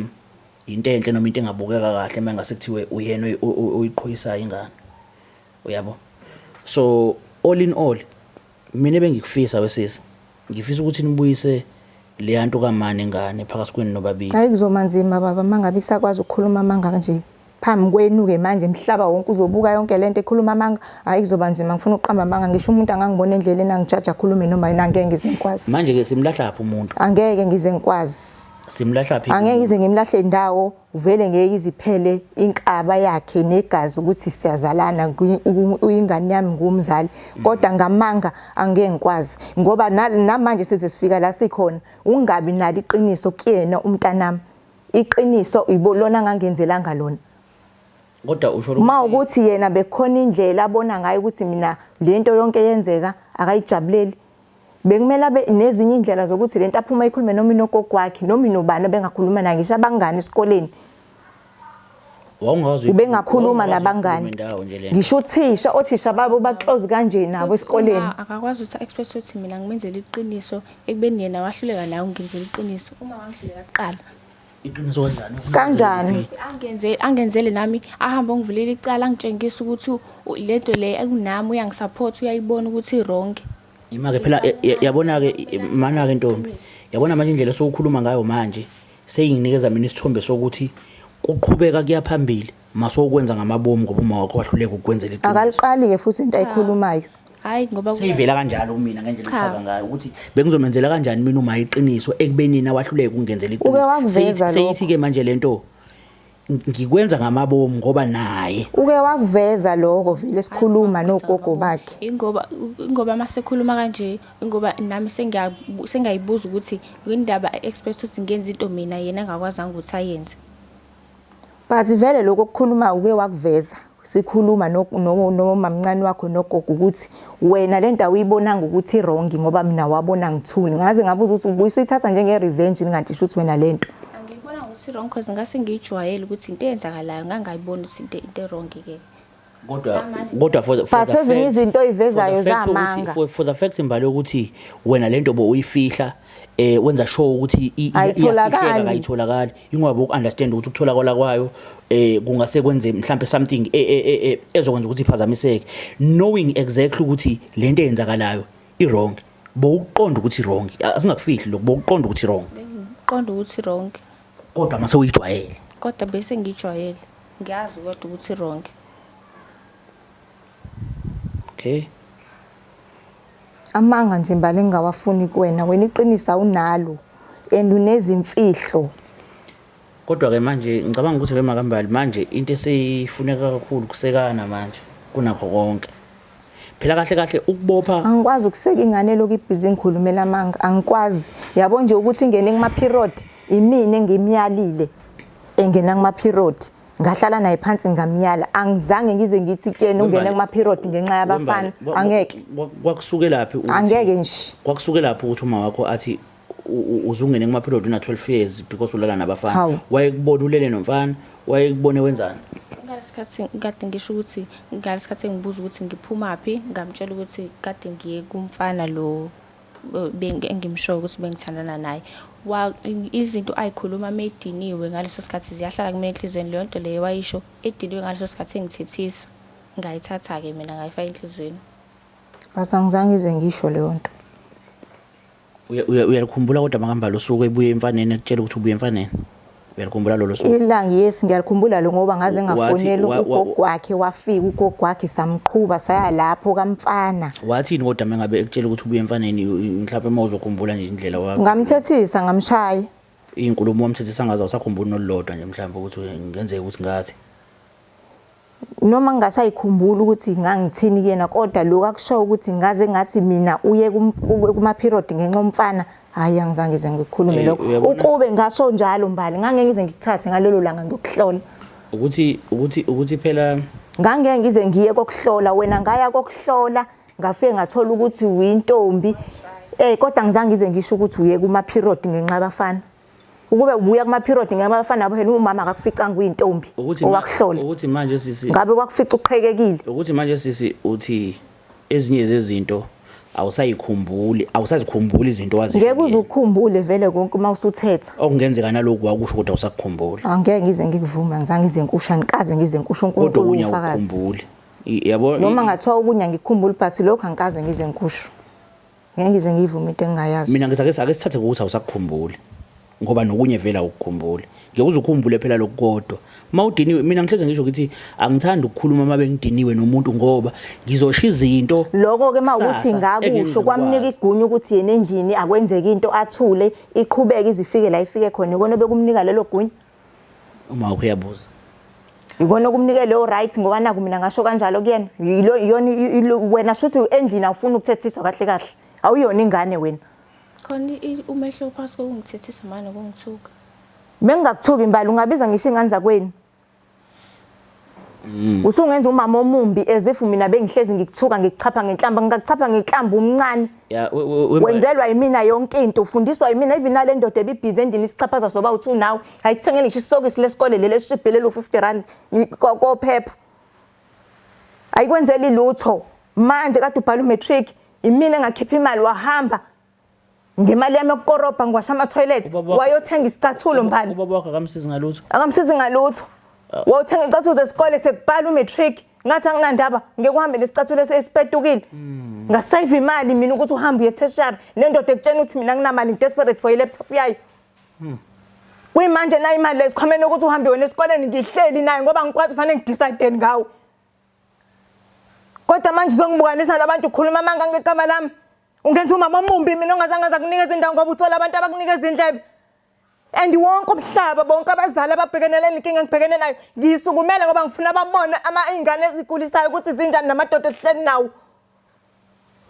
Speaker 1: into enhle noma into engabukeka kahle mangase kuthiwe uyena oyiqhoyisayo ingane. Uyabo? So all in all, mina bengikufisa wesisi, ngifisa ukuthi nibuyise leya nto kamane ngane phakathi kwenu nobabili.
Speaker 2: Hayi, kuzoma nzima baba mangabe isakwazi ukukhuluma amanga nje phambi kwenu-ke. Manje mhlaba wonke uzobuka yonke lento ekhuluma amanga. Hhayi, kuzoba nzima. Ngifuna ukuqamba amanga, ngisho umuntu angangibona endleleni angijaja akhulume noma yini, angeke ngize ngikwazi.
Speaker 1: Manje ke simlahlaphi umuntu?
Speaker 2: Angeke ngize ngikwazi.
Speaker 1: Simlahlaphi?
Speaker 2: Angeke ngize ngimlahle indawo vele, ngeke iziphele inkaba yakhe negazi ukuthi siyazalana, uyingane yami, ngumzali, kodwa ngamanga angeke ngikwazi, ngoba namanje size sifika la sikhona ungabi nalo iqiniso kuyena umntanami. Iqiniso ibo lona ngangenzelanga lona.
Speaker 1: Kodwa usho
Speaker 2: uma ukuthi yena bekhona indlela abona ngayo ukuthi mina lento yonke yenzeka akayijabuleli, bekumele abe nezinye indlela zokuthi lento aphuma ikhulume noma inogogo wakhe noma inobani abengakhuluma naye, ngisho abangani esikoleni.
Speaker 1: Wawungazi
Speaker 2: Ubengakhuluma
Speaker 1: wawungazi
Speaker 2: nabangani.
Speaker 1: uyikhulume indawo nje lento.
Speaker 2: Ngisho uthisha, othisha babo ba-close kanje nabo
Speaker 3: Futhi
Speaker 2: esikoleni.
Speaker 3: uma akakwazi ukuthi expect ukuthi mina ngimenzele iqiniso ekubeni yena wahluleka naye ukungenzela iqiniso, uma wangihluleka kuqala.
Speaker 1: Iqiniso kanjani?
Speaker 2: Kanjani?
Speaker 3: Ukuthi angenzele nami, ahambe ongivulela icala, angitshengise ukuthi lento le ekunami uyangisupport, uyayibona ukuthi i-wrong.
Speaker 1: Ima-ke phela, yabona-ke mana-ke ntombi, yabona manje indlela esowukhuluma ngayo manje seyinginikeza mina isithombe sokuthi kuqhubeka kuya phambili masowukwenza ngamabomu ngoba uma wakho wahluleka ukukwenzela iqiniso.
Speaker 2: Akaliqali-ke futhi into ayikhulumayo.
Speaker 3: Hayi, ngoba
Speaker 1: Seyivela kanjalo kumina ngendlela
Speaker 3: Cha.
Speaker 1: ochaza ngayo ukuthi bengizomenzela kanjani mina uma iqiniso ekubeni yena wahluleka ukungenzela
Speaker 2: Uke wakuveza
Speaker 1: Seyithi- Seyithi-ke manje lento ngikwenza ngamabomu ngoba naye
Speaker 2: Uke wakuveza lokho vele sikhuluma nogogo bakhe.
Speaker 3: Ingoba masekhuluma kanje, ingoba nami sengiyayibuza ukuthi indaba expect ukuthi ngenze into mina yena angakwazanga ukuthi ayenze.
Speaker 2: But vele lokho okukhuluma uke wakuveza sikhuluma nomamncane wakho nogogo ukuthi wena le nto awuyibonanga ukuthi i-wrong ngoba mina wabona ngithule, ngaze ngabuza ukuthi ubuyisa uyithatha njenge-revenge kanti shuthi wena le nto.
Speaker 3: Angiyibona ukuthi wrong cause ngase ngiyijwayele ukuthi into eyenzakalayo, ngangayiboni ukuthi into e-wrong ke.
Speaker 1: Kodwa for
Speaker 2: But
Speaker 1: the
Speaker 2: ezinye izinto oyivezayo
Speaker 1: for the fact ukuthi-
Speaker 2: zamanga.
Speaker 1: For the fact imbali ukuthi wena lento bo uyifihla, wenza sure ukuthi
Speaker 2: Ayitholakali.
Speaker 1: iyafihleka, kayitholakali, ingoba uku-understand ukuthi ukutholakala kwayo kungase kwenze mhlambe something ezokwenza ukuthi iphazamiseke, knowing exactly ukuthi lento eyenzakalayo i-wrong, bowuqonda ukuthi i-wrong, asingakufihli lokho, bowuqonda ukuthi i-wrong.
Speaker 3: Bengiqonda ukuthi wrong.
Speaker 1: Kodwa mase uyijwayele.
Speaker 3: Kodwa bese ngijwayele, ngiyazi kodwa ukuthi wrong.
Speaker 1: Okay.
Speaker 2: Amanga nje mbali engingawafuni kuwena, wena iqiniso awunalo and unezimfihlo.
Speaker 1: Kodwa ke manje ngicabanga ukuthi wemakambali manje into esifuneka kakhulu kusekana manje kunakho konke. Phela kahle kahle ukubopha
Speaker 2: Angikwazi ukuseka ingane lokhu ibhizi ngikhulumela amanga, angikwazi. Yabo nje ukuthi ingene kuma-period, imina engimyalile engena kuma-period, ngahlala naye phansi ngamyala, angizange ngize ngithi kuyena ungene kuma-period ngenxa yabafana. Angeke.
Speaker 1: Kwakusuke laphi ukuthi
Speaker 2: Angeke nje.
Speaker 1: Kwakusuke laphi ukuthi uma wakho athi uzungene kuma-period una 12 years because ulala nabafana?
Speaker 2: Hawu.
Speaker 1: Wayekubona ulele nomfana? Wayekubone wenzani?
Speaker 3: Ngalesikhathi kade ngisho ukuthi ngalesikhathi engibuza ukuthi ngiphumaphi, ngamtshela ukuthi kade ngiye kumfana lo engimshoyo ukuthi bengithandana naye. Izinto ayikhuluma mediniwe ngaleso sikhathi ziyahlala kumina enhliziyweni. Leyo nto leyo wayisho ediniwe ngaleso sikhathi engithethisa, ngayithatha-ke mina ngayifaka enhliziyweni.
Speaker 2: But angizange ngize ngisho leyo nto.
Speaker 1: Uyalikhumbula kodwa makambali usuku ebuye emfaneni ekutshela ukuthi ubuye emfaneni? Uyalikhumbula lolo suku?
Speaker 2: Ilanga, yes, ngiyakhumbula lo ngoba ngaze ngafonela ugogo wakhe, wafika ugogo wakhe samqhuba saya lapho kamfana.
Speaker 1: Wathini kodwa mengabe ekutshela ukuthi ubuye emfaneni, mhlawumbe uma uzokhumbula nje indlela wakho?
Speaker 2: Ngamthethisa, ngamshaya.
Speaker 1: Izinkulumo wamthethisa ngazo awusakhumbuli nolulodwa nje mhlawumbe ukuthi ngenzeka ukuthi ngathi?
Speaker 2: Noma ngingasayikhumbuli ukuthi ngangithini kuyena, kodwa lokhu akushoyo ukuthi ngaze ngathi mina uye kuma-period ngenxa yomfana, hhayi, angizange ngize ngikhulume lokho. Ukube ngasho njalo mbali, ngangeke ngize ngikuthathe ngalelo langa ngiyokuhlola.
Speaker 1: Ukuthi phela
Speaker 2: Ngangeke ngize ngiye kokuhlola wena ngaya kokuhlola ngafike ngathola ukuthi uyintombi eh kodwa ngizange ngize ngisho ukuthi uye kuma period ngenxa yabafana. Ukube ubuya kuma period ngenxa yabafana phela umama akakuficanga uyintombi owakuhlola.
Speaker 1: Ukuthi manje sisi
Speaker 2: ngabe kwakufica uqhekekile.
Speaker 1: Ukuthi manje sisi uthi ezinye zezinto awusayikhumbuli, awusazikhumbuli izinto wazisho.
Speaker 2: Ngeke uze ukukhumbule vele konke uma usuthetha.
Speaker 1: Okungenzeka naloku wakusho kodwa awusakukhumbuli.
Speaker 2: Angeke ngize ngikuvume, angizange ngize ngikusho, angikaze ngize ngikusho
Speaker 1: Kodwa
Speaker 2: uNkulunkulu
Speaker 1: okunye
Speaker 2: ufakazi.
Speaker 1: awukukhumbuli. Yabo
Speaker 2: Noma ngathiwa okunye angikukhumbuli but lokhu angikaze ngize ngikusho. Ngeke ngize ngiyivume into engingayazi.
Speaker 1: Mina ngithi ake sithathe ngokuthi awusakukhumbuli ngoba nokunye vele awukukhumbuli. Ngeke uze ukhumbule phela lokhu kodwa. Uma udiniwe mina ngihleze ngisho ngithi angithandi ukukhuluma uma bengidiniwe nomuntu ngoba ngizosho izinto.
Speaker 2: Lokho-ke uma ukuthi
Speaker 1: kusasa
Speaker 2: ngakusho
Speaker 1: engeke
Speaker 2: kwamnika
Speaker 1: ngikwazi.
Speaker 2: igunya ukuthi yena endlini akwenzeki into athule iqhubeke izifike la ifike khona ikona bekumnika lelo gunya.
Speaker 1: Uma wakho uyabuza.
Speaker 2: Ikona okumnike leyo right ngoba naku mina ngasho kanjalo kuyena. Yilo iyona wena shuthi endlini awufuni ukuthethiswa kahle kahle. Awuyona ingane wena.
Speaker 3: Khona umehluko phakathi kokungithethisa manje nokungithuka.
Speaker 2: Bengingakuthuki imbali ungabiza ngisho ingane zakwenu. Usungenza umama omumbi as if mina bengihlezi ngikuthuka ngikuchapha ngenhlamba ngingakuchapha ngenhlamba umncane.
Speaker 1: Ya
Speaker 2: Wenzelwa yimina yonke into ufundiswa yimina even nale ndoda ebibhizi endlini isixhaphaza soba uthi nawe ayikuthengele ngisho isokisi lesikole leli eshibhile lo 50 rand kophepha. Ayikwenzeli lutho. Manje kade ubhala umatric imina engakhipha imali wahamba ngemali yami yokukorobha ngiwasha ama-toilet wayothenga isicathulo mbali.
Speaker 1: Ubaba wakho akamsizi ngalutho.
Speaker 2: Akamsizi ngalutho. Wawuthenga icathulo zesikole sekubhala umatric ngathi anginandaba ngeke uhambe nesicathulo esipetukile. Ngasave imali mina ukuthi uhambe uye tertiary le ndoda ekutshena ukuthi mina nginamali ngi-desperate for i-laptop yayo. Kuyimanje nayo imali lesikhwameni ukuthi uhambe wena esikoleni ngihleli naye ngoba ngikwazi kufanele ngidecide ngawe. Kodwa manje uzongibukanisa nabantu ukhuluma amanga ngegama lami. Ungenza umama omumbi mina ongazange aza kunikeza indawo ngoba uthola abantu abakunikeza indlebe. And wonke umhlaba bonke abazali ababhekene le nkinga engibhekene nayo ngiyisukumele ngoba ngifuna babone ama ingane ezigulisayo ukuthi zinjani namadoda esihleli nawo.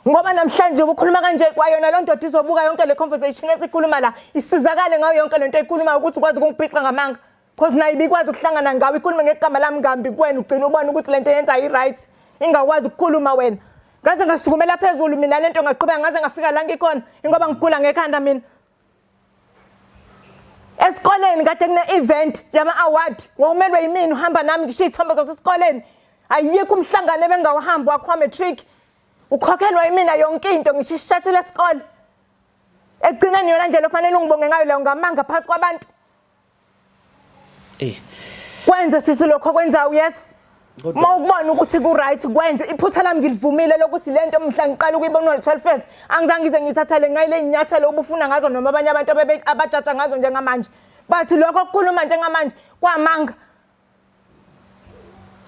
Speaker 2: Ngoba namhlanje ubukhuluma kanje kwayona lo ndoda izobuka yonke le conversation esikhuluma la isizakale ngayo yonke lento eyikhulumayo ukuthi ukwazi ukungiphiqa ngamanga. Cause nayo ibikwazi ukuhlangana ngawe ikhulume ngegama lami ngambi kuwena ugcina ubona ukuthi lento yenza i-right ingakwazi ukukhuluma wena. Ngaze ngasukumela phezulu mina lento ngaqhubeka ngaze ngafika la ngikhona ingoba ngigula ngekhanda mina. Esikoleni kade kune-event yama-award wawumelwe yimina uhamba nami ngisho iy'thombe zasesikoleni ayikho umhlangano ebengawuhambi wakho wa-matric ukhokhelwa yimina yonke into ngisho isishathi lesikole ekugcineni yona ndlela ofanele ungibonge ngayo leyo ngamanga phakathi kwabantu.
Speaker 1: Eh.
Speaker 2: Kwenze sisi lokho okwenzayo uyezwa? Uma ukubona ukuthi ku right kwenze iphutha lami ngilivumile lokuthi lento mhla ngiqala ukuyibona ngo 12 years angizange ngize ngithathele ngayile inyathelo ubufuna ngazo noma abanye abantu abajaja ngazo njengamanje bathi lokho okukhuluma njengamanje kwamanga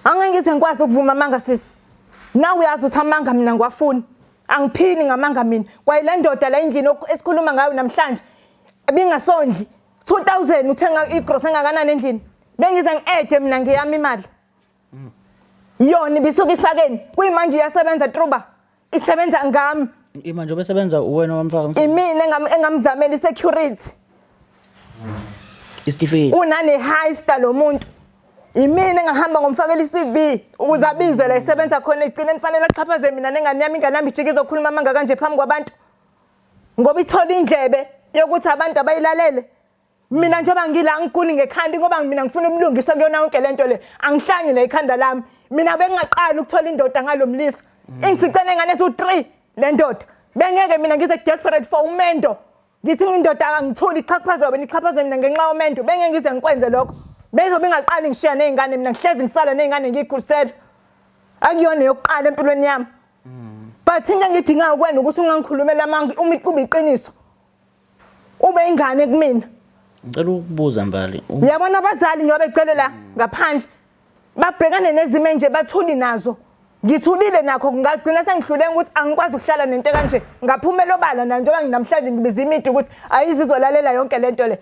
Speaker 2: Angeke ngithi ngikwazi ukuvuma amanga sisi. Nawe uyazi ukuthi amanga mina ngiwafuni. Angiphili ngamanga mina. Kwayile ndoda la endlini esikhuluma ngayo namhlanje ebingasondli 2000 uthenga igrosa engakanani endlini. Bengize ngi-ede mina ngeyami imali. Yona ibisuka ifakeni. Kuyimanje iyasebenza truba. Isebenza ngami.
Speaker 1: Ima nje obesebenza uwena wamfaka
Speaker 2: Imina engamzamela i-security.
Speaker 1: Isitifiketi.
Speaker 2: Unane heist lo muntu. Imina engahamba ngomfakela i-CV ukuze abize la esebenza khona egcine nifanele axhaphaze mina nengane yami ingane yami ijike izokhuluma amanga kanje phambi kwabantu. Ngoba ithola indlebe yokuthi abantu abayilalele. Mina njengoba ngila ngiguli ngekhanda ngoba mina ngifuna ubulungiswa kuyona yonke lento le. Angihlangi la ikhanda lami. Mina bengingaqali ukuthola indoda ngalomlisa. Ingifice nengane eziwu-3 le ndoda. Bengeke mina ngize desperate for umendo. Ngithi ngindoda angithuli ichaphaze wena ichaphaze mina ngenxa yomendo. Bengeke ngize ngikwenze lokho. Bengizobe ngingaqali ngishiya nezingane mina ngihlezi ngisala nezingane ngikhulisela. Akuyona yokuqala empilweni yami. But into engidingayo kuwena ukuthi ungangikhulumela amanga uma kube iqiniso. Ube ingane kumina.
Speaker 1: Ngicela ukubuza Mbali.
Speaker 2: Uyabona abazali njengoba becele la ngaphandle babhekane nezimo enje bathuli nazo. Ngithulile nakho ngagcina sengihluleka ukuthi angikwazi ukuhlala nento kanje. Ngaphumela obala na njengoba nginamhlanje ngibiza imidi ukuthi ayizizolalela yonke lento le.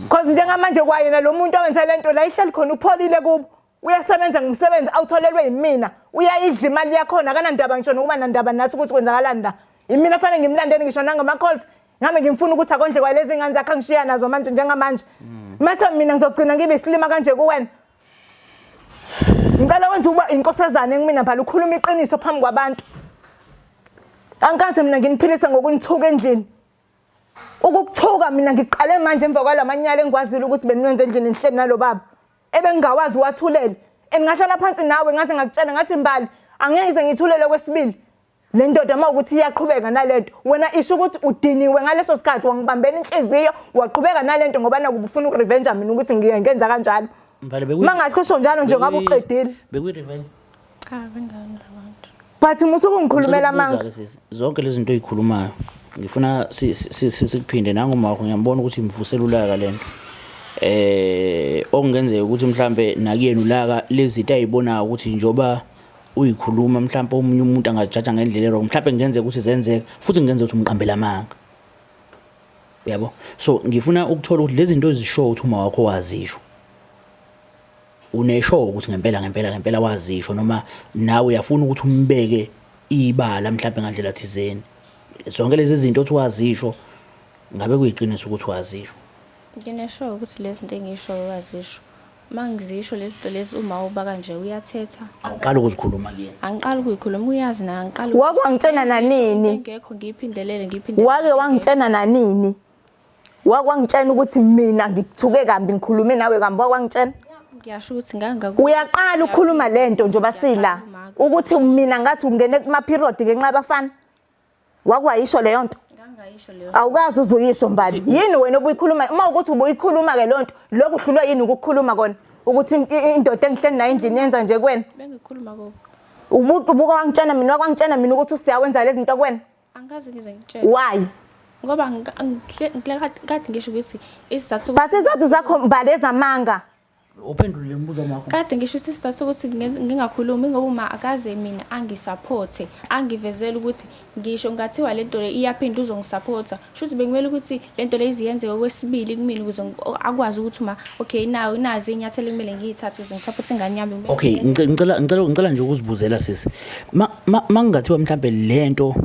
Speaker 2: Cause njengamanje kwayena lo muntu owenze lento la ihleli khona upholile kubo. Uyasebenza ngomsebenzi awutholelwe yimina. Uyayidla imali yakhona akanandaba ngisho nokuba nandaba nathi ukuthi kwenzakalani la. Yimina fanele ngimlandele ngisho nangama calls. Ngame ngimfuna ukuthi akondle kwalezi ngane zakhe angishiya nazo manje njengamanje. Mase mina ngizogcina ngibe isilima kanje kuwena. Ngicela wenze ukuba inkosazane kumina Mbali, ukhuluma iqiniso phambi kwabantu. Angikaze mina nginiphilise ngokunithuka endlini. Ukukuthuka mina ngiqale manje emva kwalamanyala engikwazile ukuthi beniwenze endlini nihleli nalo baba. Ebengingawazi wathulele. And ngahlala phansi nawe ngaze ngakutshela ngathi Mbali angeke ngize ngithulele kwesibili. Le ndoda uma ukuthi iyaqhubeka nalento wena isho ukuthi udiniwe ngaleso sikhathi wangibambela inhliziyo waqhubeka nalento ngoba nakuba ufuna ukurevenge mina ukuthi ngiye ngenza kanjalo.
Speaker 1: Mbali bekuyi
Speaker 2: Mangahle usho njalo nje ngabe uqedile.
Speaker 1: Bekuyi revenge.
Speaker 3: Cha, bengingabantu.
Speaker 2: But musuke ungikhulumela amanga.
Speaker 1: Ngicela ukubuza-ke sisi, zonke lezi zinto oyikhulumayo ngifuna sikuphinde nanguma wakho ngiyambona ukuthi imvusela ulaka lento. Okungenzeka ukuthi mhlambe nakuyena ulaka lezi zinto ayibonayo ukuthi njoba uyikhuluma mhlambe omunye umuntu angajaja ngendlela erong, mhlambe kungenzeka ukuthi zenzeka futhi kungenzeka ukuthi umqambela amanga. Uyabo? So ngifuna ukuthola ukuthi lezi zinto ezishoyo ukuthi uma wakho wazisho unesho ukuthi ngempela ngempela ngempela wazisho noma nawe uyafuna ukuthi umbeke ibala mhlawumbe ngandlela thizeni. Zonke lezi zinto othi wazisho ngabe kuyiqiniso ukuthi wazisho?
Speaker 3: Nginesho ukuthi lezi zinto engishoyo wazisho. Uma ngizisho lezi zinto lezi uma uba kanje uyathetha.
Speaker 1: Awuqali ukuzikhuluma kuyena.
Speaker 3: Angiqali ukuyikhuluma uyazi na angiqali.
Speaker 2: Wake wangitshena nanini?
Speaker 3: Ngekho ngiyiphindelele ngiyiphindelele.
Speaker 2: Wake wangitshena nanini? Wake wangitshena ukuthi mina ngikuthuke kambi ngikhulume nawe kambi wake wangitshena?
Speaker 3: Ngiyasho ukuthi ngangaku
Speaker 2: Uyaqala ukukhuluma lento njengoba sila ukuthi mina ngathi ungene kuma period ngenxa yabafana. Wake wayisho leyo nto?
Speaker 3: Ngangayisho leyo.
Speaker 2: Awukazi uzuyisho Mbali. Yini wena obuyikhuluma? Uma ukuthi ubuyikhuluma ke lonto, lokhu uhlulwa yini ukukhuluma kona? Ukuthi indoda engihleli nayo endlini yenza nje kuwena?
Speaker 3: Bengikhuluma kubo.
Speaker 2: Ubuka wangitshena mina, wangitshena mina ukuthi usiyawenza lezi zinto kuwena.
Speaker 3: Angikaze ngize ngitshele.
Speaker 2: Why?
Speaker 3: Ngoba kade ngisho ukuthi isizathu
Speaker 2: But izathu zakho Mbali ezamanga.
Speaker 1: Uphendulile umbuzo wakho.
Speaker 3: Kade ngisho ukuthi isizathu sokuthi ngingakhulumi ngoba uma akaze mina angisaphothe, angivezele ukuthi ngisho ngathiwa lento le iyaphinda uzongisaphotha. Shuthi bekumele ukuthi lento le iziyenzeke okwesibili kumina ukuze akwazi ukuthi uma okay nayo nazi inyathelo ekumele ngiyithathe ukuze ngisaphothe ingane yami.
Speaker 1: Okay, ngicela nje ukuzibuzela sisi. Mangingathiwa mhlambe lento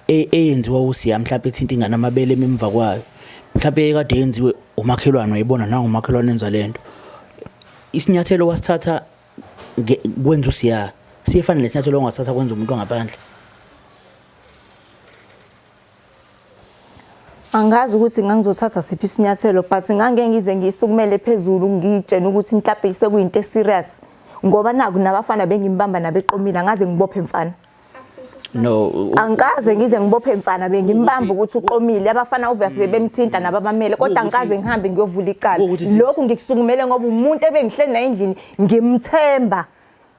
Speaker 1: eyenziwa uSiya mhlambe ethinta ingane amabele emva kwayo. Mhlambe kade yenziwe umakhelwane wayibona nangu umakhelwane enza lento. Isinyathelo wasithatha kwenza uSiya siyefana lesinyathelo ongasithatha kwenza umuntu ongaphandle.
Speaker 2: Angazi ukuthi ngangizothatha siphi isinyathelo but ngangeke ngize ngiyisukumele phezulu ngiyitshene ukuthi mhlawumbe sekuyinto eserious ngoba naku nabafana bengimbamba nabeqomile angaze ngibophe mfana.
Speaker 1: No,
Speaker 2: Angikaze ngize ngibophe mfana bengimbamba ukuthi uqomile abafana obvious bebemthinta nababamele kodwa angikaze ngihambe ngiyovula icala. Lokhu ngikusukumele ngoba umuntu ebengihleli naye endlini ngimthemba.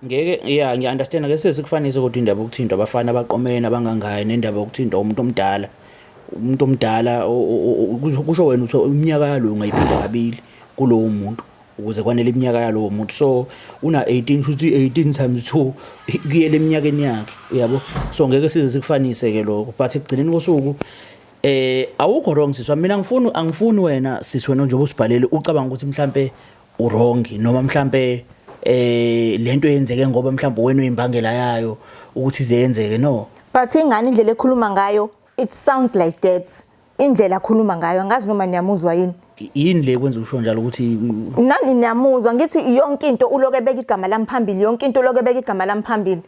Speaker 1: Ngeke yeah ngiya understand ke sesi kufanise kodwa indaba yokuthintwa abafana abaqomene abangangayi nendaba yokuthintwa umuntu omdala. Umuntu omdala kusho wena uthi iminyaka yalo ungayiphinda kabili kulowo muntu ukuze kwanele iminyaka yalowo muntu. So una 18 shuthi 18 times 2 kuyele eminyakeni yakhe uyabo. So ngeke size sikufanise ke lokho but ekugcineni kosuku awukho wrong sisi wami. Mina angifuni wena sisi wena njengoba usibhalele ucabanga ukuthi mhlambe uwrong noma mhlambe lento yenzeke ngoba mhlambe wena uyimbangela yayo ukuthi izeyenzeke no.
Speaker 2: But ingane indlela ekhuluma ngayo it sounds like that. Indlela akhuluma ngayo angazi noma niyamuzwa yini.
Speaker 1: Yini le kwenza usho njalo ukuthi
Speaker 2: nani niyamuzwa ngithi yonke into uloke ebeka igama lami phambili yonke into uloke ebeka igama lami phambili.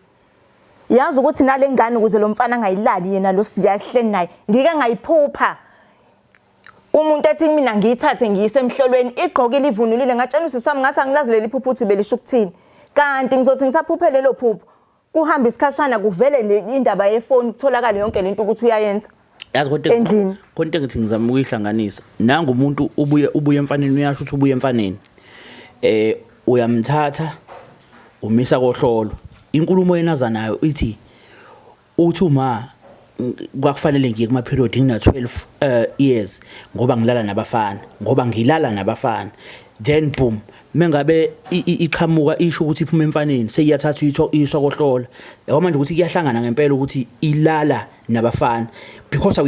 Speaker 2: Yazi ukuthi nale ngane ukuze lo mfana angayilali yena lo siyahleni naye ngike ngayiphupha umuntu ethi mina ngiyithathe ngiyise emhlolweni igqokile ivunulile ngatshela usisi wami ngathi angilazi leli phupho ukuthi belisho ukuthini kanti ngizothi ngisaphuphe lelo phupho kuhamba isikhashana kuvele le indaba yefoni kutholakale yonke lento ukuthi uyayenza
Speaker 1: Yazi kodwa
Speaker 2: endlini.
Speaker 1: Khona into engithi ngizama ukuyihlanganisa nangu umuntu ubuye emfaneni uyasho ukuthi ubuye emfaneni uyamthatha umisa kohlolo inkulumo yenaza nayo ithi uthi uma kwakufanele ngiye kuma period ngina 12 years ngoba ngilala nabafana ngoba ngilala nabafana then boom mengabe iqhamuka isho ukuthi iphuma emfaneni seyiyathatha uyiswa kohlola yabo manje ukuthi kuyahlangana ngempela ukuthi ilala nabafana because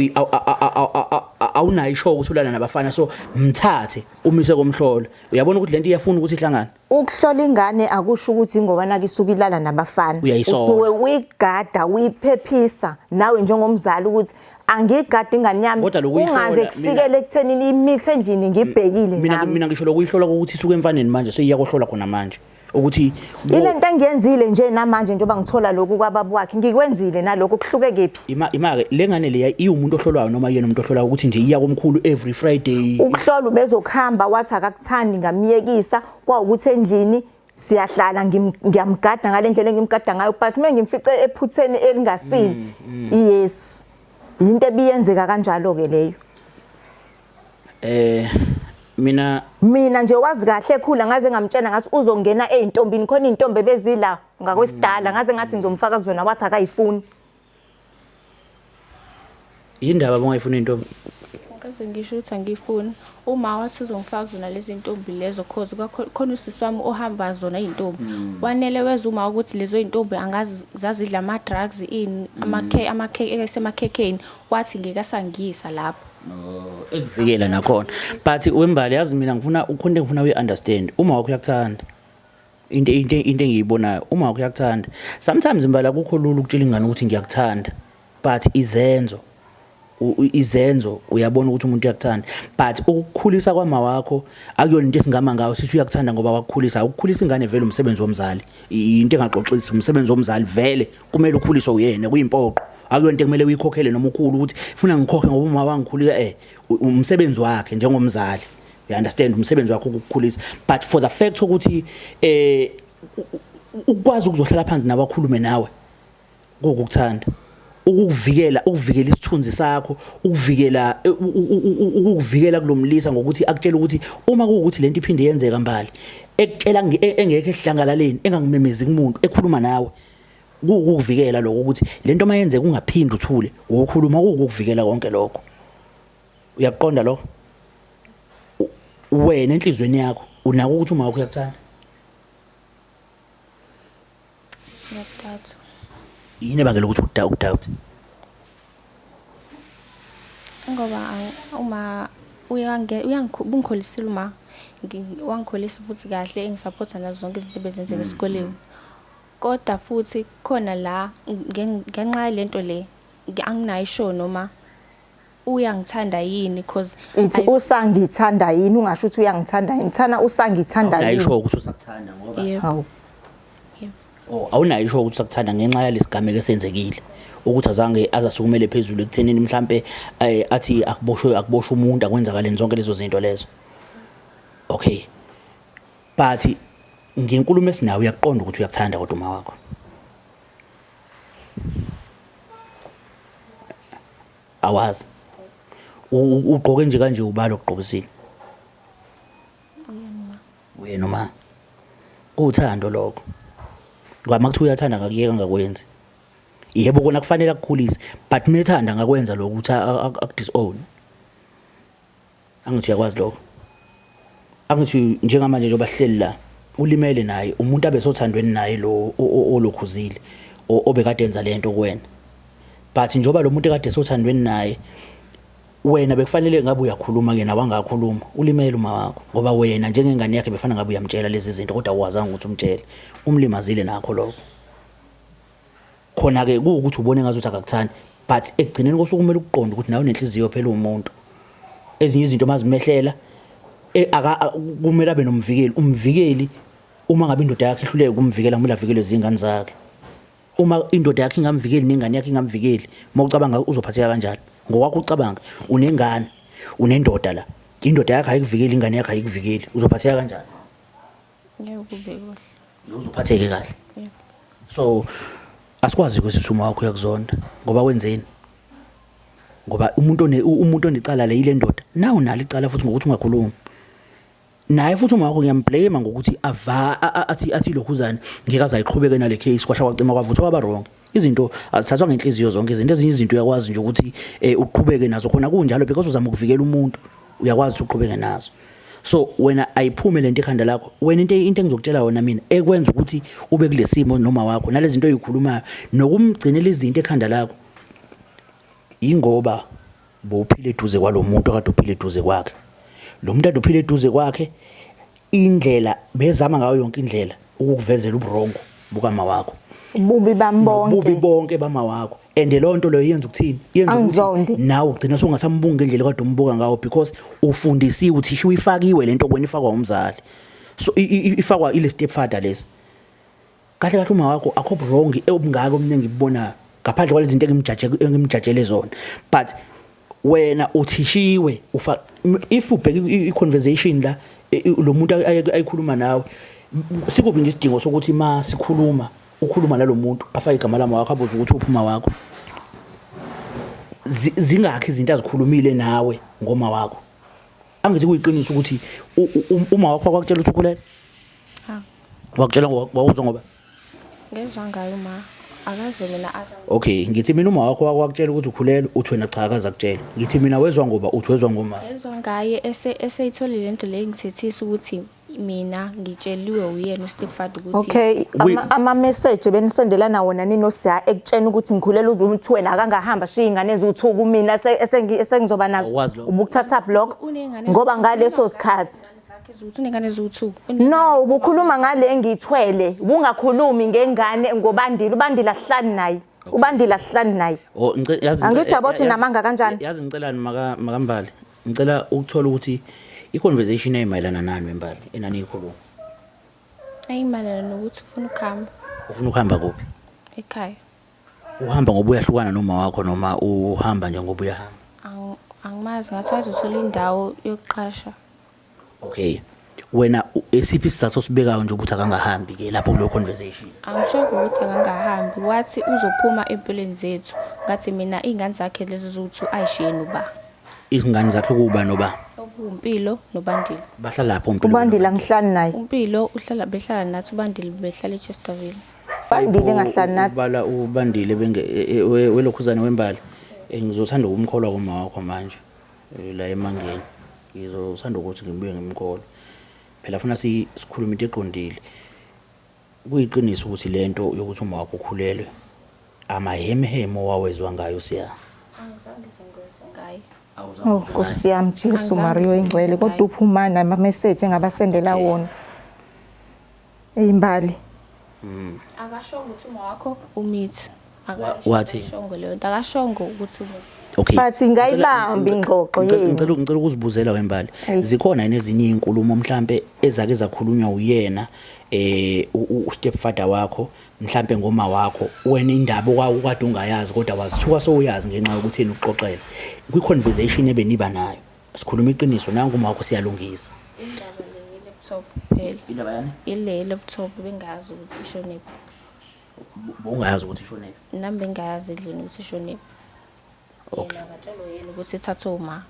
Speaker 1: awunayo isho ukuthi ulala nabafana so mthathe umise komhlola uyabona ukuthi lento iyafuna ukuthi ihlangane.
Speaker 2: Ukuhlola ingane akusho ukuthi ngoba nake isuke ilala nabafana usuke uyigada uyiphephisa nawe njengomzali ukuthi angigadi ingane yami ungaze kufikele ekuthenini imithe endlini ngibhekile
Speaker 1: nami. Mina ngisho lokuyihlola ukuthi isuke emfaneni manje seyiya kohlola khona manje. Ukuthi
Speaker 2: Ile nto engiyenzile nje namanje njengoba ngithola lokhu kwababa wakhe, ngikwenzile nalokhu kuhluke kephi?
Speaker 1: Ima ima-ke le ngane leya iwumuntu ohlolwayo noma yena umuntu ohlolwayo ukuthi nje iya komkhulu every Friday?
Speaker 2: Ukuhlola ubezokuhamba wathi akakuthandi, ngamyekisa kwawukuthi endlini siyahlala ngiyamgada ngale ndlela engimgada ngayo, but uma ngimfice ephutheni elingasini, yes, yinto ebiyenzeka kanjalo-ke leyo.
Speaker 1: Mina
Speaker 2: Mina nje wazi kahle ekhula, ngaze ngamtshela ngathi uzongena ey'ntombini, khona iy'ntombi ebezila ngakwesidala, ngaze ngathi ngizomfaka kuzona, wathi akayifuni.
Speaker 1: Yindaba bongayifuni intombi?
Speaker 3: Ngikaze ngisho ukuthi angiyifuni. Uma wathi uzongifaka kuzona lezi ntombi lezo, cause khona usisi wami ohamba zona iy'ntombi. Wanele weza uma ukuthi lezo y'ntombi angazi zazidla ama-drugs ini, esemakhekheni, wathi ngeke asangiyisa lapho.
Speaker 1: Ekuvikela nakhona. But wembali, yazi mina ngifuna ukhonto engifuna uyi-understand. Uma wakho uyakuthanda. Into engiyibonayo, uma wakho uyakuthanda. Sometimes mbali akukho lula ukutshela ingane ukuthi ngiyakuthanda. But izenzo uyabona ukuthi umuntu uyakuthanda. But ukukhulisa kwama wakho akuyona into esingama ngayo sithi uyakuthanda ngoba wakukhulisa. Ukukhulisa ingane vele umsebenzi womzali. Into engaxoxisi, umsebenzi womzali vele kumele ukhuliswe uyena, kuyimpoqo. Akuyona into ekumele uyikhokhele noma ukhulu ukuthi funa ngikhokhe ngoba uma wangikhulisa, umsebenzi wakhe njengomzali. You understand, umsebenzi wakho ukukukhulisa. But for the fact ukuthi ukwazi ukuzohlala phansi nawe akhulume nawe kukukuthanda, ukukuvikela, ukuvikela isithunzi sakho, ukukuvikela kulomlisa ngokuthi akutshela ukuthi uma kuwukuthi lento iphinde yenzeka mbali, ekutshela engekho ehlangalaleni, engangimemezi kumuntu, ekhuluma nawe, kuwukuvikela lokho ukuthi lento mayenzeka ungaphindi uthule, wokhuluma, kuwukuvikela konke lokho. Uyaqonda lokho? Wena enhlizweni yakho unako ukuthi uma wakho uyakuthanda?
Speaker 3: Ngiyakudoubt.
Speaker 1: Yini ebangela ukuthi ukudoubt?
Speaker 3: Ngoba uma uyangikholisile uma wangikholisa futhi kahle, engisupporta nazo zonke izinto ebezenzeka esikoleni. Kodwa futhi khona la ngenxa yalento le anginayo sure noma uyangithanda yini, cause
Speaker 2: Ithi usangithanda yini, ungasho ukuthi uyangithanda yini, thana usangithanda
Speaker 1: yini. Awunayo ukuthi usakuthanda ngoba
Speaker 3: Yebo.
Speaker 2: Hawu.
Speaker 3: Yebo.
Speaker 1: Oh, awunayo isho ukuthi usakuthanda ngenxa yalesigameko esenzekile, ukuthi azange azasukumele phezulu ekuthenini mhlambe athi akuboshwe, akuboshwe umuntu, akwenzakaleni zonke lezo zinto lezo. Okay, but ngenkulumo esinayo uyaqonda ukuthi uyakuthanda kodwa uma wakho. Awazi. Ugqoke nje kanje, ubalo ugqokisile. Uyena uma. Kuthando lokho. Ngoba makuthiwa uyathanda ngakuyeka ngakwenzi. Yebo kona kufanele akukhulise, but methanda ngakwenza lokho ukuthi akudisown. Angithi uyakwazi lokho. Angithi njengamanje njengoba sihleli la ulimele naye umuntu abe sothandweni naye lo olokhuzile obekade enza lento kuwena. But njengoba lo muntu ekade sothandweni naye, wena bekufanele ngabe uyakhuluma ke nawe, angakhuluma, ulimele uma wakho ngoba wena njengengane yakhe befana ngabe uyamtshela lezi zinto, kodwa awukwazanga ukuthi umtshele, umlimazile nakho lokho. Khona ke kuwukuthi ubone ngazuthi akakuthandi, but ekugcineni kosuku kumele ukuqonde ukuthi nawe unenhliziyo phela, uwumuntu. Ezinye izinto mazimehlela kumele abe nomvikeli. Umvikeli uma ngabe indoda yakhe ihluleke ukumvikela, kumele avikelwe izingane zakhe. Uma indoda yakhe ingamvikeli nengane yakhe ingamvikeli, uma ucabanga uzophatheka kanjani? Ngokwakho ucabanga, unengane, unendoda la, indoda yakhe ayikuvikeli, ingane yakhe ayikuvikeli, uzophatheka kanjani?
Speaker 3: Ngeke kube kuhle.
Speaker 1: Uzophatheke kahle?
Speaker 3: Yebo.
Speaker 1: So asikwazi ukuthi uma wakho uyakuzonda ngoba wenzeni, ngoba umuntu onecala le ile ndoda, nawu nalo icala futhi ngokuthi ungakhulumi naye futhi. Uma wakho ngiyamblame ngokuthi ava athi lokhuzana ngeke aze ayiqhubeke nale case, kwasha kwacima kwavuthwa, kwaba wrong. Izinto azithathwa ngenhliziyo zonke izinto. Ezinye izinto uyakwazi nje ukuthi uqhubeke nazo khona kunjalo, because uzama ukuvikela umuntu, uyakwazi ukuthi uqhubeke nazo. So wena ayiphume lento ekhanda lakho wena. Into engizokutshela yona mina ekwenza ukuthi ube kulesimo noma wakho nalezi zinto oyikhulumayo nokumgcinela izinto ekhanda lakho, ingoba bowuphila eduze kwalomuntu akade uphila eduze kwakhe. Lo muntu ade uphila eduze kwakhe, indlela bezama ngayo yonke indlela ukukuvezela uburongo bukama wakho.
Speaker 2: Ububi bami bonke.
Speaker 1: Ububi bonke bama wakho, and leyo nto leyo yenza ukuthini? Yenza ukuthi
Speaker 2: Angizonde.
Speaker 1: Nawe ugcina sungasambuki ngendlela kade umbuka ngawo, because ufundisiwe, uthishiwe, ifakiwe lento kuwena, ifakwa umzali. So ifakwa ile stepfather lesi. Kahle kahle uma wakho akho wrong obungaka omningi ngibubonayo ngaphandle kwalezi zinto engimjaje engimjajele zona, but wena uthishiwe ufa. If ubheka i-conversation la lo muntu ayikhuluma nawe, sikuphi nje isidingo sokuthi ma sikhuluma ukhuluma nalo muntu afake igama lama wakho, abuze ukuthi uphuma wakho? Zingakhi izinto azikhulumile nawe ngoma wakho? Angithi kuyiqiniso ukuthi uma wakho wakutshela ukuthi ukhulelwe?
Speaker 3: Cha.
Speaker 1: Wakutshela wawuzwa ngoba?
Speaker 3: Ngezwa ngayo uma akaze mina aza.
Speaker 1: Okay, ngithi mina uma wakho wakutshela ukuthi ukhulelwe, uthi wena cha, akaze akutshela. Ngithi mina wezwa ngoba uthi wezwa ngoma?
Speaker 3: Ngezwa ngaye eseyitholile lento le ngithethisa ukuthi mina ngitsheliwe uyena ustepfather ukuthi
Speaker 2: Okay, ama message benisendelana wona ninoSiya ekutshena ukuthi ngikhulelwe, uze uthi wena akangahamba shiya ingane eziwu2 kumina esengizoba nazo.
Speaker 1: Awukwazi lokho.
Speaker 2: Ubukuthatha block
Speaker 3: Uney'ngane
Speaker 2: ngoba ngaleso sikhathi
Speaker 3: zakhe eziwu-two, uney'ngane eziwu-two.
Speaker 2: No, ubukhuluma ngale engiyithwele, ubungakhulumi ngengane ngobandile. Ubandile asihlali naye. Ubandile asihlali naye.
Speaker 1: Oh, yazi
Speaker 2: Angithi yabo uthi unamanga kanjani?
Speaker 1: Yazi ngicelani makambali? Ngicela ukuthola ukuthi i-conversation eyimayelana nani wembali enaniyikhuluma.
Speaker 3: Ayimayelana nokuthi ufuna ukuhamba.
Speaker 1: Ufuna ukuhamba kuphi?
Speaker 3: Ekhaya.
Speaker 1: Uhamba ngoba uyahlukana noma wakho noma uhamba nje ngoba uyahamba?
Speaker 3: Angimazi, ngathi wazothola indawo yokuqasha.
Speaker 1: Okay. Wena esiphi isizathu osibekayo nje ukuthi akangahambi ke lapho kuleyo conversation?
Speaker 3: Angisho ukuthi akangahambi, wathi uzophuma empilweni zethu. Ngathi mina iy'ngane zakhe lezi ziwu-two ayishiye noba.
Speaker 1: Izingane zakhe kuba noba?
Speaker 3: OkuwuMpilo noBandile.
Speaker 1: Bahlala lapho uMpilo?
Speaker 2: Ubandile angihlali naye.
Speaker 3: UMpilo uhlala, behlala nathi, uBandile behlala eChesterville.
Speaker 2: Bandile engahlali nathi.
Speaker 1: Ubala uBandile benge welokhuzane wembali. Ngizothanda ukumkholwa kuma wakho manje la emangeni. Ngizothanda ukuthi ngibuye ngimkholwe. Phela funa sikhulume into eqondile. Kuyiqiniso ukuthi lento yokuthi uma wakho ukhulelwe amahemhemo owawezwa ngayo siya?
Speaker 3: Angizange sengizwe ngaye.
Speaker 2: Oh Nkosi yami Jesu
Speaker 3: Angizange
Speaker 2: Maria
Speaker 3: sengizwe
Speaker 2: oyingcwele, kodwa
Speaker 3: ngaye.
Speaker 2: uphuma nama message engabasendela wona. Eyimbali.
Speaker 3: Akashongo ukuthi uma wakho umithi.
Speaker 1: Wathi?
Speaker 3: Akashongo leyo nto, akashongo ukuthi umithi.
Speaker 1: Okay.
Speaker 2: But ngayibamba ingxoxo yenu.
Speaker 1: Ngicela ukuzibuzela wembali.
Speaker 2: Ayi.
Speaker 1: Zikhona yini ezinye izinkulumo mhlambe ezake zakhulunywa uyena stepfather wakho mhlambe ngoma wakho, wena indaba okwakade ungayazi kodwa wazithuka sowuyazi ngenxa yokuthi yena ukuxoxela kwi conversation ebeniba nayo? Sikhuluma iqiniso, nangu uma wakho, siyalungisa.
Speaker 3: Indaba le ye-laptop kuphela.
Speaker 1: Indaba yani?
Speaker 3: Ile laptop bengazi ukuthi ishonephi.
Speaker 1: Bongayazi ukuthi ishonephi?
Speaker 3: Nami bengayazi endlini ukuthi ishonephi.
Speaker 1: Okay.
Speaker 3: Yena ngatshelwa yena ukuthi ithathwe uma.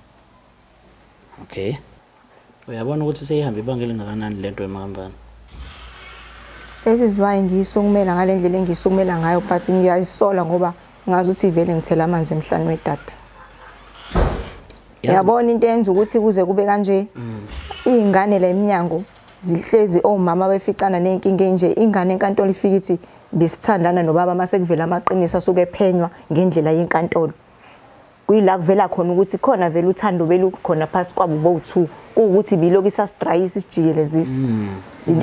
Speaker 1: Okay, uyabona ukuthi seyihambe ibanga elingakanani lento emakambani.
Speaker 2: That is why ngiyisukumela ngale ndlela engiyisukumela ngayo, but ngiyayisola ngoba ngazi ukuthi vele ngithela amanzi emhlane wedada. Uyabona into eyenza ukuthi kuze kube kanje, iy'ngane la eminyango zihlezi omama beficana ney'nkinga enje. Ingane enkantolo ifike ithi besithandana nobaba, mase kuvela amaqiniso asuke ephenywa ngendlela yenkantolo. Kuyila kuvela khona ukuthi khona vele uthando belukhona phakathi kwabo bowu-two, kuwukuthi bilokhu isasidrayisa isijikelezisi.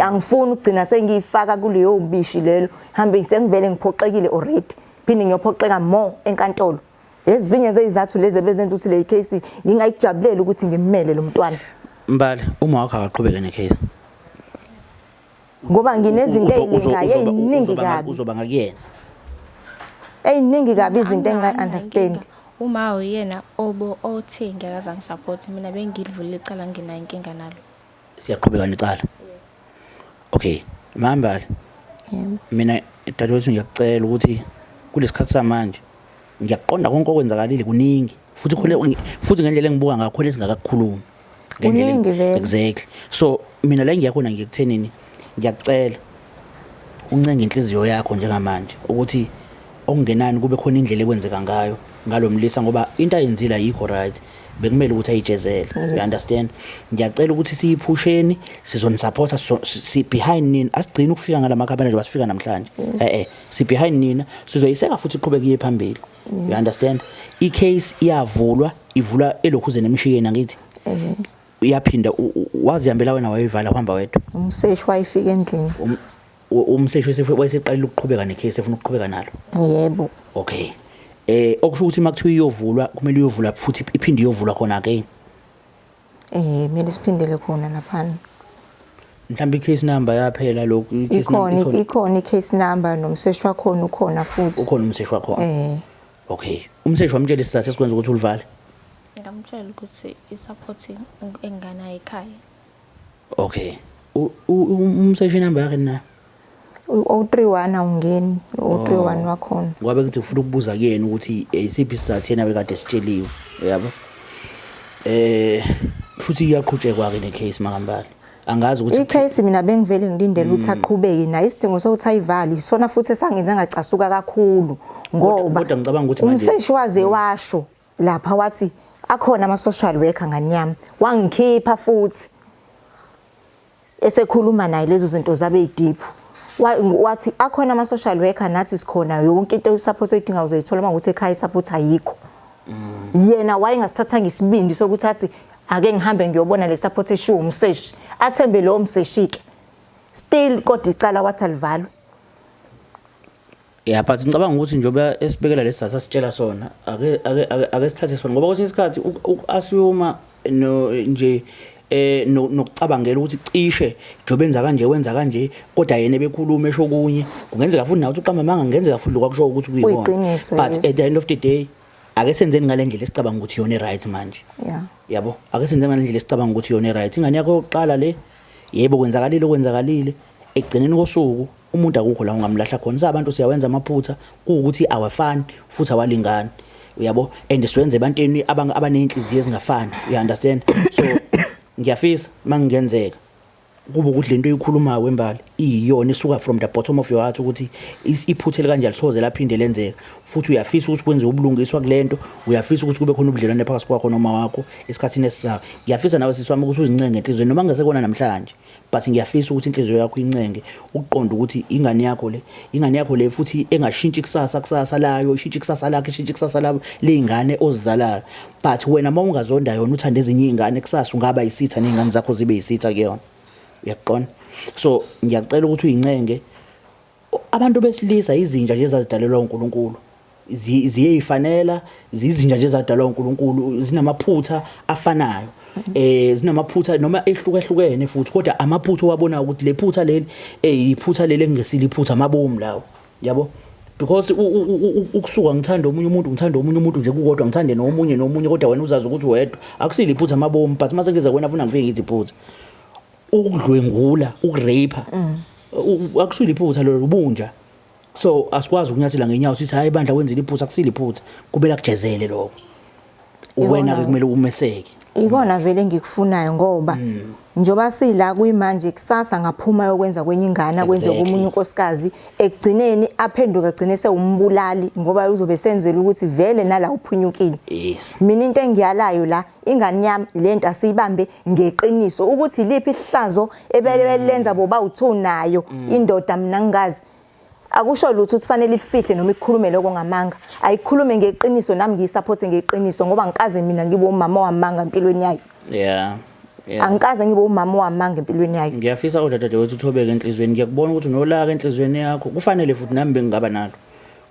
Speaker 2: Angifuni ukugcina sengiyifaka kuleyo bishi lelo hambe sengivele ngiphoxekile already, phinde ngiyophoxeka more enkantolo. Ezinye zeyizathu lezi ebezenza ukuthi le case ngingayijabuleli ukuthi ngimmele lo mntwana.
Speaker 1: Mbali, uma wakho akaqhubeke necase.
Speaker 2: Ngoba nginezinto ey'lingayo ey'ningi kabi.
Speaker 1: Uzoba ngakuyena?
Speaker 2: Ey'ningi kabi izinto engingayi-understand.
Speaker 3: Uma uyena obo othe ngeke aze angisupport, mina bengilivulile icala, nginayo inkinga nalo.
Speaker 1: Siyaqhubeka necala. Okay, mambali.
Speaker 2: Yebo.
Speaker 1: Mina dadewethu ngiyakucela ukuthi kulesikhathi samanje ngiyaqonda konke okwenzakalile kuningi futhi khona, futhi ngendlela engibuka ngakho khona esingakakukhulumi.
Speaker 2: Kuningi vele.
Speaker 1: Exactly. So mina la ngiyakhona ngikuthenini, ngiyakucela uncenge inhliziyo yakho njengamanje ukuthi okungenani kube khona indlela ekwenzeka ngayo ngalomlisa, ngoba into ayenzile ayikho right, bekumele ukuthi ayijezele. You understand? Ngiyacela ukuthi siyiphusheni, sizonisupporta, si behind nina. Asigcini ukufika ngalamakhamera nje basifika namhlanje, si behind nina, sizoyiseka futhi iqhubeke iye phambili. You understand? I-case iyavulwa, ivulwa elokhuze nemshiyeni angithi iyaphinda wazihambela wena wayivala, uhamba wedwa?
Speaker 2: Umseshi wayefika endlini.
Speaker 1: Umseshi wayeseqalile ukuqhubeka necase, efuna ukuqhubeka nalo?
Speaker 2: Yebo.
Speaker 1: Okay, okusho ukuthi makuthiwa iyovulwa, kumele iyovulwa futhi iphinde iyovulwa khona again?
Speaker 2: Kumele siphindele khona laphana.
Speaker 1: Mhlawumbe i-case number yaphela lokhu, i-case number
Speaker 2: Ikhona.
Speaker 1: Ikhona.
Speaker 2: Ikhona i-case number, nomseshi wakhona ukhona futhi.
Speaker 1: Ukhona umseshi wakhona?
Speaker 2: Eh.
Speaker 1: Okay, umseshi wamtshela isizathu esikwenza ukuthi ulivale?
Speaker 3: Ngamtshela ukuthi i-support enganayo ekhaya.
Speaker 1: Okay, umseshi inamba yakhe na?
Speaker 2: U-031 awungeni, u-031 wakhona.
Speaker 1: Ngoba kuthi ufuna ukubuza kuyena ukuthi isiphi isizathu yena bekade sitsheliwe, uyabo. Futhi iyaqhutshekwa ke necase makambali, angazi ukuthi
Speaker 2: I-case mina bengivele ngilindele ukuthi aqhubeke naye, isidingo sokuthi ayivale isona futhi esangenza ngacasuka kakhulu ngoba
Speaker 1: Kodwa ngicabanga ukuthi manje-
Speaker 2: umseshi waze washo lapha wathi akhona ama-social worker ngani yami, wangikhipha futhi esekhuluma naye lezo zinto zabe yi-deep. Wathi akhona ama-social worker, nathi sikhona, yonke into i-support oyidinga uzoyithola uma ukuthi ekhaya i-support ayikho. Yena wayengasithathanga isibindi sokuthi athi ake ngihambe ngiyobona le support eshiwo umseshi, athembe lowo mseshi-ke still, kodwa icala wathi alivalwe.
Speaker 1: Yeah, but ngicabanga ukuthi njengoba esibekela lesi sizathu asitshela sona, ake sithathe sona, ngoba kwesinye isikhathi uku-assume no nje nokucabangela ukuthi cishe njengoba enza kanje wenza kanje, kodwa yena ebekhuluma esho okunye, kungenzeka futhi nawe uthi uqamba amanga, kungenzeka futhi lokho akusho ukuthi kuyikona.
Speaker 2: Kuyiqiniso,
Speaker 1: But
Speaker 2: yes.
Speaker 1: at the end of the day, ake senzeni ngale ndlela esicabanga ukuthi iyona right manje. Yabo, ake senze ngale ndlela esicabanga ukuthi iyona right. Ingane yakho yokuqala le, yebo, kwenzakalile okwenzakalile. Ekugcineni kosuku umuntu akukho la ungamlahla khona. Sabantu siyawenza amaphutha, kuwukuthi awafani futhi awalingani, uyabo, and siwenze ebantwini abaney'nhliziyo ezingafani, you understand? So ngiyafisa mangingenzeka kube ukuthi lento oyikhulumayo wembali iyiyona isuka from the bottom of your heart, ukuthi iphutha elikanjalo lisoze laphinde lenzeka, futhi uyafisa ukuthi kwenziwe ubulungiswa kulento, uyafisa ukuthi kube khona ubudlelwane phakathi kwakho noma wakho esikhathini esizayo. Ngiyafisa nawe sisi wami ukuthi uzincenge enhliziyweni, noma kungasekona namhlanje, but ngiyafisa ukuthi inhliziyo yakho incenge ukuqonda ukuthi ingane yakho le, ingane yakho le futhi engashintshi kusasa layo, ishintshe kusasa lakho, ishintshe kusasa labo ley'ngane ozizalayo. But wena uma ungazonda yona, uthande ezinye iy'ngane, kusasa ungaba yisitha ney'ngane zakho zibe yisitha kuyona, uyaqonda? So ngiyacela ukuthi uyincenge. Abantu besilisa izinja nje ezazidalelwa uNkulunkulu, ziyeyifanela, zizinja nje ezadalwa uNkulunkulu, zinamaphutha afanayo, zinamaphutha noma ehlukahlukene futhi, kodwa amaphutha owabona ukuthi le phutha leli, iphutha leli engesile iphutha amabomu lawo, yabo, because ukusuka ngithanda omunye umuntu, ngithanda omunye umuntu nje kukodwa, ngithande nomunye nomunye, kodwa wena uzazi ukuthi wedwa, akusile iphutha amabomu. But mase ngiza kuwena funa ngifike ngithi iphutha ukudlwengula, ukurape, akusile iphutha lolo, ubunja. So asikwazi ukunyathela ngenyawo sithi hayi bandla wenzile iphutha, akusile iphutha, kumele akujezele lokho wena ke, kumele umeseke.
Speaker 2: Ikona vele engikufunayo, ngoba njengoba sila kuyimanje, kusasa ngaphuma yokwenza kwenye ingane, akwenze komunye unkosikazi, ekugcineni aphenduke agcine sewumbulali, ngoba uzobe senzela ukuthi vele nala uphunyukile. Mina into engiyalayo la, ingane yami lento asiyibambe ngeqiniso ukuthi liphi ihlazo ebele belenza boba u2 nayo indoda. Mina ngingazi, akusho lutho ukuthi fanele ilifihle noma ikhulume lokho ngamanga, ayikhulume ngeqiniso, nami ngiyisupport ngeqiniso, ngoba ngikaze mina ngibe umama wamanga empilweni yayo. Angikaze ngibe umama wamanga empilweni yayo.
Speaker 1: Ngiyafisa kodwa dadewethu uthobeke enhliziyweni. Ngiyakubona ukuthi unolaka enhliziyweni yakho, kufanele futhi nami bengingaba nalo,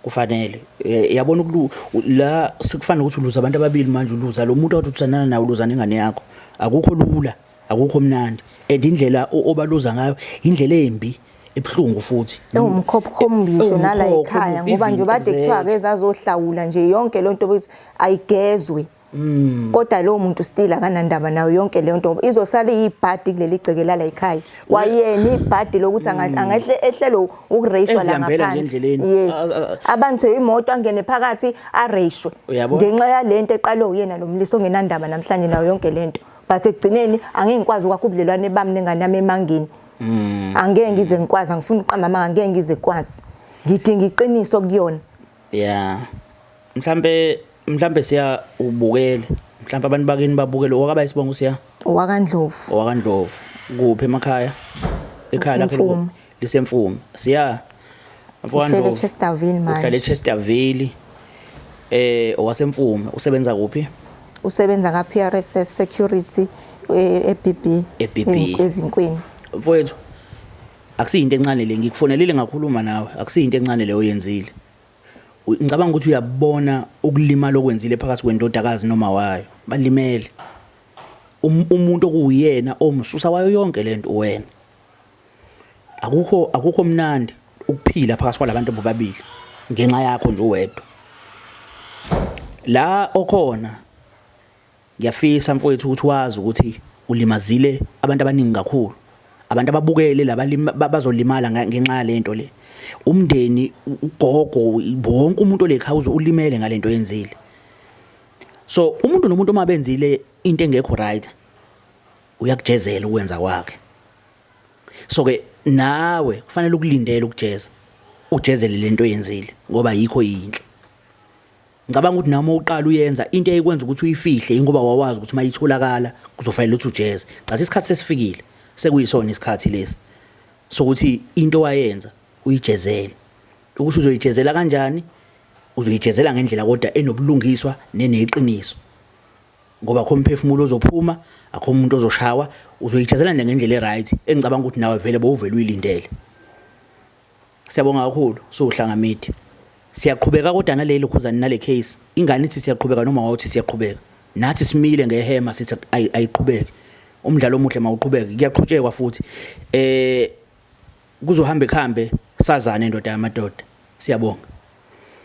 Speaker 1: kufanele. Yabona la sekufanele ukuthi uluza abantu ababili manje, uluza lo muntu okade uthandana naye, uluza nengane yakho. Akukho lula, akukho mnandi, and indlela obaluza ngayo indlela embi, ebuhlungu futhi.
Speaker 2: Ewumkhokho ngisho nala
Speaker 1: Ewumkhokho,
Speaker 2: ekhaya, ngoba
Speaker 1: even
Speaker 2: nje bade kuthiwa ake zazohlawula nje yonke lento ukuthi ayigezwe, kodwa lowo muntu still akanandaba nayo yonke leyo nto, izosala iyibhadi kuleli gceke lala ekhaya kwayena, ibhadi lokuthi angahle ehlelo ukureyishwa la
Speaker 1: Ezihambela nje
Speaker 2: ngaphandle.
Speaker 1: endleleni.
Speaker 2: Yes. Abantu imoto angene phakathi areyishwe
Speaker 1: Uyabo?
Speaker 2: ngenxa yalento eqalwe uyena lo mlisa ongenandaba namhlanje nayo yonke lento. But ekugcineni angeke ngikwazi ukwakha ubudlelwane bami nengane yami emangeni. Angeke ngize ngikwazi, angifuni ukuqamba amanga, angeke ngize kwazi, ngidinga iqiniso kuyona.
Speaker 1: Yeah, mhlambe siya ubukele, mhlambe abantu bakini babukele wakaba isibongo siya.
Speaker 2: OwakaNdlovu.
Speaker 1: OwakaNdlovu kuphi emakhaya? Ekhaya lakhe
Speaker 2: Emfume.
Speaker 1: Lisemfume siya.
Speaker 2: Uhlele eChesterville manje.
Speaker 1: Uhlale eChesterville, owasemfume, usebenza kuphi?
Speaker 2: Usebenza ka PRSS Security, e-BB.
Speaker 1: E-BB.
Speaker 2: Ezinkweni.
Speaker 1: Mfowethu, akusiyinto encane le, ngikufonelile ngakhuluma nawe, akusiyinto encane le oyenzile. Ngicabanga ukuthi uyabona ukulimala okwenzile phakathi kwendodakazi noma wayo, balimele. Umuntu okuwuyena omsusa wayo yonke lento wena. Akukho akukho mnandi ukuphila phakathi kwalabantu bobabili ngenxa yakho nje uwedwa. La okhona ngiyafisa mfowethu ukuthi wazi ukuthi ulimazile abantu abaningi kakhulu. Abantu ababukele labalima bazolimala ngenxa yalento le. Umndeni ugogo wonke umuntu olekhaya ulimele ngalento oyenzile. So umuntu nomuntu uma benzile into engekho right uyakujezela ukwenza kwakhe. So ke nawe kufanele ukulindele ukujeza. Ujezele lento oyenzile ngoba yikho yinhle. Ngicabanga ukuthi noma uqala uyenza into eyikwenza ukuthi uyifihle ingoba wawazi ukuthi mayitholakala kuzofanele ukuthi ujeze. Chathi isikhathi sesifikile sekuyisona isikhathi lesi sokuthi into wayenza uyijezele. Ukuthi uzoyijezela kanjani? Uzoyijezela ngendlela kodwa enobulungiswa neneqiniso. Ngoba akho umphefumulo ozophuma, akho umuntu ozoshawa, uzoyijezela nje ngendlela e-right engicabanga ukuthi nawe vele bowuvele uyilindele. Siyabonga kakhulu siwuhlanga media. Siyaqhubeka kodwa naleli khuzani nale case. Ingane ithi siyaqhubeka noma wawuthi siyaqhubeka. Nathi simile ngehema sithi ayiqhubeke. Umdlalo omuhle mawuqhubeke kuyaqhutshekwa futhi. Eh kuzohamba kuhambe sazane ndoda yamadoda. Siyabonga.